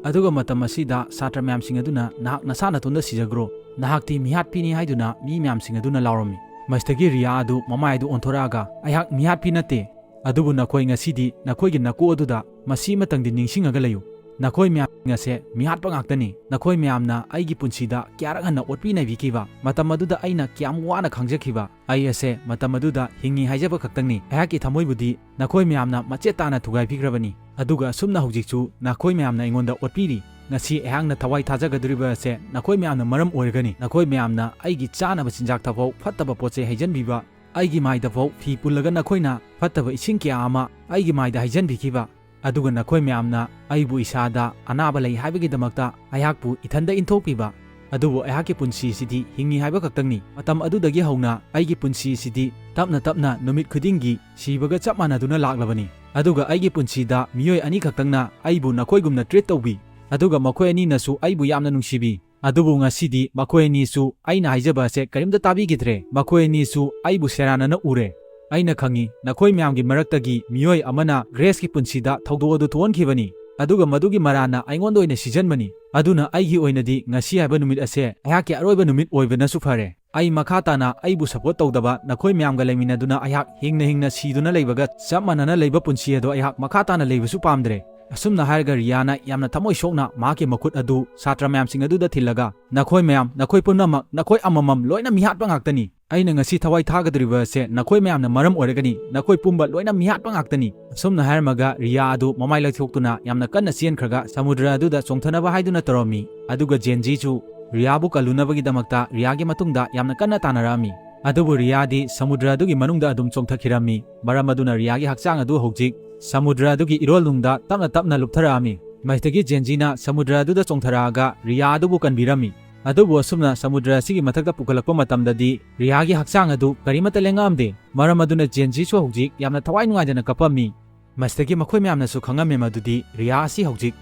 ꯑꯗꯨꯒ ꯃꯇꯝ ꯑꯁꯤꯗ ꯁꯥꯇ꯭ꯔ ꯃꯌꯥꯝꯁꯤꯡ ꯑꯗꯨꯅ, "ꯅꯍꯥꯛ ꯅꯁꯥ ꯅꯇꯣꯟꯗ ꯁꯤꯖꯈ꯭ꯔꯣ, ꯅꯍꯥꯛꯇꯤ ꯃꯤꯍꯥꯠꯄꯤꯅꯤ" ꯍꯥꯏꯗꯨꯅ ꯃꯤ ꯃꯌꯥꯝꯁꯤꯡ ꯑꯗꯨꯅ ꯂꯥꯎꯔꯝꯃꯤ꯫ ꯃꯁꯤꯗꯒꯤ ꯔꯤꯌꯥ ꯑꯗꯨ ꯃꯃꯥꯏ ꯑꯗꯨ ꯑꯣꯟꯊꯣꯔꯛꯑꯒ, "ꯑꯩꯍꯥꯛ ꯃꯤꯍꯥꯠꯄꯤ ꯅꯠꯇꯦ, ꯑꯗꯨꯕꯨ ꯅꯈꯣꯏ ꯉꯁꯤꯗꯤ ꯅꯈꯣꯏꯒꯤ ꯅꯀꯣꯛ ꯑꯗꯨꯗ ꯃꯁꯤꯃꯇꯪꯗꯤ ꯅꯤꯡꯁꯤꯡꯉꯒ ꯂꯩꯌꯨ꯫ ꯅꯈꯣꯏ ꯃꯌꯥꯝꯁꯤꯡ ꯑꯁꯦ ꯃꯤꯍꯥꯠꯄ ꯉꯥꯛꯇꯅꯤ꯫ ꯅꯈꯣꯏ ꯃꯌꯥꯝꯅ ꯑꯩꯒꯤ ꯄꯨꯟꯁꯤꯗ ꯀꯌꯥꯔꯛ ꯍꯟꯅ ꯑꯣꯠꯄꯤ ꯅꯩꯕꯤꯈꯤꯕ, ꯃꯇꯝ ꯑꯗꯨꯗ ꯑꯩꯅ ꯀꯌꯥꯝ ꯋꯥꯅ ꯈꯥꯡꯖꯈꯤꯕ, ꯑꯩ ꯑꯁꯦ ꯃꯇꯝ ꯑꯗꯨꯗ ꯍꯤꯡꯉꯤ ꯍꯥꯏꯖꯕ ꯈꯛꯇꯪꯅꯤ꯫ ꯑꯩꯍꯥꯛꯀꯤ ꯊꯃꯣꯏꯕꯨꯗꯤ ꯅꯈꯣꯏ ꯃꯌꯥꯝꯅ ꯃꯆꯦꯠ ꯇꯥꯅ ꯊꯨꯒꯥꯏꯕꯤꯈ꯭ꯔꯕꯅꯤ꯫ ꯑꯗꯨꯒ ꯑꯁꯨꯝꯅ ꯍꯧꯖꯤꯛꯁꯨ ꯅꯈꯣꯏ ꯃꯌꯥꯝꯅ ꯑꯩꯉꯣꯟꯗ ꯑꯣꯠꯄꯤꯔꯤ꯫ ꯉꯁꯤ ꯑꯩꯍꯥꯛꯅ ꯊꯋꯥꯏ ꯊꯥꯖꯒꯗꯧꯔꯤꯕ ꯑꯁꯦ ꯅꯈꯣꯏ ꯃꯌꯥꯝꯅ ꯃꯔꯝ ꯑꯣꯏꯔꯒꯅꯤ꯫ ꯅꯈꯣꯏ ꯃꯌꯥꯝꯅ ꯑꯩꯒꯤ ꯆꯥꯅꯕ ꯆꯤꯟꯖꯥꯛꯇꯐꯥꯎ ꯐꯠꯇꯕ ꯄꯣꯠ ꯆꯩ ꯍꯩꯖꯤꯟꯕꯤꯕ, ꯑꯩꯒꯤ ꯃꯥꯏꯗꯐꯥꯎ ꯐꯤ ꯄꯨꯜꯂꯒ ꯅꯈꯣꯏꯅ ꯐꯠꯇꯕ ꯏꯁꯤꯡ ꯀꯌꯥ ꯑꯃ ꯑꯩꯒꯤ ꯃꯥꯏꯗ ꯍꯩꯖꯤꯟꯕꯤꯈꯤꯕ, ꯑꯗꯨꯒ ꯅꯈꯣꯏ ꯃꯌꯥꯝꯅ ꯑꯩꯕꯨ ꯏꯁꯥꯗ ꯑꯅꯥꯕ ꯂꯩ ꯍꯥꯏꯕꯒꯤꯗꯃꯛꯇ ꯑꯩꯍꯥꯛꯄꯨ ꯏꯊꯟꯗ ꯏꯟꯊꯣꯛꯄꯤꯕ꯫ ꯑꯗꯨꯕꯨ ꯑꯩꯍꯥꯛꯀꯤ ꯄꯨꯟꯁꯤꯁꯤꯗꯤ ꯍꯤꯡꯉꯤ ꯍꯥꯏꯕ ꯈꯛꯇꯪꯅꯤ꯫ ꯃꯇꯝ ꯑꯗꯨꯗꯒꯤ ꯍꯧꯅ ꯑꯩꯒꯤ ꯄꯨꯟꯁꯤꯁꯤꯗꯤ ꯇꯞꯅ ꯇꯞꯅ ꯅꯨꯃꯤꯠ ꯈꯨꯗꯤꯡꯒꯤ ꯁꯤꯕꯒ ꯆꯞ ꯃꯥꯟꯅꯗꯨꯅ ꯂꯥꯛꯂꯕꯅꯤ꯫ ꯑꯗꯨꯒ ꯑꯩꯒꯤ ꯄꯨꯟꯁꯤꯗ ꯃꯤꯑꯣꯏ ꯑꯅꯤꯈꯛꯇꯪꯅ ꯑꯩꯕꯨ ꯅꯈꯣꯏꯒꯨꯝꯅ treat ꯇꯧꯕꯤ, ꯑꯗꯨꯒ ꯃꯈꯣꯏ ꯑꯅꯤꯅꯁꯨ ꯑꯩꯕꯨ ꯌꯥꯝꯅ ꯅꯨꯡꯁꯤꯕꯤ꯫ ꯑꯗꯨꯕꯨ ꯉꯁꯤꯗꯤ ꯃꯈꯣꯏ ꯑꯅꯤꯁꯨ ꯑꯩꯅ ꯍꯥꯏꯖꯕ ꯑꯁꯦ ꯀꯔꯤꯝꯇ ꯇꯥꯕꯤꯈꯤꯗ꯭ꯔꯦ꯫ ꯃꯈꯣꯏ ꯑꯅꯤꯁꯨ ꯑꯩꯕꯨ ꯁꯦꯔꯥꯟꯅꯅ ꯎꯔꯦ꯫ ꯑꯩꯅ ꯈꯪꯏ, ꯅꯈꯣꯏ ꯃꯌꯥꯝꯒꯤ ꯃꯔꯛꯇꯒꯤ ꯃꯤꯑꯣꯏ ꯑꯃꯅ ꯒ꯭ꯔꯦꯁꯀꯤ ꯄꯨꯟꯁꯤꯗ ꯊꯧꯗꯣꯛ ꯑꯗꯨ ꯊꯣꯛꯍꯟꯈꯤꯕꯅꯤ, ꯑꯗꯨꯒ ꯃꯗꯨꯒꯤ ꯃꯔꯥꯟꯅ ꯑꯩꯉꯣꯟꯗ ꯑꯣꯏꯅ ꯁꯤꯖꯟꯕꯅꯤ꯫ ꯑꯗꯨꯅ ꯑꯩꯒꯤ ꯑꯣꯏꯅꯗꯤ ꯉꯁꯤ ꯍꯥꯏꯕ ꯅꯨꯃꯤꯠ ꯑꯁꯦ ꯑꯩꯍꯥꯛꯀꯤ ꯑꯔꯣꯏꯕ ꯅꯨꯃꯤꯠ ꯑꯣꯏꯕꯅꯁꯨ ꯐꯔꯦ꯫ ꯑꯩ ꯃꯈꯥ ꯇꯥꯅ ꯑꯩꯕꯨ support ꯇꯧꯗꯕ ꯅꯈꯣꯏ ꯃꯌꯥꯝꯒ ꯂꯩꯃꯤꯟꯅꯗꯨꯅ ꯑꯩꯍꯥꯛ ꯍꯤꯡꯅ ꯍꯤꯡꯅ ꯁꯤꯗꯨꯅ ꯂꯩꯕꯒ ꯆꯞ ꯃꯥꯟꯅꯅ ꯂꯩꯕ ꯄꯨꯟꯁꯤ ꯑꯗꯣ ꯑꯩꯍꯥꯛ ꯃꯈꯥ ꯇꯥꯅ ꯂꯩꯕꯁꯨ ꯄꯥꯝꯗ꯭ꯔꯦ꯫ ꯑꯁꯨꯝꯅ ꯍꯥꯏꯔꯒ ꯔꯤꯌꯥꯅ ꯌꯥꯝꯅ ꯊꯃꯣꯏ ꯁꯣꯛꯅ ꯃꯍꯥꯛꯀꯤ ꯃꯈꯨꯠ ꯑꯗꯨ ꯁꯥꯇ꯭ꯔ ꯃꯌꯥꯝꯁꯤꯡ ꯑꯗꯨꯗ ꯊꯤꯜꯂꯒ, "ꯅꯈꯣꯏ ꯃꯌꯥꯝ, ꯅꯈꯣꯏ ꯄꯨꯝꯅꯃꯛ, ꯅꯈꯣꯏ ꯑꯃꯃꯝ ꯂꯣꯏꯅ ꯃꯤꯍꯥꯠꯄ ꯉꯥꯛꯇꯅꯤ꯫ ꯑꯩꯅ ꯉꯁꯤ ꯊꯋꯥꯏ ꯊꯥꯒꯗꯧꯔꯤꯕ ꯑꯁꯦ ꯅꯈꯣꯏ ꯃꯌꯥꯝꯅ ꯃꯔꯝ ꯑꯣꯏꯔꯒꯅꯤ꯫ ꯅꯈꯣꯏ ꯄꯨꯝꯕ ꯂꯣꯏꯅ ꯃꯤꯍꯥꯠꯄ ꯉꯥꯛꯇꯅꯤ"꯫ ꯑꯁꯨꯝꯅ ꯍꯥꯏꯔꯝꯃꯒ ꯔꯤꯌꯥ ꯑꯗꯨ ꯃꯃꯥꯏ ꯂꯩꯊꯣꯛꯇꯨꯅ ꯌꯥꯝꯅ ꯀꯟꯅ ꯆꯦꯟꯈ꯭ꯔꯒ ꯁꯃꯨꯗ꯭ꯔ ꯑꯗꯨꯗ ꯆꯣꯡꯊꯅꯕ ꯍꯥꯏꯗꯨꯅ ꯇꯧꯔꯝꯃꯤ꯫ ꯑꯗꯨꯒ ꯖꯦꯟꯖꯤꯁꯨ ꯔꯤꯌꯥꯕꯨ ꯀꯜꯂꯨꯅꯕꯒꯤꯗꯃꯛꯇ ꯔꯤꯌꯥꯒꯤ ꯃꯇꯨꯡꯗ ꯌꯥꯝꯅ ꯀꯟꯅ ꯇꯥꯟꯅꯔꯛꯑꯝꯃꯤ꯫ ꯑꯗꯨꯕꯨ ꯔꯤꯌꯥꯗꯤ ꯁꯃꯨꯗ꯭ꯔ ꯑꯗꯨꯒꯤ ꯃꯅꯨꯡꯗ ꯑꯗꯨꯝ ꯆꯣꯡꯊꯈꯤꯔꯝꯃꯤ꯫ ꯃꯔꯝ ꯑꯗꯨꯅ ꯔꯤꯌꯥꯒꯤ ꯍꯛꯆꯥꯡ ꯑꯗꯨ ꯍꯧꯖꯤꯛ ꯁꯃꯨꯗ꯭ꯔ ꯑꯗꯨꯒꯤ ꯏꯔꯣꯜꯅꯨꯡꯗ ꯇꯞꯅ ꯇꯞꯅ ꯂꯨꯞꯊꯔꯛꯑꯝꯃꯤ꯫ ꯃꯁꯤꯗꯒꯤ ꯖꯦꯟꯖꯤꯅ ꯁꯃꯨꯗ꯭ꯔ ꯑꯗꯨꯗ ꯆꯣꯡꯊꯔꯛꯑꯒ ꯔꯤꯌꯥ ꯑꯗꯨꯕꯨ ꯀꯟꯕꯤꯔꯝꯃꯤ꯫ ꯑꯗꯨꯕꯨ ꯑꯁꯨꯝꯅ ꯁꯃꯨꯗ꯭ꯔ ꯑꯁꯤꯒꯤ ꯃꯊꯛꯇ ꯄꯨꯈꯠꯂꯛꯄ ꯃꯇꯝꯗꯗꯤ ꯔꯤꯌꯥꯒꯤ ꯍꯛꯆꯥꯡ ꯑꯗꯨ ꯀꯔꯤꯃꯠꯇ ꯂꯦꯡꯉꯛꯑꯝꯗꯦ꯫ ꯃꯔꯝ ꯑꯗꯨꯅ ꯖꯦꯟꯖꯤꯁꯨ ꯍꯧꯖꯤꯛ ꯌꯥꯝꯅ ꯊꯋꯥꯏ ꯅꯨꯡꯉꯥꯏꯗꯅ ꯀꯞꯄꯝꯃꯤ꯫ ꯃꯁꯤꯗꯒꯤ ꯃꯈꯣꯏ ꯃꯌꯥꯝꯅꯁꯨ ꯈꯪꯉꯝꯃꯤ ꯃꯗꯨꯗꯤ ꯔꯤꯌꯥ ꯑꯁꯤ ꯍꯧꯖꯤꯛ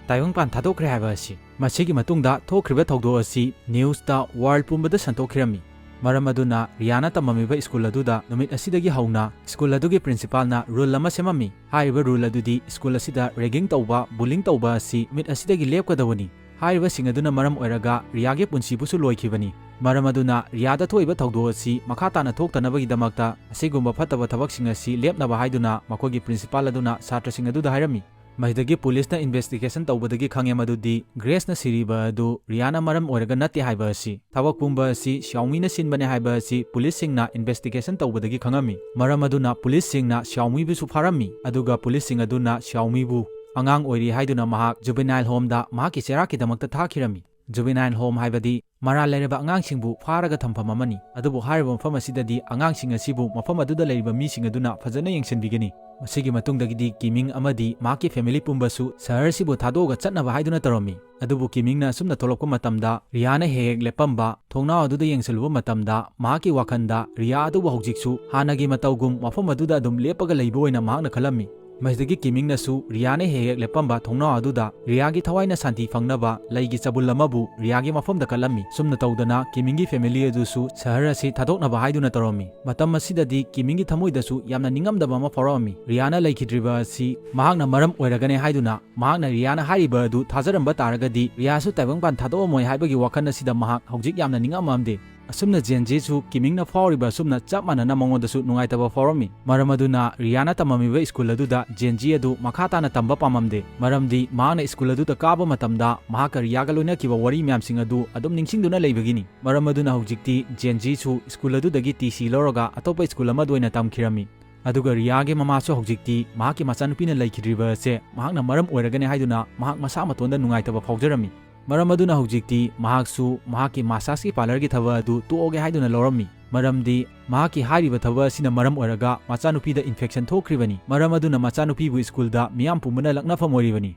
ꯇꯥꯏꯕꯪꯄꯥꯟ ꯊꯥꯗꯣꯛꯈ꯭ꯔꯦ ꯍꯥꯏꯕ ꯑꯁꯤ꯫ ꯃꯁꯤꯒꯤ ꯃꯇꯨꯡꯗ ꯊꯣꯛꯈ꯭ꯔꯤꯕ ꯊꯧꯗꯣꯛ ꯑꯁꯤ ꯅ꯭ꯌꯨꯁꯇ ꯋꯥꯔꯜ ꯄꯨꯝꯕꯗ ꯁꯟꯗꯣꯛꯈꯤꯔꯝꯃꯤ꯫ ꯃꯔꯝ ꯑꯗꯨꯅ ꯔꯤꯌꯥꯅ ꯇꯝꯃꯝꯃꯤꯕ ꯁ꯭ꯀꯨꯜ ꯑꯗꯨꯗ ꯅꯨꯃꯤꯠ ꯑꯁꯤꯗꯒꯤ ꯍꯧꯅ ꯁ꯭ꯀꯨꯜ ꯑꯗꯨꯒꯤ ꯄ꯭ꯔꯤꯟꯁꯤꯄꯥꯜꯅ ꯔꯨꯜ ꯑꯃ ꯁꯦꯝꯃꯝꯃꯤ꯫ ꯍꯥꯏꯔꯤꯕ ꯔꯨꯜ ꯑꯗꯨꯗꯤ ꯁ꯭ꯀꯨꯜ ꯑꯁꯤꯗ ꯔꯦꯒꯤꯡ ꯇꯧꯕ, ꯕꯨꯂꯤꯡ ꯇꯧꯕ ꯑꯁꯤ ꯅꯨꯃꯤꯠ ꯑꯁꯤꯗꯒꯤ ꯂꯦꯞꯀꯗꯕꯅꯤ꯫ ꯍꯥꯏꯔꯤꯕꯁꯤꯡ ꯑꯗꯨꯅ ꯃꯔꯝ ꯑꯣꯏꯔꯒ ꯔꯤꯌꯥꯒꯤ ꯄꯨꯟꯁꯤꯕꯨꯁꯨ ꯂꯣꯏꯈꯤꯕꯅꯤ꯫ ꯃꯔꯝ ꯑꯗꯨꯅ ꯔꯤꯌꯥꯗ ꯊꯣꯛꯏꯕ ꯊꯧꯗꯣꯛ ꯑꯁꯤ ꯃꯈꯥ ꯇꯥꯅ ꯊꯣꯛꯇꯅꯕꯒꯤꯗꯃꯛꯇ ꯑꯁꯤꯒꯨꯝꯕ ꯐꯠꯇꯕ ꯊꯕꯛꯁꯤꯡ ꯑꯁꯤ ꯂꯦꯞꯅꯕ ꯍꯥꯏꯗꯨꯅ ꯃꯈꯣꯏꯒꯤ ꯄ꯭ꯔꯤꯟꯁꯤꯄꯥꯜ ꯑꯗꯨꯅ ꯁꯥꯇ꯭ꯔꯁꯤꯡ ꯑꯗꯨꯗ ꯍꯥꯏꯔꯝꯃꯤ꯫ ꯃꯁꯤꯗꯒꯤ ꯄꯨꯂꯤꯁꯅ ꯏꯟꯚꯦꯁꯇꯤꯒꯦꯁꯟ ꯇꯧꯕꯗꯒꯤ ꯈꯪꯉꯦ ꯃꯗꯨꯗꯤ ꯒ꯭ꯔꯦꯁꯅ ꯁꯤꯔꯤꯕ ꯑꯗꯨ ꯔꯤꯌꯥꯅ ꯃꯔꯝ ꯑꯣꯏꯔꯒ ꯅꯠꯇꯦ ꯍꯥꯏꯕ ꯑꯁꯤ꯫ ꯊꯕꯛ ꯄꯨꯝꯕ ꯑꯁꯤ ꯁꯤꯌꯥꯎꯃꯤꯅ ꯁꯤꯟꯕꯅꯦ ꯍꯥꯏꯕ ꯑꯁꯤ ꯄꯨꯂꯤꯁꯁꯤꯡꯅ ꯏꯟꯚꯦꯁꯇꯤꯒꯦꯁꯟ ꯇꯧꯕꯗꯒꯤ ꯈꯪꯉꯝꯃꯤ꯫ ꯃꯔꯝ ꯑꯗꯨꯅ ꯄꯨꯂꯤꯁꯁꯤꯡꯅ ꯁꯤꯌꯥꯎꯃꯤꯕꯨꯁꯨ ꯐꯥꯔꯝꯃꯤ, ꯑꯗꯨꯒ ꯄꯨꯂꯤꯁꯁꯤꯡ ꯑꯗꯨꯅ ꯁꯤꯌꯥꯎꯃꯤꯕꯨ ꯑꯉꯥꯡ ꯑꯣꯏꯔꯤ ꯍꯥꯏꯗꯨꯅ ꯃꯍꯥꯛ ꯖꯨꯕꯦꯅꯥꯏꯜ ꯍꯣꯝꯗ ꯃꯍꯥꯛꯀꯤ ꯆꯩꯔꯥꯛꯀꯤꯗꯃꯛꯇ ꯊꯥꯈꯤꯔꯝꯃꯤ꯫ ꯖꯨꯕꯦꯅꯥꯏꯜ ꯍꯣꯝ ꯍꯥꯏꯕꯗꯤ ꯃꯔꯥꯜ ꯂꯩꯔꯕ ꯑꯉꯥꯡꯁꯤꯡꯕꯨ ꯐꯥꯔꯒ ꯊꯝꯐꯝ ꯑꯃꯅꯤ꯫ ꯑꯗꯨꯕꯨ ꯍꯥꯏꯔꯤꯕ ꯃꯐꯝ ꯑꯁꯤꯗꯗꯤ ꯑꯉꯥꯡꯁꯤꯡ ꯑꯁꯤꯕꯨ ꯃꯐꯝ ꯑꯗꯨꯗ ꯂꯩꯔꯤꯕ ꯃꯤꯁꯤꯡ ꯑꯗꯨꯅ ꯐꯖꯅ ꯌꯦꯡꯁꯤꯟꯕꯤꯒꯅꯤ꯫ ꯃꯁꯤꯒꯤ ꯃꯇꯨꯡꯗꯒꯤꯗꯤ ꯀꯤꯃꯤꯡ ꯑꯃꯗꯤ ꯃꯍꯥꯛꯀꯤ ꯐꯦꯃꯤꯂꯤ ꯄꯨꯝꯕꯁꯨ ꯁꯍꯔꯁꯤꯕꯨ ꯊꯥꯗꯣꯛꯑꯒ ꯆꯠꯅꯕ ꯍꯥꯏꯗꯨꯅ ꯇꯧꯔꯝꯃꯤ꯫ ꯑꯗꯨꯕꯨ ꯀꯤꯃꯤꯡꯅ ꯑꯁꯨꯝꯅ ꯊꯣꯛꯂꯛꯄ ꯃꯇꯝꯗ ꯔꯤꯌꯥꯅ ꯍꯦꯛ ꯍꯦꯛ ꯂꯦꯞꯄꯝꯕ ꯊꯣꯡꯅꯥꯎ ꯑꯗꯨꯗ ꯌꯦꯡꯁꯤꯜꯂꯨꯕ ꯃꯇꯝꯗ ꯃꯍꯥꯛꯀꯤ ꯋꯥꯈꯜꯗ ꯔꯤꯌꯥ ꯑꯗꯨꯕꯨ ꯍꯧꯖꯤꯛꯁꯨ ꯍꯥꯟꯅꯒꯤ ꯃꯇꯧꯒꯨꯝ ꯃꯐꯝ ꯑꯗꯨꯗ ꯑꯗꯨꯝ ꯂꯦꯞꯄꯒ ꯂꯩꯕ ꯑꯣꯏꯅ ꯃꯍꯥꯛꯅ ꯈꯜꯂꯝꯃꯤ꯫ ꯃꯁꯤꯗꯒꯤ ꯀꯤꯃꯤꯡꯅꯁꯨ ꯔꯤꯌꯥꯅ ꯍꯦꯛ ꯍꯦꯛ ꯂꯦꯞꯄꯝꯕ ꯊꯣꯡꯅꯥꯎ ꯑꯗꯨꯗ ꯔꯤꯌꯥꯒꯤ ꯊꯋꯥꯏꯅ ꯁꯥꯟꯇꯤ ꯐꯪꯅꯕ ꯂꯩꯒꯤ ꯆꯕꯨꯜ ꯑꯃꯕꯨ ꯔꯤꯌꯥꯒꯤ ꯃꯐꯝꯗ ꯀꯠꯂꯝꯃꯤ꯫ ꯁꯨꯝꯅ ꯇꯧꯗꯅ ꯀꯤꯃꯤꯡꯒꯤ ꯐꯦꯃꯤꯂꯤ ꯑꯗꯨꯁꯨ ꯁꯍꯔ ꯑꯁꯤ ꯊꯥꯗꯣꯛꯅꯕ ꯍꯥꯏꯗꯨꯅ ꯇꯧꯔꯝꯃꯤ꯫ ꯃꯇꯝ ꯑꯁꯤꯗꯗꯤ ꯀꯤꯃꯤꯡꯒꯤ ꯊꯃꯣꯏꯗꯁꯨ ꯌꯥꯝꯅ ꯅꯤꯡꯉꯝꯗꯕ ꯑꯃ ꯐꯥꯎꯔꯛꯑꯝꯃꯤ꯫ ꯔꯤꯌꯥꯅ ꯂꯩꯈꯤꯗ꯭ꯔꯤꯕ ꯑꯁꯤ ꯃꯍꯥꯛꯅ ꯃꯔꯝ ꯑꯣꯏꯔꯒꯅꯤ ꯍꯥꯏꯗꯨꯅ ꯃꯍꯥꯛꯅ ꯔꯤꯌꯥꯅ ꯍꯥꯏꯔꯤꯕ ꯑꯗꯨ ꯊꯥꯖꯔꯝꯕ ꯇꯥꯔꯒꯗꯤ ꯔꯤꯌꯥꯁꯨ ꯇꯥꯏꯕꯪꯄꯥꯟ ꯊꯥꯗꯣꯛꯑꯝꯃꯣꯏ ꯍꯥꯏꯕꯒꯤ ꯋꯥꯈꯜ ꯑꯁꯤꯗ ꯃꯍꯥꯛ ꯍꯧꯖꯤꯛ ꯌꯥꯝꯅ ꯅꯤꯡꯉꯝꯃꯝꯗꯦ꯫ ꯑꯁꯨꯝꯅ ꯖꯦꯟꯖꯤꯁꯨ ꯀꯤꯃꯤꯡꯅ ꯐꯥꯎꯔꯤꯕ ꯑꯁꯨꯝꯅ ꯆꯞ ꯃꯥꯟꯅꯅ ꯃꯉꯣꯟꯗꯁꯨ ꯅꯨꯡꯉꯥꯏꯇꯕ ꯐꯥꯎꯔꯝꯃꯤ꯫ ꯃꯔꯝ ꯑꯗꯨꯅ ꯔꯤꯌꯥꯅ ꯇꯝꯃꯝꯃꯤꯕ ꯁ꯭ꯀꯨꯜ ꯑꯗꯨꯗ ꯖꯦꯟꯖꯤ ꯑꯗꯨ ꯃꯈꯥ ꯇꯥꯅ ꯇꯝꯕ ꯄꯥꯝꯃꯝꯗꯦ꯫ ꯃꯔꯝꯗꯤ ꯃꯍꯥꯛꯅ ꯁ꯭ꯀꯨꯜ ꯑꯗꯨꯗ ꯀꯥꯕ ꯃꯇꯝꯗ ꯃꯍꯥꯛꯀ ꯔꯤꯌꯥꯒ ꯂꯣꯏꯅꯈꯤꯕ ꯋꯥꯔꯤ ꯃꯌꯥꯝꯁꯤꯡ ꯑꯗꯨ ꯑꯗꯨꯝ ꯅꯤꯡꯁꯤꯡꯗꯨꯅ ꯂꯩꯕꯒꯤꯅꯤ꯫ ꯃꯔꯝ ꯑꯗꯨꯅ ꯍꯧꯖꯤꯛꯇꯤ ꯖꯦꯟꯖꯤꯁꯨ ꯁ꯭ꯀꯨꯜ ꯑꯗꯨꯗꯒꯤ ꯇꯤ ꯁꯤ ꯂꯧꯔꯒ ꯑꯇꯣꯞꯄ ꯁ꯭ꯀꯨꯜ ꯑꯃꯗ ꯑꯣꯏꯅ ꯇꯝꯈꯤꯔꯝꯃꯤ꯫ ꯑꯗꯨꯒ ꯔꯤꯌꯥꯒꯤ ꯃꯃꯥꯁꯨ ꯍꯧꯖꯤꯛꯇꯤ ꯃꯍꯥꯛꯀꯤ ꯃꯆꯥꯅꯨꯄꯤꯅ ꯂꯩꯈꯤꯗ꯭ꯔꯤꯕ ꯑꯁꯦ ꯃꯍꯥꯛꯅ ꯃꯔꯝ ꯑꯣꯏꯔꯒꯅꯤ ꯍꯥꯏꯗꯨꯅ ꯃꯍꯥꯛ ꯃꯁꯥ ꯃꯇꯣꯟꯗ ꯅꯨꯡꯉꯥꯏꯇꯕ ꯐꯥꯎꯖꯔꯝꯃꯤ꯫ ꯃꯔꯝ ꯑꯗꯨꯅ ꯍꯧꯖꯤꯛꯇꯤ ꯃꯍꯥꯛꯁꯨ ꯃꯍꯥꯛꯀꯤ ꯃꯥꯁꯥꯖꯀꯤ ꯄꯥꯔꯂꯔꯒꯤ ꯊꯕꯛ ꯑꯗꯨ ꯇꯣꯛꯑꯒꯦ ꯍꯥꯏꯗꯨꯅ ꯂꯧꯔꯝꯃꯤ꯫ ꯃꯔꯝꯗꯤ ꯃꯍꯥꯛꯀꯤ ꯍꯥꯏꯔꯤꯕ ꯊꯕꯛ ꯑꯁꯤꯅ ꯃꯔꯝ ꯑꯣꯏꯔꯒ ꯃꯆꯥꯅꯨꯄꯤꯗ ꯏꯟꯐꯦꯛꯁꯟ ꯊꯣꯛꯈ꯭ꯔꯤꯕꯅꯤ꯫ ꯃꯔꯝ ꯑꯗꯨꯅ ꯃꯆꯥꯅꯨꯄꯤꯕꯨ ꯁ꯭ꯀꯨꯜꯗ ꯃꯤꯌꯥꯝ ꯄꯨꯝꯕꯅ ꯂꯛꯅꯐꯝ ꯑꯣꯏꯔꯤꯕꯅꯤ꯫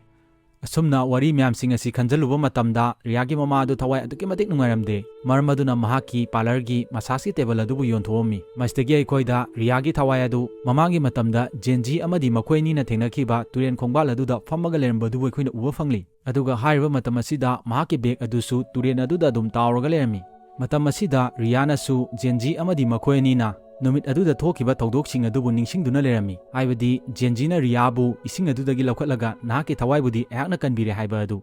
ꯑꯁꯨꯝꯅ ꯋꯥꯔꯤ ꯃꯌꯥꯝꯁꯤꯡ ꯑꯁꯤ ꯈꯟꯖꯜꯂꯨꯕ ꯃꯇꯝꯗ ꯔꯤꯌꯥꯒꯤ ꯃꯃꯥ ꯑꯗꯨ ꯊꯋꯥꯏ ꯑꯗꯨꯛꯀꯤ ꯃꯇꯤꯛ ꯅꯨꯡꯉꯥꯏꯔꯝꯗꯦ꯫ ꯃꯔꯝ ꯑꯗꯨꯅ ꯃꯍꯥꯛꯀꯤ ꯄꯥꯔꯂꯔꯒꯤ ꯃꯁꯥꯖꯀꯤ ꯇꯦꯕꯜ ꯑꯗꯨꯕꯨ ꯌꯣꯟꯊꯣꯛꯑꯝꯃꯤ꯫ ꯃꯁꯤꯗꯒꯤ ꯑꯩꯈꯣꯏꯗ ꯔꯤꯌꯥꯒꯤ ꯊꯋꯥꯏ ꯑꯗꯨ ꯃꯃꯥꯡꯒꯤ ꯃꯇꯝꯗ ꯖꯦꯟꯖꯤ ꯑꯃꯗꯤ ꯃꯈꯣꯏ ꯑꯅꯤꯅ ꯊꯦꯡꯅꯈꯤꯕ ꯇꯨꯔꯦꯟ ꯈꯣꯡꯕꯥꯜ ꯑꯗꯨꯗ ꯐꯝꯃꯒ ꯂꯩꯔꯝꯕꯗꯨꯕꯨ ꯑꯩꯈꯣꯏꯅ ꯎꯕ ꯐꯪꯂꯤ꯫ ꯑꯗꯨꯒ ꯍꯥꯏꯔꯤꯕ ꯃꯇꯝ ꯑꯁꯤꯗ ꯃꯍꯥꯛꯀꯤ ꯕꯦꯒ ꯑꯗꯨꯁꯨ ꯇꯨꯔꯦꯟ ꯑꯗꯨꯗ ꯑꯗꯨꯝ ꯇꯥꯎꯔꯒ ꯂꯩꯔꯝꯃꯤ꯫ ꯃꯇꯝ ꯑꯁꯤꯗ ꯔꯤꯌꯥꯅꯁꯨ ꯖꯦꯟꯖꯤ ꯑꯃꯗꯤ ꯃꯈꯣꯏ ꯑꯅꯤꯅ ꯅꯨꯃꯤꯠ ꯑꯗꯨꯗ ꯊꯣꯛꯈꯤꯕ ꯊꯧꯗꯣꯛꯁꯤꯡ ꯑꯗꯨꯕꯨ ꯅꯤꯡꯁꯤꯡꯗꯨꯅ ꯂꯩꯔꯝꯃꯤ꯫ ꯍꯥꯏꯕꯗꯤ ꯖꯦꯟꯖꯤꯅ ꯔꯤꯌꯥꯕꯨ ꯏꯁꯤꯡ ꯑꯗꯨꯗꯒꯤ ꯂꯧꯈꯠꯂꯒ "ꯅꯍꯥꯛꯀꯤ ꯊꯋꯥꯏꯕꯨꯗꯤ ꯑꯩꯍꯥꯛꯅ ꯀꯟꯕꯤꯔꯦ" ꯍꯥꯏꯕ ꯑꯗꯨ꯫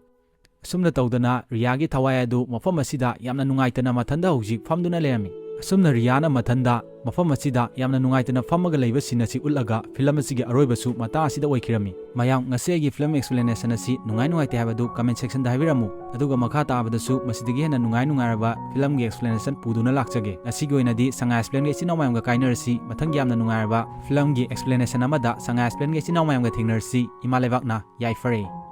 ꯑꯁꯨꯝꯅ ꯇꯧꯗꯅ ꯔꯤꯌꯥꯒꯤ ꯊꯋꯥꯏ ꯑꯗꯨ ꯃꯐꯝ ꯑꯁꯤꯗ ꯌꯥꯝꯅ ꯅꯨꯡꯉꯥꯏꯇꯅ ꯃꯊꯟꯗ ꯍꯧꯖꯤꯛ ꯐꯝꯗꯨꯅ ꯂꯩꯔꯝꯃꯤ꯫ ꯑꯁꯨꯝꯅ ꯔꯤꯌꯥꯅ ꯃꯊꯟꯗ ꯃꯐꯝ ꯑꯁꯤꯗ ꯌꯥꯝꯅ ꯅꯨꯡꯉꯥꯏꯇꯅ ꯐꯝꯃꯒ ꯂꯩꯕ ꯁꯤꯟ ꯑꯁꯤ ꯎꯠꯂꯒ ꯐꯤꯂꯝ ꯑꯁꯤꯒꯤ ꯑꯔꯣꯏꯕꯁꯨ ꯃꯇꯥꯡ ꯑꯁꯤꯗ ꯑꯣꯏꯈꯤꯔꯝꯃꯤ꯫ ꯃꯌꯥꯝ, ꯉꯁꯤ ꯑꯩꯒꯤ ꯐꯤꯂꯝ ꯑꯦꯛꯁꯄ꯭ꯂꯦꯅꯦꯁꯟ ꯑꯁꯤ ꯅꯨꯡꯉꯥꯏ ꯅꯨꯡꯉꯥꯏꯇꯦ ꯍꯥꯏꯕꯗꯨ ꯀꯃꯦꯟ ꯁꯦꯛꯁꯟꯗ ꯍꯥꯏꯕꯤꯔꯝꯃꯨ꯫ ꯑꯗꯨꯒ ꯃꯈꯥ ꯇꯥꯕꯗꯁꯨ ꯃꯁꯤꯗꯒꯤ ꯍꯦꯟꯅ ꯅꯨꯡꯉꯥꯏ ꯅꯨꯡꯉꯥꯏꯔꯕ ꯐꯤꯂꯝꯒꯤ ꯑꯦꯛꯁꯄ꯭ꯂꯦꯅꯦꯁꯟ ꯄꯨꯗꯨꯅ ꯂꯥꯛꯆꯒꯦ꯫ ꯉꯁꯤꯒꯤ ꯑꯣꯏꯅꯗꯤ ꯁꯉꯥꯏ ꯑꯦꯛꯁꯄ꯭ꯂꯦꯟꯒꯤ ꯏꯆꯤꯟ ꯏꯅꯥꯎ ꯃꯌꯥꯝꯒ ꯀꯥꯏꯅꯔꯁꯤ꯫ ꯃꯊꯪꯒꯤ ꯌꯥꯝꯅ ꯅꯨꯡꯉꯥꯏꯔꯕ ꯐꯤꯂꯝꯒꯤ ꯑꯦꯛꯁꯄ꯭ꯂꯦꯅꯦꯁꯟ ꯑꯃꯗ ꯁꯉꯥꯏ ꯑꯦꯛꯁꯄ꯭ꯂꯦꯟꯒꯤ ꯏꯆꯤꯟ ꯏꯅꯥꯎ ꯃꯌꯥꯝꯒ ꯊꯦꯡꯅꯔꯁꯤ꯫ ꯏꯃꯥ ꯂꯩꯕꯥꯛꯅ ꯌꯥꯏꯐꯔꯦ꯫